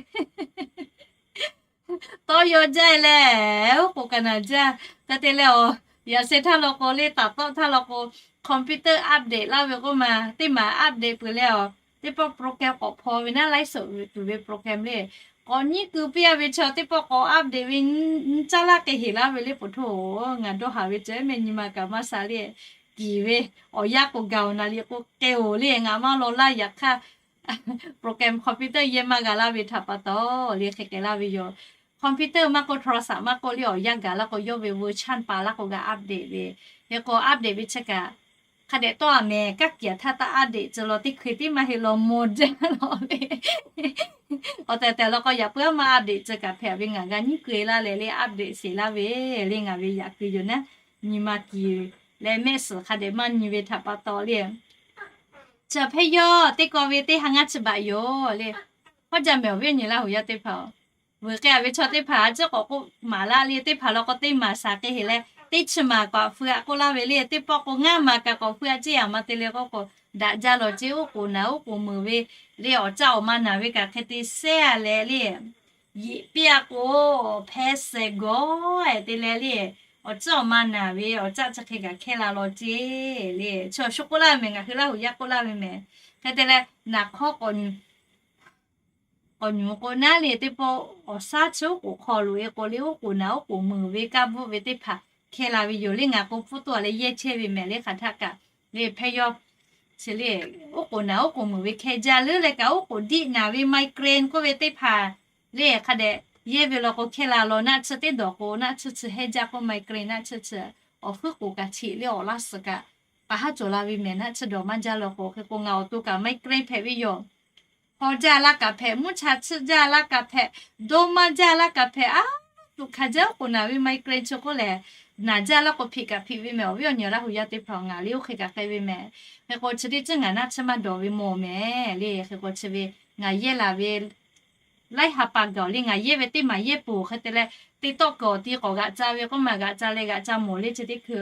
tawˇ yaw jaˇ e leh, oˉ k'oˍ kaꞈ naˍ jaˇ. Hk'e te leh awˬ, yaꞈ sheh htaˇ law k'o le, taˍ tawˆ htaˇ law k'o, computer update laˇ ve k'oˆ ma, teˇ maˍ update peuˬ leh awˬ, teˇ pawˆ program k'awꞈ hpaw ve naˉ, laiˉ suhˍ tuˬ ve program le, k'awꞈ nyiˉ keu piˇ a ve chaw teˇ pawˆ k'awꞈ update ve, nyi caˇ laˇ k'ai heˍ laˇ ve le poˬ htoˇ. Ngaˬ dawˇ haˍ ve ceh meh nyi ma kaꞈ maˇ sha le, kiˍ ve awˬ yanˇ k'o gaˬ-oˬ, naˍ liꞈ k'o k'ai-oˬ le, ngaˬ maˇ law laˇ. Yaꞈ hk'aˇ program computer yehˇ maˇ g'a laˇ ve htaꞈ pa taw le hk'e k'ai laˇ ve yoˬ. Computer maˇ k'oˆ, โทรศัพท์ maˇ k'oˆ le, awˬ yanˇ gaˬ laˇ k'o yawˇ ve version pa laˇ k'o g'a update ve. Hk'e k'o update ve chi kaꞈ hk'a dehꞈ tawˇ a mehˍ, kaˉ kiˬ a htaˇ taˇ update tcuh law teˇ hkui tiˉ maˇ heˆ law mawˬ jaˇ law ve. Awˬ tehˬ tehˬ law k'o yaꞈ puiˉ maˇ update tcuh kaꞈ hpehꞈ ve ngaˬ g'a nyiˉ keu e laˇ leh le update sheˍ laˇ ve le ngaˬ ve yaꞈ keu yoˬ naˉ, nyi ma kiˍ leh mehˆ suhˍ hk'a dehꞈ maˇ nyi ve htaꞈ pa taw le. Chi hpehꞈ yawˇ teˇ kaw ve teˇ ha ngaˇ chi baꞈ yoˬ le. Hawˉ jaˇ mehˍ awˬ viˉ awˬ nyi Laˇ hu yaˇ teˇ hpaˍ-oˬ, vuiˬ k'ai a ve chaw teˇ hpaˍ a ciˉ k'awꞈ k'oˆ maˍ laˇ le, teˇ hpaˍ law k'o teˇ maˍ shaˍ k'ai heˍ leh, teˇ chi maˍ k'awꞈ feu a k'oˆ laˇ ve le, teˇ pawˆ k'o ngaˇ maˍ kaꞈ k'awꞈ feu a ciˉ yaꞈ ma te le k'oˆ k'o, daꞈ jaˇ lawˬ ceˇ, oˉ k'oˍ naˍ oˉ k'oˍ meuˍ ve le, awˬ caˆ awˬ ma naˍ ve kaꞈ hk'e te sehˉ a leh le, yeꞈ piˇ a k'o, hpeh shehˍ gawˬ-e te leh le, awˬ caˆ awˬ ma naˍ ve awˬ caˆ chi hk'e kaꞈ hkehˇ la lawˬ ceˇ le. Chi awˬ shu k'oˆ laˇ ve mehˍ, ngaˬ hui Laˇ hu yaˇ k'oˆ laˇ ve mehˍ. Hk'e te leh naˍ hk'awˇ k'awꞈ nyi k'o naˉ le, teˇ pawˆ awˬ shaˉ chi oˉ k'oˍ hk'aw loꞈ e k'o le, oˉ k'oˍ naˍ oˉ k'oˍ meuˍ ve kaˇ bvuhˆ ve teˇ hpaˍ hkehˇ la ve yoˬ le. Ngaˬ k'o pfuhˇ tawˆ leh yehˇ chehˇ ve mehˍ le hk'aˬ htaˆ kaꞈ le, hpehꞈ yawˇ chi le, oˉ k'oˍ naˍ oˉ k'oˍ meuˍ ve hkehˇ jaˇ leuˉ leh kaꞈ, oˉ k'oˍ diˆ naˍ ve migraine k'oˆ ve teˇ hpaˍ le hk'a dehꞈ yehˇ ve law k'o hkehˇ la lawˬ. Naˆ tsuhˇ teˇ dawˬ k'o naˆ tsuhˇ chi hehˇ jaˇ k'o, migraine naˆ tsuhˇ chi awˬ heuˉ k'oˍ kaꞈ cheꞈ le awˬ laˇ suhˍ kaꞈ pa haˉ cawˬ la ve mehˍ. Naˆ tsuhˇ dawˬ maˇ jaˇ law k'o, hk'e k'o ngaˬ awˬ to kaꞈ migraine hpehꞈ ve yoˬ. Haw jaˇ laˇ kaꞈ hpehꞈ, mvuhˇ cha tsuhˆ jaˇ laˇ kaꞈ hpehꞈ, dawˇ maˇ jaˇ laˇ kaꞈ hpehꞈ, a tuꞈ hk'aˬ jaˇ oˉ k'oˍ naˍ ve migraine chi k'oˆ lehˬ, naˍ jaˇ laˇ k'o hpeꞈ kaꞈ hpeꞈ ve mehˍ. Awˬ viˉ awˬ nyi Laˇ hu yaˇ teˇ hpaˍ ngaˬ le oˇ hk'e kaꞈ hk'e ve mehˍ. Hk'e k'o chi teˇ ceuˬ ngaˬ naˆ tsuhˇ maˇ dawˬ ve mawˬ mehˍ le. Hk'e k'o chi ve ngaˬ yehˇ laˬ ve laiˉ ha pa gaˬ le ngaˬ yehˇ ve teˇ maˍ yehˇ peuˬ. Hk'e te leh teˇ tawˆ kuiˬ awˬ ti k'awꞈ g'aꞈ ca ve k'oˆ ma g'aꞈ ca leh g'aꞈ ca mawˬ le chi teˇ hkui.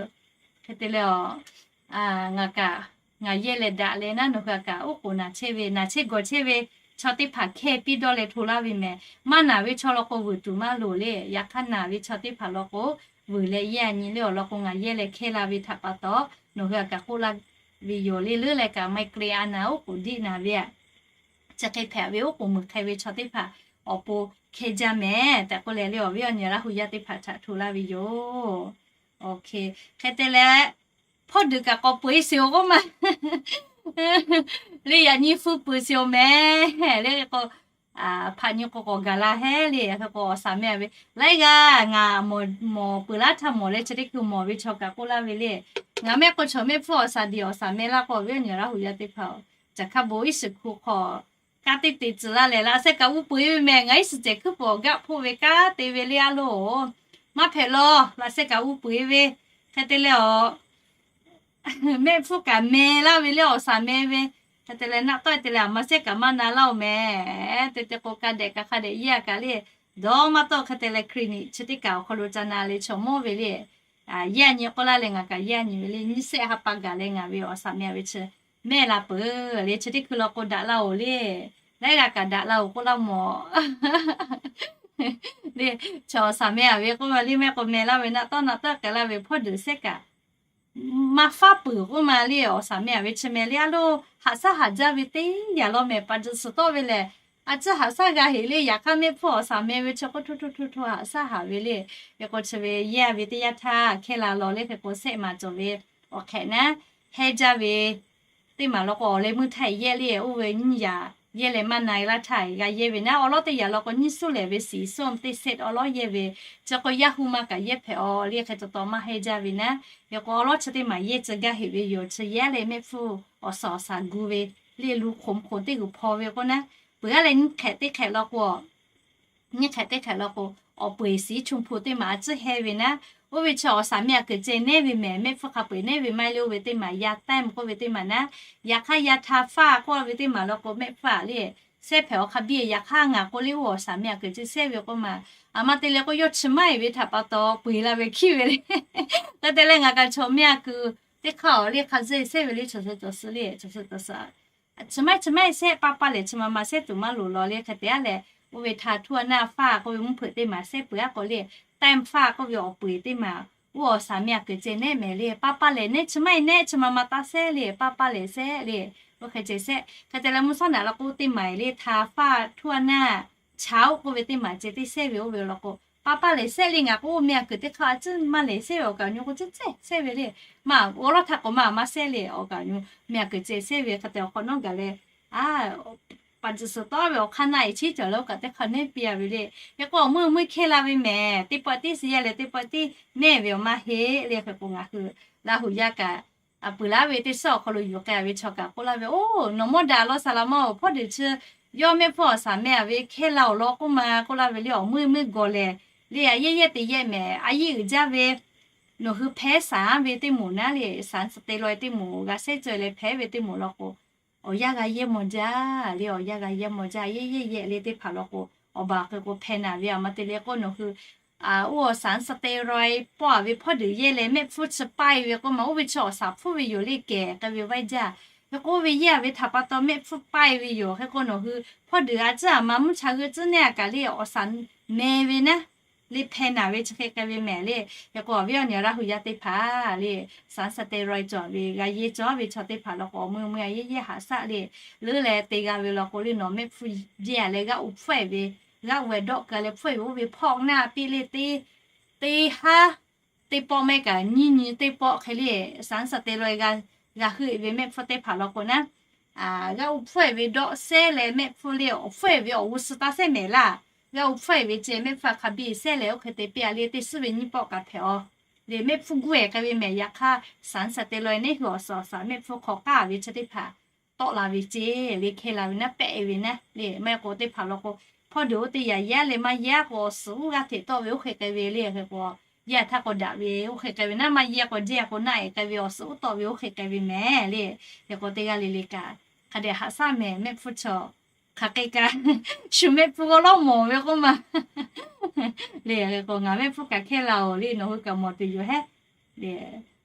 Hk'e te leh a ngaˬ kaꞈ, ngaˬ yehˇ leh daꞈ leh naˉ, nawˬ hui a kaꞈ oˉ k'oˍ naˍ chehˇ ve, naˍ chehˇ gawˬ chehˇ ve chaw teˇ hpaˍ hkehˇ piˇ dawˇ leh hto laˇ ve mehˍ. Maˇ naˍ ve chaw law k'o vuiˬ tuˬ maˇ loˍ le. Yaꞈ hk'aˇ naˍ ve chaw teˇ hpaˍ law k'o vuiˬ leh yehˇ a nyi le awˬ lawn k'o, ngaˬ yehˇ leh hkehˇ la ve htaꞈ pa taw nawˬ hui a kaꞈ k'oˆ laˇ ve yoˬ le. Leuˉ leh kaꞈ migraine a naˍ oˉ k'oˍ diˆ naˍ ve a chi hk'e hpehꞈ ve oˉ k'oˍ meuˍ hk'e ve chaw teˇ hpaˍ awˬ pon hkehˇ jaˇ mehˍ tehꞈ k'oˆ leh le, awˬ viˉ awˬ nyi Laˇ hu yaˇ teˇ hpaˍ htaꞈ hto laˇ ve yoˬ. Hk'e te leh, hpawˇ deuˬ kaꞈ k'awꞈ peu eˬ sheˍ-oˬ k'oˆ ma le, yaꞈ nyi feu peuˬ sheˍ-oˬ mehˍ le k'o, hpaꞈ nyi k'o k'awꞈ gaˬ la hehˉ le. Hk'e k'o awˬ shaˍ meh a ve laiˉ g'aˇ ngaˬ mawˬ peuˬ laˇ htaˇ mawˬ leh chi teˇ hkui mawˬ ve chaw kaꞈ k'oˆ laˇ ve le. Ngaˬ mehˆ k'o chaw mehˆ hpfuhˇ awˬ shaˍ diˍ awˬ shaˍ meh laˇ k'o, awˬ viˉ awˬ nyi Laˇ hu yaˇ teˇ hpaˍ-oˬ, caˬ hkaˇ bon iˉ shiˍ hku hk'aw kanˉ teˇ te tcuh laˇ leh laꞈ sheh kaꞈ uˉ peu eˬ ve mehˍ. Ngaˬ iˉ shiˍ cehˬ hkuiˉ peuˬ awˬ gaˆ hpoˆ ve kanˉ te ve le a loˬ, maˇ hpehꞈ law. Laꞈ sheh kaꞈ uˉ peu eˬ ve hk'e te leh awˬ mehˆ hpfuhˇ kaꞈ meh laˇ ve le awˬ shaˍ meh ve. Hk'e te leh naˆ tawˆ te leh a ma shehˆ kaꞈ maˇ na laˇ-oˬ mehˍ. Te te k'o ka dehꞈ kaꞈ hk'a dehꞈ yehˇ a kaꞈ le, dawˇ maˇ tawˆ. Hk'e te leh clinic chi teˇ kaꞈ awˬ hk'aw lo ca na le chaw mawˇ ve le. Yehˇ a nyi k'oˆ laˇ leh ngaˬ kaꞈ yehˇ a nyi ve le. Nyiˇ shehˆ ha pa gaˬ leh ngaˬ ve awˬ shaˍ meh a ve chi mehˆ la peuˬ le. Chi teˇ hkui law k'o daꞈ la-oˬ le. Laiˉ g'aˇ kaꞈ daꞈ la-oˬ k'oˆ laˇ mawˬ le. Chaw awˬ shaˍ meh a ve k'oˆ ma le, mehˆ k'o meh laˇ ve naˆ tawˆ naˆ tawˆ k'ai laˇ ve hpawˇ deuˬ shehˆ kaꞈ maˇ faˉ peuˬ k'oˆ ma le. Awˬ shaˍ meh a ve chi meh le a loˬ, haꞈ shaˉ haꞈ jaˇ ve teˇ yanˇ law mehˍ. Pa juˬ suhˍ tawˆ ve lehˬ, a ciˉ haꞈ shaˉ g'a heˍ le. Yaꞈ hk'aˇ mehˆ hpfuhˇ awˬ shaˍ meh ve chi k'oˆ htoˇ htoˇ htoˇ htoˇ haꞈ shaˉ haꞈ ve le. Hk'e k'o chi ve yehˇ a ve teˇ yanˇ htaˇ hkehˇ la law le. Hk'e k'o shehˆ maˍ cawˬ ve awˬ hk'ehꞈ naˉ, hehˇ jaˇ ve teˇ maˍ law k'o awˬ leh meuˇ htaˇ yehˇ le. Oˇ ve nyiˇ yaꞈ yehˇ leh maˇ na e laˇ htaˇ g'a yehˇ ve naˉ, awˬ lawˉ teˇ yaꞈ law k'o nyiˇ suˉ lehˬ ve shiˍ suˉ teˇ shehˆ awˬ lawˉ yehˇ ve. Chi k'o Yahoo maˇ kaꞈ yehˇ hpehꞈ-aw le. Hk'e taw taw maˇ hehˇ jaˇ ve naˉ, hk'e k'o awˬ lawˉ chi teˇ maˍ yehˇ tcuh gaˇ heˍ ve yoˬ. Chi yehˇ leh mehˆ hpfuhˇ awˬ shaˍ awˬ shaˍ gu ve le, lu hk'oˍ hk'oˍ teˇ g'uiˬ hpaw ve k'oˆ naˉ, peuˬ g'aˇ leh nyiˇ hk'ehꞈ teˇ hk'ehꞈ law k'o nyiˇ hk'ehꞈ teˇ hk'ehꞈ law k'o, awˬ peu eˬ shiˍ chunˇ hpu teˇ maˬ a ciˉ hehˇ ve naˉ, oˇ ve chi awˬ shaˍ mehˆ a kuiˬ ceh nehˉ ve mehˍ. Mehˆ hpfuhˇ hk'a peu eˬ nehˉ ve maˇ heˆ le. Oˇ ve teˇ maˬ ya time k'oˆ ve teˇ maˬ naˉ, yaꞈ hk'aˇ ya hta faˇ k'oˆ ve teˇ maˬ law k'o mehˆ hpfuhˇ a le, shehˇ hpehꞈ awˬ hk'a biˇ. Yaꞈ hk'aˇ ngaˬ k'oˆ le, oˇ awˬ shaˍ mehˆ a kuiˬ ceh shehˇ ve k'oˆ maˬ, aˬ ma te leh k'o, yawˇ chi maˇ eˬ ve htaꞈ pa taw peuˬ la ve hkiˉ ve le. Hk'e te leh ngaˬ kaꞈ chaw miˇ a kuiˬ teˇ hk'aˇ awˬ le hk'a zuhˆ sehˉ ve le, chaw suh cawˬ suh le, chaw suh cawˬ suh, chi maˇ chi maˇ sehˉ, paˇ paˇ lehˬ chi ma ma sehˉ tuˬ maˇ loˍ law le. Hk'e te a leh, oˇ ve htaˇ htuˇ a naˇ faˇ k'oˆ ve mvuhˇ hpeuꞈ teˇ maˬ sehˉ peuˬ a k'o le, แต้ม faˇ k'oˆ ve awˬ peu eˬ teˇ maˬ, oˇ awˬ saˍ miˇ a kuiˬ ceh nehˉ mehˍ le, paˇ paˇ lehˬ nehˉ chi maˇ e nehˉ, chi ma ma taˇ sehˉ le, paˇ paˇ lehˬ sehˉ le, oˇ hk'e ceh sehˉ. Hk'e te leh mvuhˇ shawˉ naꞈ la k'o teˇ maˬ eˬ le, htaˇ faˇ htuˇ a naˇ chaꞈ oˆ k'oˆ ve teˇ maˬ ceh teˇ sehˉ ve oˇ ve law k'o, paˇ paˇ lehˬ sehˉ le. Ngaˬ k'o oˇ miˇ a kuiˬ teˇ hk'aˇ a ciˉ maˇ lehˬ sehˉ ve awˬ kaˍ awˬ nyu k'o, ciˉ cehˇ sehˉ ve le. Maˇ g'awˇ lawˇ htaˇ k'o maˇ maˇ sehˉ le, awˬ kaˍ awˬ nyu miˇ a kuiˬ ceh sehˉ ve. Hk'e te awˬ hk'awꞈ nawˉ gaˬ leh, a, paˍ tcuhˍ suhˍ tawˉ ve awˬ hk'aˇ naˆ eˬ cheˉ cawˬ leh oˇ kaꞈ teˇ hk'aˇ nehˉ piˇ a ve le. Hk'e k'o awˬ meuˇ awˬ meuˇ hkehˇ la ve mehˍ, teˇ pawˆ tiˉ suh yaˇ leh teˇ pawˆ tiˉ nehˉ ve awˬ maˇ heˆ le. Hk'e k'o ngaˬ hui Laˇ huˍ yaˇ kaꞈ, a, peuˬ laˇ ve teˇ suhˉ awˬ hk'aw lo yuˬ k'ai a ve chaw kaꞈ k'oˆ laˇ ve, Oˇ, nawˬ mawˇ daꞈ law saˍ laꞈ ma-oˬ, hpawˇ deuˬ chi yawˇ mehˆ hpfuhˇ awˬ saˍ meh a ve hkehˇ la awˬ lawn k'oˆ ma k'oˆ laˇ ve le. Awˬ meuˇ e meuˇ gawˬ lehˬ le, a yehˇ yehˇ te yehˇ mehˍ, a yehˇ uiˍ jaˇ ve nawˬ hui hpehˇ saˍ ve teˇ moˍ naˉ le, สารสเตียรอยด์ teˇ moˍ g'a sehˉ caweh leh hpehˇ ve teˇ moˍ law k'o, awˬ yanˇ g'a yehˇ mawˬ jaˇ le, awˬ yanˇ g'a yehˇ mawˬ jaˇ, yehˇ yehˇ yehˇ le teˇ hpaˍ law k'o, awˬ baˬ hk'e k'o hpehˇ naˍ ve. Aˬ ma te leh k'o nawˬ hui, a, oˇ awˬ สารสเตียรอยด์ pawˆ a ve hpawˇ deuˬ yehˇ leh mehˆ hpfuhˇ chi paiˇ ve k'oˆ ma, oˇ ve chi awˬ saˍ hpfuhˇ ve yoˬ le kehˬ k'ai ve vaiˇ jaˇ. Hk'e k'o oˇ ve yehˇ a ve htaꞈ pa taw mehˆ hpfuhˇ paiˇ ve yoˬ. Hk'e k'o nawˬ hui hpawˇ deuˬ a ciˉ aˬ ma mvuhˇ cha g'euˆ ciˉ nehˉ a kaꞈ le awˬ saˍ meh ve naˉ le hpehˇ naˍ ve chi hk'e k'ai ve mehˍ le. Hk'e k'o awˬ viˉ awˬ nyi Laˇ huˍ yaˇ teˇ hpaˍ le, สารสเตียรอยด์ cawˬ ve g'a yehˇ cawˬ ve chaw teˇ hpaˍ law k'o, awˬ meuˇ meuˇ a yehˇ yehˇ haꞈ shaˆ le, leuˉ leh te g'a ve law k'o le nawˬ mehˆ hpfuhˇ jehˇ a leh g'aˇ u hpfuhˇ e ve, g'aˇ u e dawˆ keu leh hpfuhˇ e ve oˇ ve hpawˆ naˇ piˇ le, teˇ teˇ haˉ teˇ pawˆ mehˆ kaꞈ nyiˇ nyi teˇ pawˆ hk'e le สารสเตียรอยด์ g'a, g'a heuˆ e ve mehˆ hpfuhˇ teˇ hpaˍ law k'o naˉ, g'aˇ u hpfuhˇ e ve dawˆ sehˉ leh mehˆ hpfuhˇ le awˬ hpfuhˇ e ve awˬ g'uˇ suh taˇ sehˉ mehˍ laˇ. G'aˇ u hpfuhˇ e ve ceh mehˆ hpfuhˇ a hk'a biˇ sehˉ leh oˇ hk'e te piˇ a le teˇ suhˉ ve nyiˇ pawˆ kaꞈ hpehꞈ a le mehˆ hpfuhˇ guˇ e k'ai ve mehˍ. Yaꞈ hk'aˇ สารสเตียรอยด์ nehˉ hui awˬ suhˍ awˬ saˍ mehˆ hpfuhˇ hk'aw k'aˇ ve chi teˇ hpaˍ tawˆ la ve ceh le hkehˇ la ve naˉ pehˆ e ve naˉ le. Maˇ heˆ k'o teˇ hpaˍ law k'o, hpawˇ deuˬ oˇ teˇ yaꞈ yehˇ leh maˇ yehˇ k'o awˬ suhˍ uˉ g'aˇ hteꞈ tawˆ ve oˇ hk'e k'ai ve le. Hk'e k'o yehˇ htaˇ k'o daꞈ ve oˇ hk'e k'ai ve naˉ, maˇ yehˇ k'o jehˇ k'o naˆ e k'ai ve awˬ suhˍ uˉ tawˆ ve oˇ hk'e k'ai ve mehˍ le. Hk'e k'o teˇ g'aˇ le le kaꞈ hk'a dehꞈ haꞈ shaˆ mehˍ mehˆ hpfuhˇ chaw hk'aˬ hk'e kaꞈ shu mehˆ hpfuhˇ g'awˇ lawˉ mawˬ ve k'oˆ ma le. Hk'e k'o ngaˬ mehˆ hpfuhˇ kaꞈ hkehˇ la oˬ le, nawˬ hui kaꞈ mawˬ tuˬ yoˬ hehˉ le.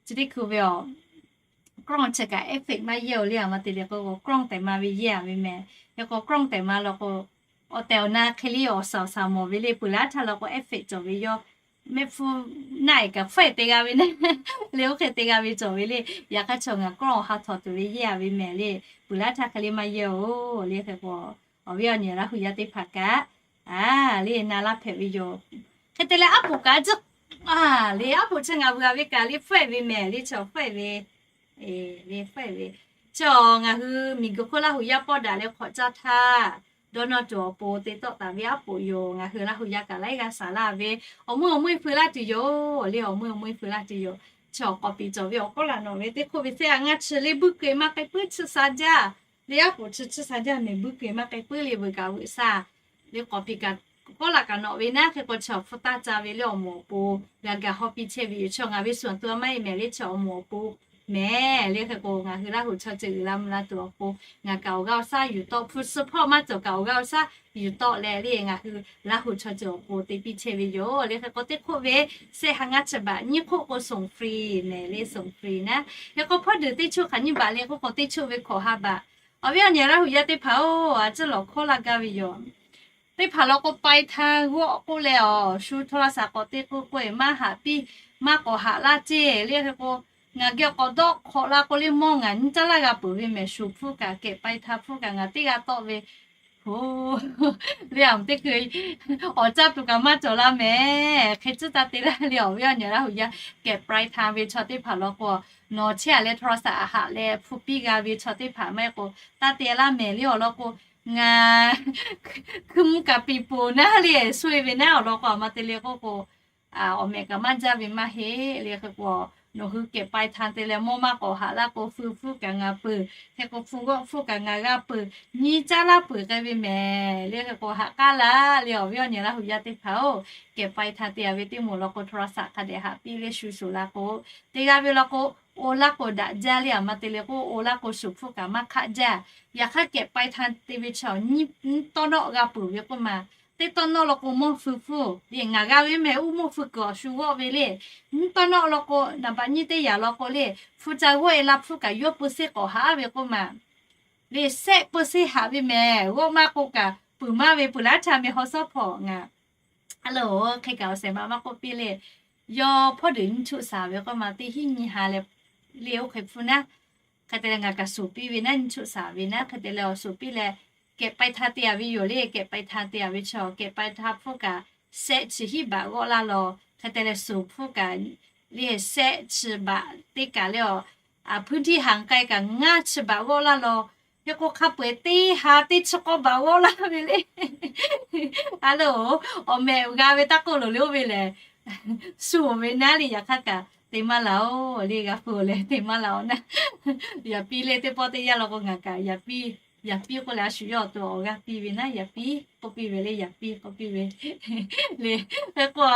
Chi teˇ hkui ve awˬ กล้อง chi kaꞈ effect maˇ yehˇ oˬ le. Aˬ ma te leh k'o กล้อง tehꞈ ma ve yehˇ a ve mehˍ. Hk'e k'o กล้อง tehꞈ ma law k'o awˬ tehˬ awˬ na hk'e le awˬ suhˍ awˬ saˍ mawˬ ve le, peuˬ laˇ htaˇ law k'o effect cawˬ ve yawˇ mehˆ hpfuhˇ naˆ e kaꞈ hpfuhˇ e te g'a ve naˉ le, oˇ hk'e te g'a ve cawˬ ve le. Yaꞈ hk'aˇ chaw ngaˬ กล้อง awˬ ha htawꞈ tuˬ ve yehˇ a ve mehˍ le, peuˬ laˇ htaˇ hk'e le maˇ yehˇ oˬ le. Hk'e k'o awˬ viˉ awˬ nyi Laˇ huˍ yaˇ teˇ hpaˍ kaꞈ a le na laˇ hpehꞈ ve yoˬ. Hk'e te leh aˉ poꞈ kaꞈ a ciˉ a le aˉ poꞈ chi ngaˬ vuiˬ a ve kaꞈ le hpfuhˇ e ve mehˍ le, chaw hpfuhˇ e ve le hpfuhˇ e ve. Chi awˬ ngaˬ hui miˬguiˬ hk'oˆ Laˇ huˍ yaˇ pawˆ daꞈ leh hk'awꞈ caˇ htaˇ, dawˇ nawˇ tuˬ awˬ pon te tawˆ taˍ ve aˉ poꞈ yoˬ. Ngaˬ hui Laˇ huˍ yaˇ kaꞈ laiˉ g'aˇ saˍ laˇ ve awˬ meuˇ awˬ meuˇ feu laˇ tuˬ yoˬ le, awˬ meuˇ awˬ meuˇ feu laˇ tuˬ yoˬ. Chi awˬ k'awꞈ piˍ cawˬ ve awˬ kawˉ laꞈ nawˬ ve teˇ hk'oˆ ve sehˉ a ngaˇ chi le buiˇ keu e maˇ k'ai puiˉ chi sha jaˇ le, aˉ poꞈ chi chi sha jaˇ mehˍ, buiˇ keu e maˇ k'ai puiˉ le, veuꞈ kaꞈ veuꞈ sha le k'awꞈ piˍ kaꞈ kawˉ laꞈ kaꞈ nawꞈ ve naˉ. Hk'e k'o chi awˬ hpfuhˇ taˇ ca ve le awˬ moˍ awˬ pon g'a gaˬ haw piˇ chehˇ ve yoˬ. Chi ngaˬ ve suhˍ tuˬ a maˇ e mehˍ le, chi awˬ moˍ awˬ pon mehˍ le. Hk'e k'o ngaˬ hui Laˇ huˍ chaw ceuˬ uiˍ la mvuh la tuˬ awˬ pon ngaˬ kaꞈ awˬ g'aˇ awˬ shaˉ yuˬ tawˆ, hpu suh hpawˇ maˇ cawˬ kaꞈ awˬ g'aˇ awˬ shaˉ yuˬ tawˆ leh le ngaˬ hui Laˇ huˍ chaw ceuˬ awˬ pon te piˇ chehˇ ve yoˬ le. Hk'e k'o teˇ hk'oˆ ve sehˉ ha ngaˇ chi baꞈ nyiˇ hk'oˆ k'o ส่งฟรี mehˍ le, ส่งฟรี naˉ. Hk'e k'o hpawˇ deuˬ teˇ choˆ hk'aˬ nyiˇ baꞈ le k'oˆ k'o teˇ choˆ ve hkawꞈ ha baꞈ. Awˬ viˉ awˬ nyi Laˇ huˍ yaˇ teˇ hpaˍ oˬ, a ciˉ lawˬ hkawˇ laˇ gaˇ ve yoˬ. Teˇ hpaˍ law k'o ไปทาง g'awˆ k'oˆ leh awˬ shu โทรศัพท์ k'awꞈ te k'o k'oˆ e maˇ haꞈ piˇ, maˇ k'awꞈ haꞈ laˇ ceˇ le. Hk'e k'o ngaˬ geh k'awꞈ dawˆ hk'awꞈ la k'o le mawˇ ngaˬ nyiˇ caˇ laˇ g'a peuˬ ve mehˍ, shuˍ hpfuhˇ kaꞈ kehˬ ไปทาง hpfuhˇ kaꞈ ngaˬ teˇ g'aˇ tawˆ ve le, aˬ teˇ hkui awˬ caˇ tuˬ kaꞈ maˇ cawˬ la mehˍ. Hk'e tcuhˉ taˇ te laˇ le. Awˬ viˉ awˬ nyi Laˇ huˍ yaˇ kehˬ ไปทาง ve chaw teˇ hpaˍ law k'o nawˬ chehˇ a leh โทรศัพท์ haꞈ leh hpu piˇ g'a ve chaw teˇ hpaˍ maˇ heˆ k'o taˇ te laˇ mehˍ le. Awˬ lawn k'o ngaˬ hkui mvuh kaꞈ piˍ poˬ naˉ le, sho e ve naˉ. Awˬ lawn k'o aˬ ma te le k'oˆ k'o awˬ mehˍ kaꞈ maˇ jaˇ ve maˇ heˆ le. Hk'e k'o nawˬ hui kehˬ ไปทาง te leh mawˇ maˇ k'awꞈ haꞈ laˇ k'o hpu hpfuhˇ kaꞈ ngaˬ peuˬ, hk'e k'o hpu g'awˆ hpfuhˇ kaꞈ ngaˬ g'a peuˬ, nyiˇ caˇ laˇ peuˬ k'ai ve mehˍ le. Hk'e k'o haꞈ k'aˉ laˇ le. Awˬ viˉ awˬ nyi Laˇ huˍ yaˇ teˇ hpaˍ oˬ, kehˬ ไปทาง te a ve teˇ moˍ law k'o โทรศัพท์ hk'a dehꞈ haꞈ piˇ le shu shuˍ la k'o, te g'a ve law k'o oˇ laˇ k'o daꞈ jaˇ le. Aˬ ma te le k'o oˇ laˇ k'o shuˍ hpfuhˇ kaꞈ maˇ hk'aˆ jaˇ. Yaꞈ hk'aˇ kehˬ ไปทาง te ve chaw nyiˇ tawˇ nawˆ g'a peuˬ ve k'oˆ ma teˇ tawˇ nawˆ law k'o mawˇ hpui hpfuhˇ le, ngaˬ g'a ve mehˍ uˉ mawˇ hpui kuiˬ awˬ shu g'awˆ ve le. Nyiˇ tawˇ nawˆ law k'o, naˍ baꞈ nyiˇ teˇ yanˇ law k'o le, hpu ca g'awˆ e la hpfuhˇ kaꞈ yawˇ peu seˇ k'awꞈ haꞈ ve k'oˆ ma le, sehˆ peu seˇ haꞈ ve mehˍ g'awˆ maˇ k'o kaꞈ peuˬ maˇ ve peuˬ laˇ htaˇ meh haw suhˉ hpawˇ ngaˬ a loˬ hk'e kaꞈ awˬ shehˍ ma maˇ k'oˆ piˇ le. Yawˇ hpawˇ deuꞈ nyi chuˆ shaˍ ve k'oˆ ma teˇ hinˉ nyi ha leh le oˇ hk'e hpfuhˇ naˉ, hk'e te leh ngaˬ kaꞈ suˍ piˇ ve naˉ, nyi chuˆ shaˍ ve naˉ, hk'e te leh awˬ suˍ piˇ leh kehꞈ pai htaˇ te a ve yoˬ le. Kehꞈ pai htaˇ te a ve chaw kehꞈ pai htaˇ hpfuhˇ kaꞈ sehˆ chi hiˉ baꞈ g'awˆ laˇ law, hk'e te leh suˍ hpfuhˇ kaꞈ le sehˆ chi baꞈ teˇ kaꞈ le a, พื้นที่ห่างไกล kaꞈ ngaˇ chi baꞈ g'awˆ laˇ law. Hk'e k'o hk'a peu-eˬ teˇ ha teˇ chi k'awˇ baꞈ g'awˆ laˇ ve le. A loˬ, awˬ mehꞈ g'a ve taˇ k'oˆ loˬ le oˇ ve lehˬ, suˍ ve naˉ le yaꞈ hk'aˇ kaꞈ te maˇ la-oˬ le, g'a hpu leh te maˇ la-oˬ naˉ. Yaꞈ piˇ le teˇ pawˆ teˇ yanˇ law k'o ngaˬ kaꞈ yaꞈ piˇ, yaꞈ piˇ k'oˆ leh a shu yawˇ awˬ to awˬ g'aˇ piˇ ve naˉ, yaꞈ piˇ k'oˆ piˇ ve le, yaꞈ piˇ k'oˆ piˇ ve le. Hk'e k'o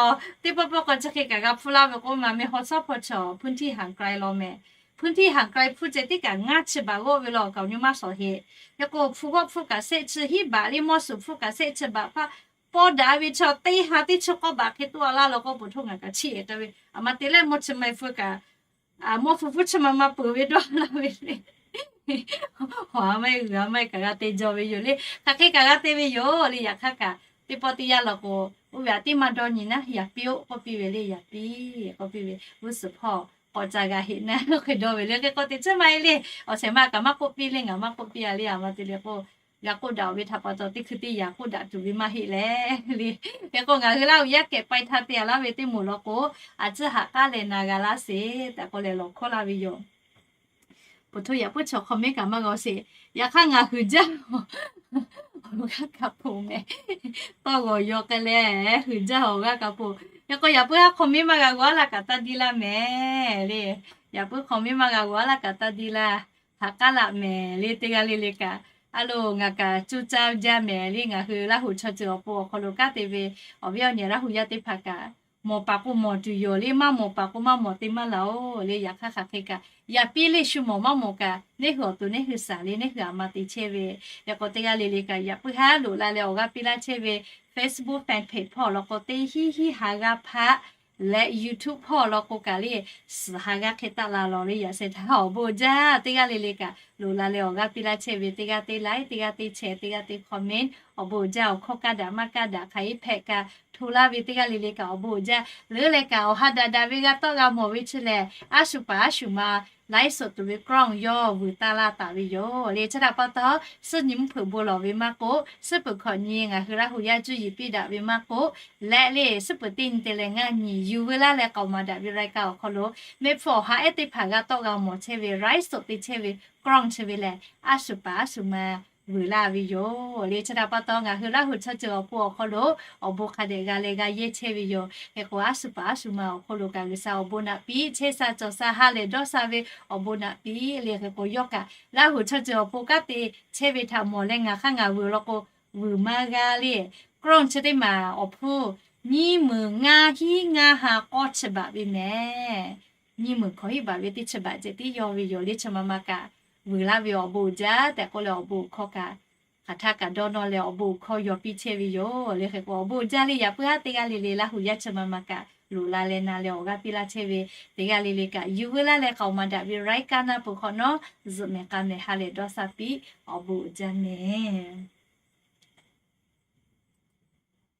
teˇ pawˆ pawˆ k'o chi hk'e kaꞈ g'a hpfuhˇ laˇ ve k'oˆ ma meh haw suhˉ hpawˇ chaw พื้นที่ห่างไกล law mehˍ, พื้นที่ห่างไกล hpfuhˇ ceh tiˉ kaꞈ ngaˇ chi baꞈ g'awˆ ve law kaꞈ awˬ nyi maˇ shawˍ heˆ. Hk'e k'o hpu g'awˆ hpfuhˇ kaꞈ sehˆ chi hiˉ baꞈ le mawˇ suˍ hpfuhˇ kaꞈ sehˆ chi baꞈ hpaˇ pawˇ daꞈ ve chaw teˇ ha teˇ chi k'awˇ baꞈ hk'e toˆ a laˇ law k'o, ผม htaˇ ngaˬ kaꞈ chiˇ eˍ taˍ ve, aˬ ma te leh mawˇ chi ma hpfuhˇ kaꞈ mawˇ hpu hpfuhˇ chi ma ma peuˬ ve dawˇ laˇ ve le. Hawˬ a maˇ heˆ g'uiˬ a maˇ heˆ kaꞈ g'a te jaw ve yoˬ le. Hk'aˬ hk'e kaꞈ g'a te ve yoˬ le. Yaꞈ hk'aˇ kaꞈ teˇ pawˆ teˇ yanˇ law k'o, oˇ ve aꞈ tiˉ maˇ dawˇ nyi naˉ, yaꞈ piˇ-oˆ k'oˆ piˇ ve le, yaꞈ piˇ k'oˆ piˇ ve, g'uˇ suhˍ hpawˇ k'awꞈ ca g'a heˆ naˉ hk'e dawˇ ve le. Hk'e k'o teꞈ chiˉ maˇ heˆ le. Awˬ shehˍ ma kaꞈ maˇ k'oˆ piˇ le, ngaˬ maˇ k'oˆ piˇ a le. Aˬ ma te le k'o, g'a k'oˆ daꞈ-oˬ ve htaꞈ pa taw teˇ hkui teˇ yanˇ k'oˆ daꞈ tuˬ ve maˇ heˆ leh le. Hk'e k'o ngaˬ hui Laˇ huˍ yaˇ kehꞈ pai htaˇ te a laˇ ve teˇ moˍ law k'o, a ciˉ haꞈ k'aˉ leh na g'a laˇ sheˍ tehꞈ k'oˆ leh lawˬ hkawˇ laˇ ve yoˬ. ผม htaˇ yaꞈ puiˉ chaw คอมเมนต์ kaꞈ maˇ g'a sheˍ. Yaꞈ hk'aˇ ngaˬ hui jaˇ awˬ g'aˇ kaꞈ hpoˬ mehˍ, tawˇ g'awˬ yaw k'ai leh hui jaˇ awˬ g'aˇ kaꞈ hpoˬ. Hk'e k'o yaꞈ puiˉ haˉ คอมเมนต์ maˇ g'a g'aw a laˇ kaꞈ taˇ diˇ laˇ mehˍ le. Yaꞈ puiˉ คอมเมนต์ maˇ g'a g'aw a laˇ kaꞈ taˇ diˇ laˇ. Haꞈ k'aˉ laꞈ mehˍ le teˇ g'aˇ le le kaꞈ. A loˬ, ngaˬ kaꞈ cuˇ caˇ jaˇ mehˍ le. Ngaˬ hui Laˇ huˍ chaw ceuˬ awˬ pon awˬ hk'aw lo kanˉ te ve awˬ viˉ awˬ nyi Laˇ huˍ yaˇ teˇ hpaˍ kaꞈ, mawˬ paˍ k'o mawˬ tuˬ yoˬ le, maˇ mawˬ paˍ k'o maˇ mawˬ te maˇ laˬ-oˬ le. Yaꞈ hk'aˇ hk'aˬ hk'e kaꞈ yaꞈ piˇ le, shu mawˬ maˇ mawˬ kaꞈ neˇ hui awˬ to neˇ hui shaˍ le, neˇ hui aˬ ma te chehˇ ve. Hk'e k'o teˇ g'aˇ le le kaꞈ yaꞈ puiˉ haˉ loꞈ la leh awˬ g'aˇ piˇ laˇ chehˇ ve Facebook fan page hpawˇ law k'o teˇ hinˉ hinˉ ha g'aˇ hpaˆ leh YouTube hpawˇ law k'o kaꞈ le suhˍ ha g'aˇ hk'e taˆ la lawˬ le. Yaꞈ sheh htaˇ awˬ bon jaˇ teˇ g'aˇ le le kaꞈ loꞈ la leh awˬ g'aˇ piˇ laˇ chehˇ ve teˇ g'aˇ teˇ like, teˇ g'aˇ teˇ share, teˇ g'aˇ teˇ comment, awˬ bon jaˇ. Awˬ hkawˇ kaˇ daꞈ maˇ kaˇ daꞈ hk'aˬ hk'e hpehꞈ kaꞈ hto laˇ ve teˇ g'aˇ le le kaꞈ awˬ bon jaˇ. Leuˉ leh kaꞈ awˬ ha daꞈ daꞈ ve g'a tawˆ g'a mawˬ ve chi lehˬ, a shu paˍ a shu ma laiˉ suhˍ tuˬ ve กล้อง yawˇ vuiˬ taˇ laˇ taˍ ve yoˬ le. Chi htaꞈ pa taw, suhˉ nyi mvuhˇ hpeuꞈ bon lawˬ ve maˇ k'oˆ, suhˉ peuˬ hkawꞈ nyi ngaˬ hui Laˇ huˍ yaˇ cuˇ yiˍ piˇ daꞈ ve maˇ k'oˆ, leh le suhˉ peuˬ teˇ nyi te leh ngaˇ nyi yuˬ veu laˇ leh k'aoˍ maˍ daꞈ ve รายการ awˬ hk'aw lo mehˆ hpfuhˇ awˬ ha ehˉ teˇ hpaˍ g'a tawˆ g'a mawˬ chehˇ ve laiˉ suhˍ te chehˇ ve กล้อง chi ve lehˬ, a shu paˍ a shu ma vuiˬ laˇ ve yoˬ le. Chi htaꞈ pa taw ngaˬ hui Laˇ huˍ chaw ceuˬ awˬ pon awˬ hk'aw lo awˬ bon hk'a dehꞈ g'a leh g'a yehˇ chehˇ ve yoˬ. Hk'e k'o a shu paˍ a shu ma awˬ hk'aw lo kaꞈ G'uiˬsha awˬ bon naꞈ piˇ chehˇ sha cawˬ sha ha lehˬ dawˇ sha ve awˬ bon naꞈ piˇ le. Hk'e k'o yawˇ kaꞈ Laˇ huˍ chaw ceuˬ awˬ pon kanˉ te chehˇ ve htaꞈ mawˬ leh ngaˬ hk'aˇ ngaˬ vuiˬ law k'o vuiˬ maˇ g'a le. กล้อง chi teˇ maˬ awˬ hpfuhˇ nyiˇ meunˍ ngaˇ hinˉ ngaˇ ha k'awˇ chi baꞈ ve mehˍ. Nyiˇ meunˍ hkawꞈ hiˉ baꞈ ve teˇ chi baꞈ ceh tiˉ yaw ve yoˬ le. Chi ma ma kaꞈ vuiˬ laˇ ve awˬ bon uiˍ jaˇ tehꞈ k'oˆ leh awˬ bon uiˍ hkawˇ kaꞈ hk'aˬ htaˇ kaꞈ dawˇ nawˇ leh awˬ bon uiˍ hkawˇ yaw piˇ chehˇ ve yoˬ le. Hk'e k'o awˬ bon uiˍ jaˇ le. Yaꞈ puiˉ haˉ teˇ g'aˇ le le Laˇ huˍ yaˇ chi ma ma kaꞈ loꞈ la leh na leh awˬ g'aˇ piˇ laˇ chehˇ ve teˇ g'aˇ le le kaꞈ yuˬ veu laˇ leh k'aoˍ maˍ daꞈ ve รายการ naˇ peuˬ hk'awꞈ nawˉ zuhꞈ mehˍ k'a mehˍ ha lehˬ dawˇ sha piˇ. Awˬ bon uiˍ jaˇ mehˍ.